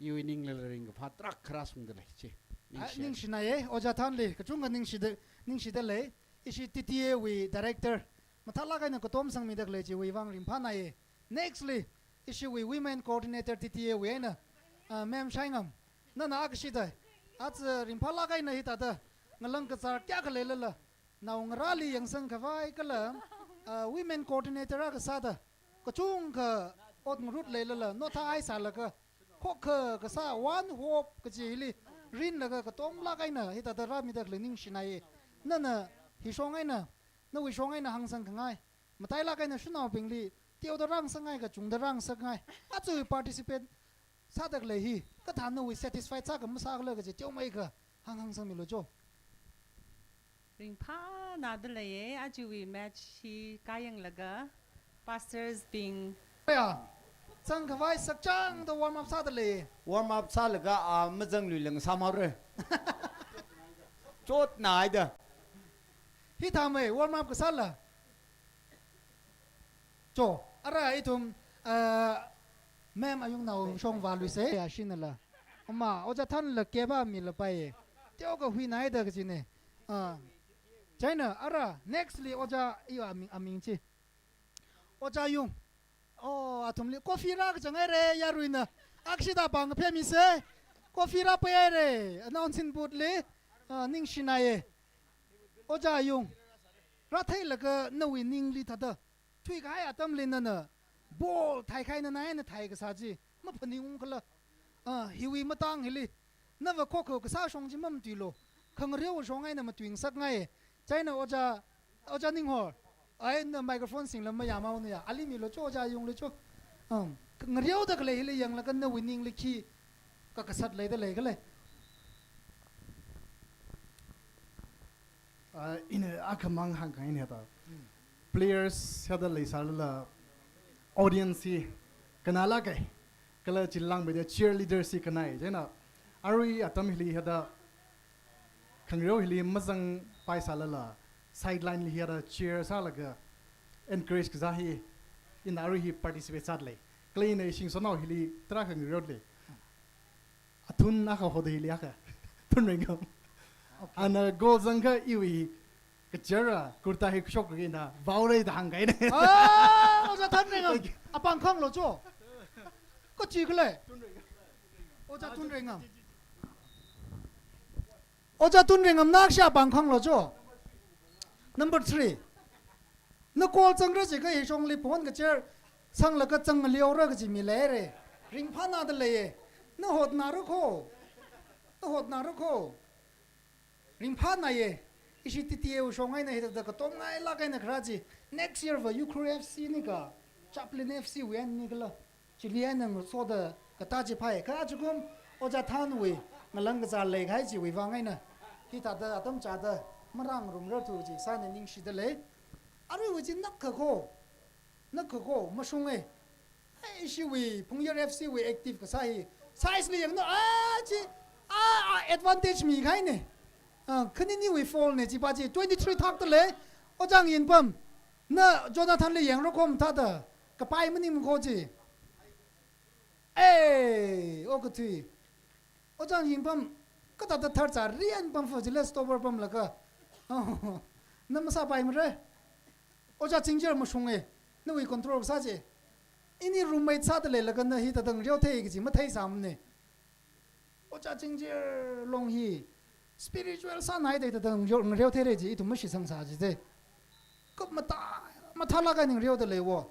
Iwui ninglila ringkaphā tarākha rāshungda lei chi. Ah, ningshi. Ningshinaiye, Ojā Thanli, kachungkha ningshida, ningshida lei. Ishi T T A wui director, mathālāk eina katom sangmida khalei chiwui vang ringphānaiye. Nextli, ishiwui women coordinator T T A wui eina, ah, Ma'am Shaingam. Nana akashida, aja ringphālāk eina hithāda, ngalang kazār kayākha leilala, naongarāli yangsang khavai kala, ah, women coordinator akha sāda, kachungkha ot ngarut leilala, notha ai sālaga, khokkha kasā One Hope kaji hili rinlaga katomlāk eina hithāda rāmida khalei ningshinaiye. Nana hishong eina, nawui shong eina hāngsang khangai, matailāk eina shanaobingli teoda rāngasakngai, kachungda rāngasakngai, aja participate sāda khalei hi, kathāna nawui satisfied sākha masākhala kaji teomeikha hāng hāngsangmilu cho. Ringphānada leiye, ajawui match hi kāyanglaga, pastors bing. Ya, zang khavai sakchangda warm up sāda lei. Warm up sālaga, ah, mazangluilang sāmare. Chotnaida. Hithāmei, warm up kasāla. Cho, ara ithum, ah, ma'am ayungnao shong vāluisei, ya shinala. Ama, Ojā Thanla keba milapai. Teokha huinaida kajine. Ah. Chieina, ara, nextli Ojā, iyo aming, aming chi. Ojā Yung. Oh, athumli coffee rākazang haire, yaruina. Akshida bang phemimisei. Coffee rāpai haire, announcing booth li. Ah, ningshinaiye. Ojā Yung. Rātheilaga nawui ningli thāda. Thuikahai atamli nana. Ball thaikahai nana eina thai kasā chi. Maphaning ungkhala. Ah, hiwui matang hili. Nava khokho kasā shong chi mamatuilu. Khangareo shong eina matuingasakngai. Chieina Ojā, Ojā Ninghor. Ai, na microphone singla mayāmana ya. Ali milu cho, Ojā Yunglu cho. Um, ngareoda khalei hili yanglaga nawui ningli khi kakasat leida leikhala. Ah, ina akhamang hāngkhangai hithāda. Players hithāda leisālala audience hi kanālāke. Kala chilangmeida cheerleaders hi kanai. Chieina arui atam hili hithāda khangareo hili mazangpaisālala sideline li hithāda cheer sālaga encourage kazā hi ina arui hi participate sāda lei. Kala ina ishingshonao hili tarākha ngareo lei. Athun akha hoda hili akha. Thunreingam. Okay. Ana goal zangakha iwui kachara kurta hi kashok kina vaorei da hāngkahaina. Ah, Ojā Thunreingam. Apāng khanglo cho. Kachikhala. Ojā Thunreingam. Ojā Thunreingam nakshi apāng khanglo cho. Number three. Na goal zangra jiakha hishongli phon kachar sanglaga zangngaleora kaji mi leire. Ringphānada leiye. Na hotnara kho. Na hotnara kho. Ringphānaiye. Ishi T T A wui shong eina hithāda katomngailāk eina kharā chi. Next year va Ukhrul F C nika, Chaplin F C wui eina nikhala. Chili eina ngasoda katā chi phāi. Kha ajakum Ojā Thunwui ngalang kazā leikahai chiwui vang eina hithāda atam chāda marāngarumrarthu chi sāna ningshida lei. Aruiwui chi nakkha kho, nakkha kho, mashunge. Ai, ishiwui, Phungyar F C wui active kasā hi. Size li yanglu, ah, chi, ah, ah, advantage mikahaine. Ah, khaniniwui fault ne, chipa chi, twenty-three thakta lei. Ojang Yinpam, na Jonathan li yangra khom thāda, kapai maning kho chi. Ei, okathui. Ojang Yinpam, kathāda thar cha rian pam fu chile stopper pamlaga. Oh, na masāpaimara. Oja Chingjer mashunge. Nawui control kasā chi. Ini roommate sāda leilaga na hithāda ngareothei kaji matheisāmane. Oja Chingjer long hi spiritual sānai da hithāda ngareo, ngareotheira chi ithum mashisangsā chi te. Kap mathā, mathālāk eina ngareoda lei wo.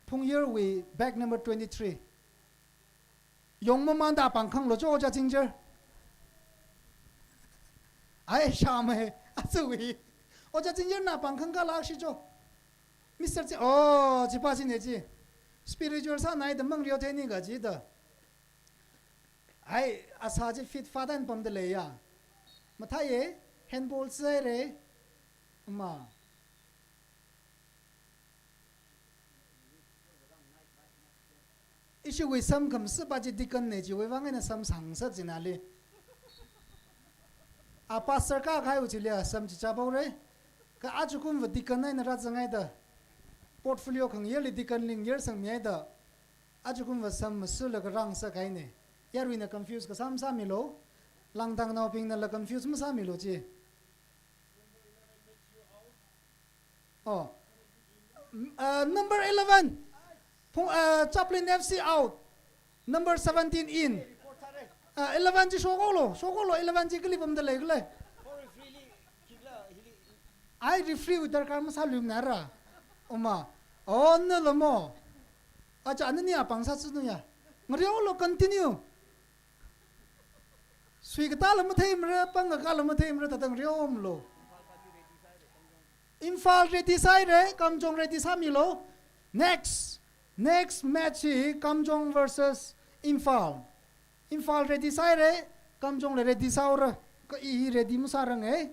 Phungyarwui bag number twenty-three. Yongmamanda pāng khanglo cho Oja Chingjer. Ai, shame, atsui. Oja Chingjer na pāng khangkhala shi cho. Mister Chi, oh, chipa chine chi. Spiritual sānai da mangareotheini kaji da. Ai, asā chi fit fat eina pamda leiya. Mathāye, handball sāhaire. Ma. Ishiwui sam khamasipa chi deacon ne chiwui vang eina sam sāngasak china li. A pastor kakahaiwui chili a sam chichā paore. Kha ajakumva deacon eina rāzanghaida. Portfolio khangayarli deacon li ngayarsangmihaida. Ajakumva sam masulaga rāngasakhaine. Yaruina confuse kasā masāmilu. Langdangnaobingnala confuse masāmilu chi. Oh. M-, uh, number eleven. Phung, uh, Chaplin F C out. Number seventeen in. Uh, eleven chi shokoklo, shokoklo, eleven chi kali pamda leikhala. Ai, referee wui darkar masāluimana ra. Oma. Oh, nala mo. Acha, anani apāng sāsunu ya. Ngareolo, continue. Sui katāla matheimara, pāng kakāla matheimara, thāda ngareomlu. Imphal ready sāhaire, Kamjong ready sāmilu. Next, next match hi Kamjong versus Imphal. Imphal ready sāhaire, Kamjongla ready sāhaora. Kha i hi ready masārange.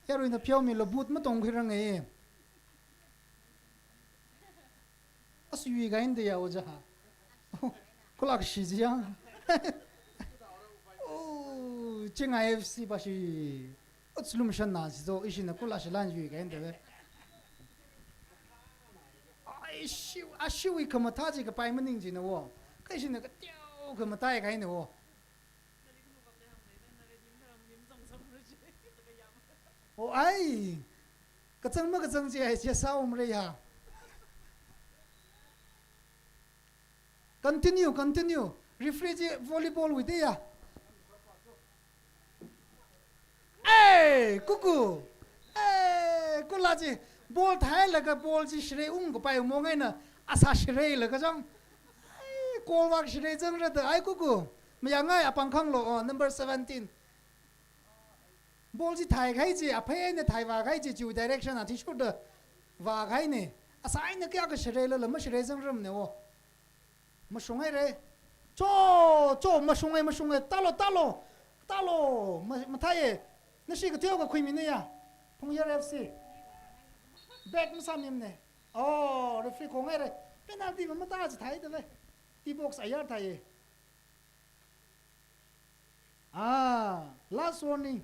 Yaruina pheomilu, boot matongkhuirange. As yuikahaina da ya oja. Kulak shi jiya. Oh, Chingai F C pa shi. Ot lum shan na si zo, ishina kulak shi lan yuikahaina da ve. Ai, shi, ashiwui khamathā chi kapai maning china wo. Kha ishina kateo khamathā kahaina wo. Oh, ai. Kachang makachang chi ai chi sāumra ya. Continue, continue. Referee chi volleyball wui te ya. Ei, kuku. Ei, kula chi. Ball thailaga ball chi shirei ungkapai mongaina. Asā shireilaga chang. Ei, goal vak shirei changra da. Ai, kuku. Mayangai apāng khanglo, oh, number seventeen. Ball chi thaikahai chi, aphei eina thaivākahai chi, chiwui direction athishurda vākahaine. Asā eina kayākha shireilala mashirei zangramne wo. Mashunghaire. Cho, cho, mashunghai, mashunghai. Tālo, tālo, tālo. Ma, mathāye. Nashi kateokha khuimina ya. Phungyar F C. Back masāmimane. Oh, referee khonghaire. Penalty ma matā chithai da ve. T box ayar thaiye. Ah, last warning.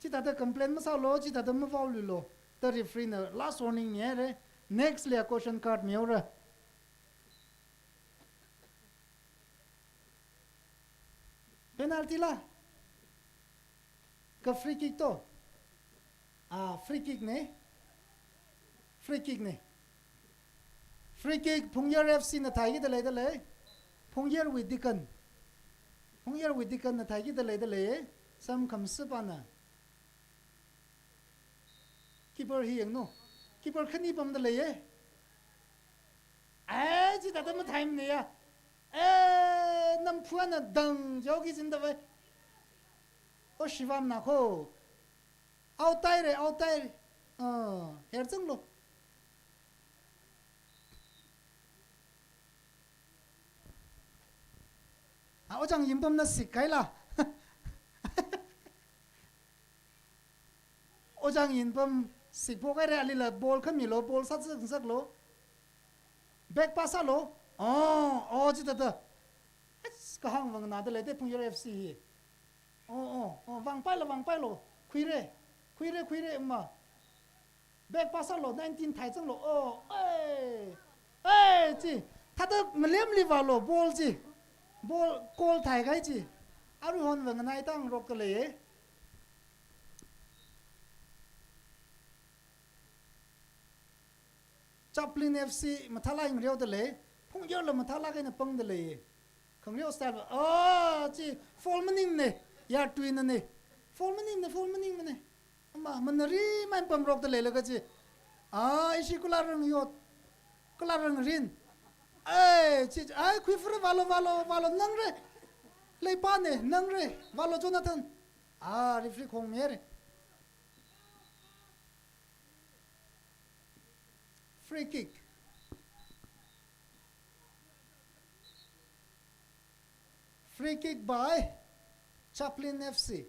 Chithāda complain masālo, chithāda mavaoluilo. Da referee na last warning mihaire. Next liya caution card mihaora. Penalty la. Kha free kick to. Ah, free kick ne. Free kick ne. Free kick, Phungyar F C na thaiki da lei da lei. Phungyarwui Deacon. Phungyarwui Deacon na thaiki da lei da lei. Sam khamasipa na. Keeper hi yanglu. Keeper khani pamda leiye. Ai, chithāda matheimane ya. Eh, namphuana dang jaoki chinda vai. O shivam na kho. Out taire, out taire. Ah, her changlo. Ah, Ojang Yimpam na sikhaila. Ojang Yimpam sikphok haire, alila ball khamilo, ball sāzak zaklo. Back pass sālo. Oh, oh, chithāda. Ais, kahāng vānganāda lei te Phungyar F C hi. Oh, oh, oh, vāngpailo, vāngpailo. Khuire, khuire, khuire, ma. Back pass lo, nineteen thai changlo. Oh, ei. Ei, chi. Thāda ngalemli vālo, ball chi. Ball, goal thai kahai chi. Aruihon vānganai tāngarokda lei. Chaplin F C mathālāk ngareoda lei, Phungyarla mathālāk eina pangda lei. Khangareo style va, ah, chi, foul maningmane, yar tuinane. Foul maningmane, foul maningmane. Ama, manari mai pamrokda leilaga chi. Ah, ishi kula rang yot, kula rang rin. Ai, chi, ai, khuifure, vālo, vālo, vālo, nangre. Leipāne, nangre, vālo Jonathan. Ah, referee khong mere. Free kick. Free kick by Chaplin F C.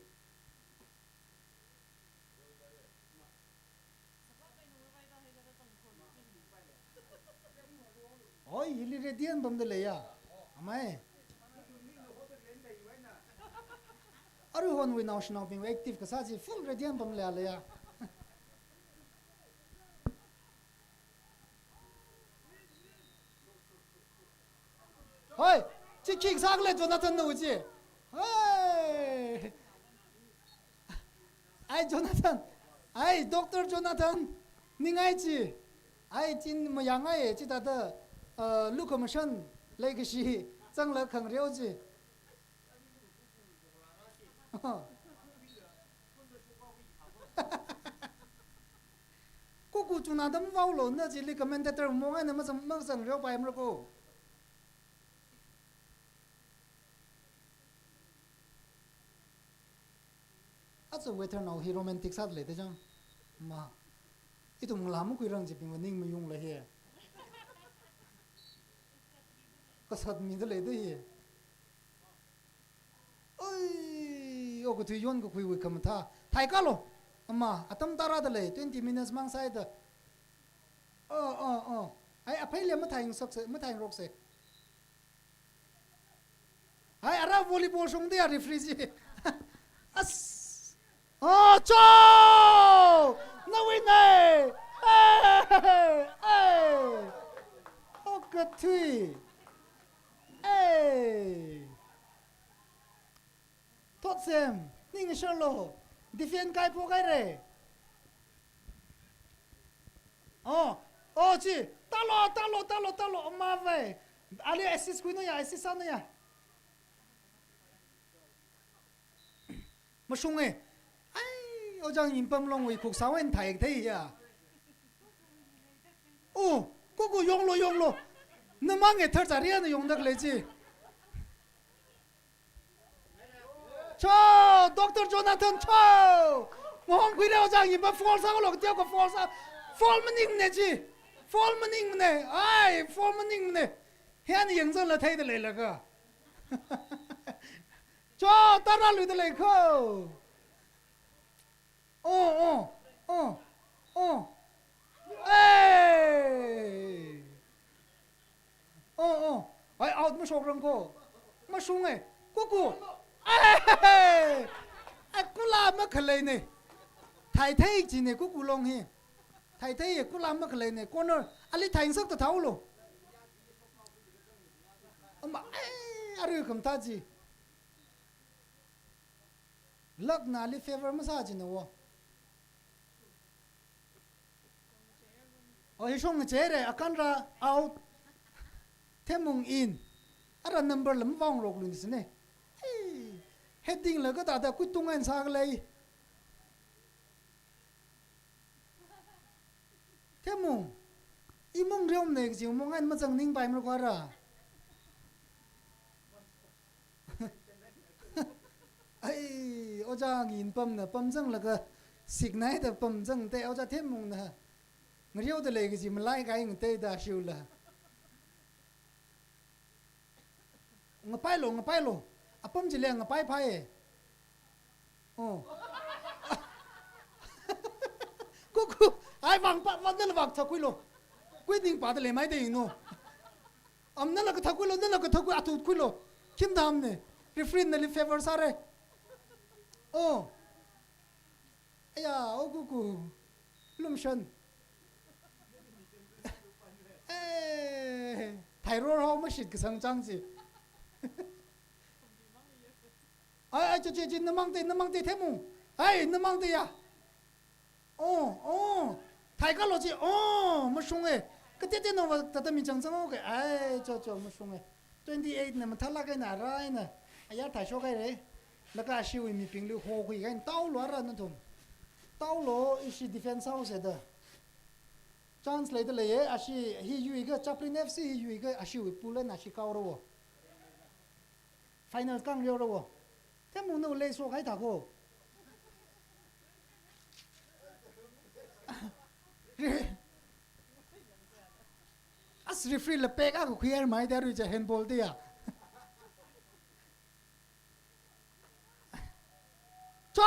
Oi, hili radiant pamda leiya. Amai. Aruihonwui naoshinaobing active kasā chi full radiant pamda leiya. Hoi, chi kick sākhala Jonathan nawui chi. Hoi. Ai, Jonathan. Ai, Doctor Jonathan. Ningai chi. Ai, chin mayāngai chithāda, uh, lukhamashan leikashi zanglaga khangareo chi. Kuku chungna dam vāulo, na chili commentator mong eina mazang, mazangreo paimara ko. Aja waiter nao hi romantic sāda lei te chang. Ma. Ithum ngalā makhuirang chibingva ning mayungla hi. Kasat mida lei te hi. Oi, okathui yon kakhuiwui khamathā. Thaikalo. Ama, atam tarāda lei, twenty minutes mang sāida. Oh, oh, oh. Ai, aphei le mathai ngasakse, mathai ngarokse. Hai, ara volleyball shongda ya referee chi. As. Oh, cho! Nawui nei! Hey! Hey! Okathui! Hey! Thotsem, ning sharlo. Defend kaipo kaire. Oh, oh, chi. Talo, talo, talo, talo. Mavai. Ali assist khuino ya, assist sāno ya. Mashunge. Ai, Ojang Inpam Longwui khuksāwui eina thaitheya. Oh, kuku yonglo, yonglo. Namang e thar chari ana yongda khalei chi. Cho, Doctor Jonathan, cho! Mahom khuire Ojang Inpam foul sālo, katiao ka foul sā. Foul maningmane chi. Foul maningmane. Ai, foul maningmane. Hian yangzanla theida leilaga. Cho, tarāluida lei ko. Oh, oh, oh, oh. Hey! Oh, oh. Ai, out mashokrang ko. Mashunge. Kuku. Hey! Ai, kula makhaleine. Thaithei chine Kuku Long hi. Thaithei kula makhaleine. Corner. Ali thaingsakta thaolo. Ama, ai, arui khamathā chi. Luck na ali favor masā china wo. Oh, hishong chere, akanra out. Themmung in. Ara number lam vāngarokluisine. Hey, heading la kathāda kuitung eina sākhalei. Themmung. Imung reomne kaji mong eina mazang ningpaimara ko ara. Ai, Ojang Inpamna pamzanglaga siknaida pamzangte, Oja Themmungna ngareoda lei kaji malai kai ngateida shiula. Ngapailo, ngapailo. Apam chili ngapaiphai. Oh. Kuku, ai vang pa, vang nala vang thakhuilo. Kuining pa da lei mai de no. Am nala kathā khuilo, nala kathā khui, atu khuilo. Khim dam ne. Referee nali favor sāre. Oh. Aya, o kuku. Lumshan. Eh, thairor hao mashit kasang chang chi. Ai, ai, cho, cho, cho, namang te, namang te themu. Ai, namang te ya. Oh, oh. Thaikalo chi, oh, mashung e. Katete no va tata mi chang chang o ke. Ai, cho, cho, mashung e. Twenty-eight na mathālāk eina rāi na. Aya thaishok haire. Laga ashiwui mibingli hokhui kahaina taolo ara nathum. Taolo ishi defense house da. Chance leida leiye, ashi hi yuiga, Chaplin F C hi yuiga, ashiwui pool eina ashi kaora wo. Final kang riora wo. Themung na lei so kai ta ko. Re-, as referee la pek a ko khuier mai da ru ja handball dia. Cho!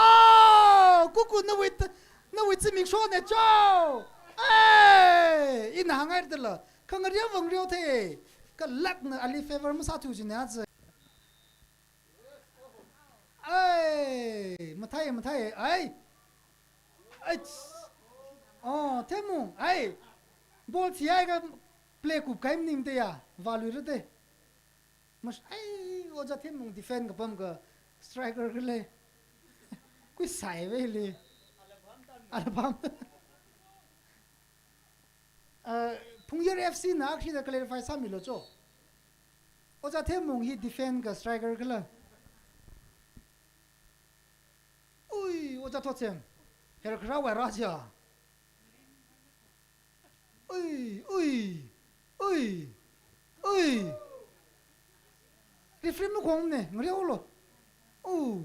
Kuku nawui t-, nawui zimik shone cho! Ai! Ina hāngngaida la. Khangaria vang rio the. Kalak na ali favor masāthu jine aze. Ai! Mathai, mathai. Ai! Ai! Oh, themu. Ai! Ball thiai ka play kup kai maning te ya. Value rate. Mas, ai, oja themung defend kapam ka striker kale. Kui sai ve le. Alabam. Uh, Phungyar F C na akhi da clarify sāmilo cho. Oja themung hi defend ka striker kala. Ui, oja Thotchem. Her khra wa ra ja. Ui, ui, ui, ui. Referee makhong ne, ngariolo. U.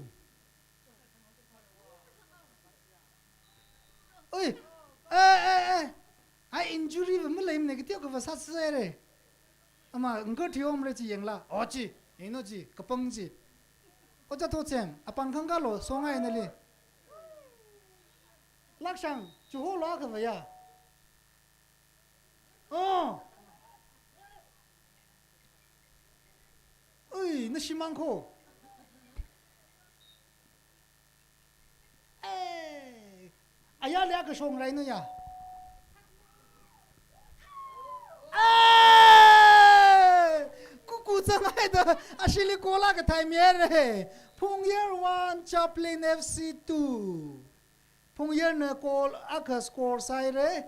Ui, eh, eh, eh. Ai injury va malei ne, kitiyo ka va sāsāre. Ama, ngkar thiom re chi yengla. O chi, ino chi, kapang chi. Oja Thotchem, apang khangkalo, songai nali. Lakshang, chuho lo ka va ya. Oh. Ui, na shimang ko. Eh. Aya le ka shong rai no ya. Eh. Kuku zangai da, ashili kola ka thai miere. Phungyar one, Chaplin F C two. Phungyar na goal akha score sāire.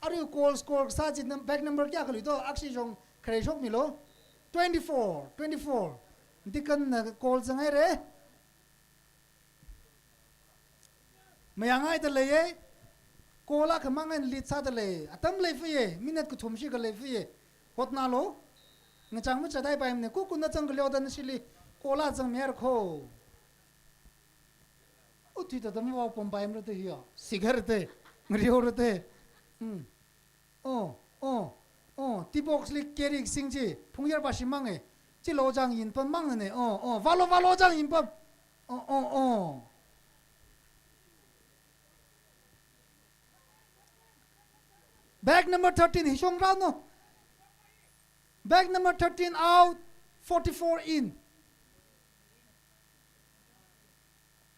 Arui goal score sā chi nam-, bag number kayākha luito, akshi jong khare shokmilo. Twenty-four, twenty-four. Deacon na goal zangaire. Mayangai da leiye. Goal akha mang eina lead sāda lei. Atam lei fuye, minute kathum shi ka lei fuye. Hotnalo. Ngachang machatai paimne, kuku na zang kaleo da nashili. Goal a zang mier ko. Uthi tata mavao pom paimra te hiya. Sigar te. Ngariora te. Hmm. Oh, oh, oh. T-box li carry sing chi. Phungyar ba shimang e. Chilo jang yin pam mang ne. Oh, oh. Valo, valo jang yin pam. Oh, oh, oh. Bag number thirteen, hishong rao no. Bag number thirteen out, forty-four in.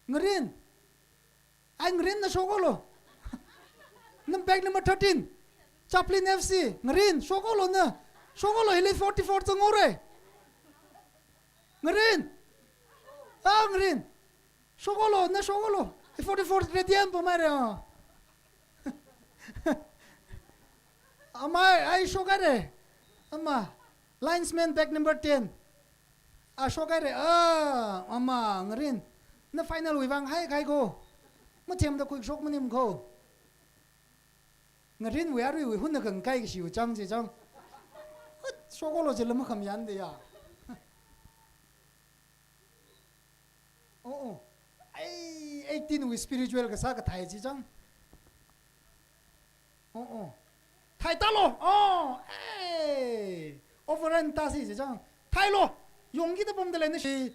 Ngarin. Ai ngarin na shokolo. Nam bag number thirteen. Chaplin F C. Ngarin, shokolo na. Shokolo hili forty-four zangore. Ngarin. Ah, ngarin. Shokolo, na shokolo. Forty-four radian po mare, ah. Amai, ai shokare. Ama, linesman bag number ten. A shokare, ah, ama, ngarin. Na final wui vang hai kai ko. Mathem da kuik shok manim ko. Ngarin wui arui wui hun na kang kai kashi u chang chi chang. Hut, shokolo chi lama kham yan de ya. Oh, oh. Ai, eighteen wui spiritual kasā kathai chi chang. Oh, oh. Thai talo. Oh, eh. Overrun ta si chi chang. Thailo. Yongki ta pam da lei na shi.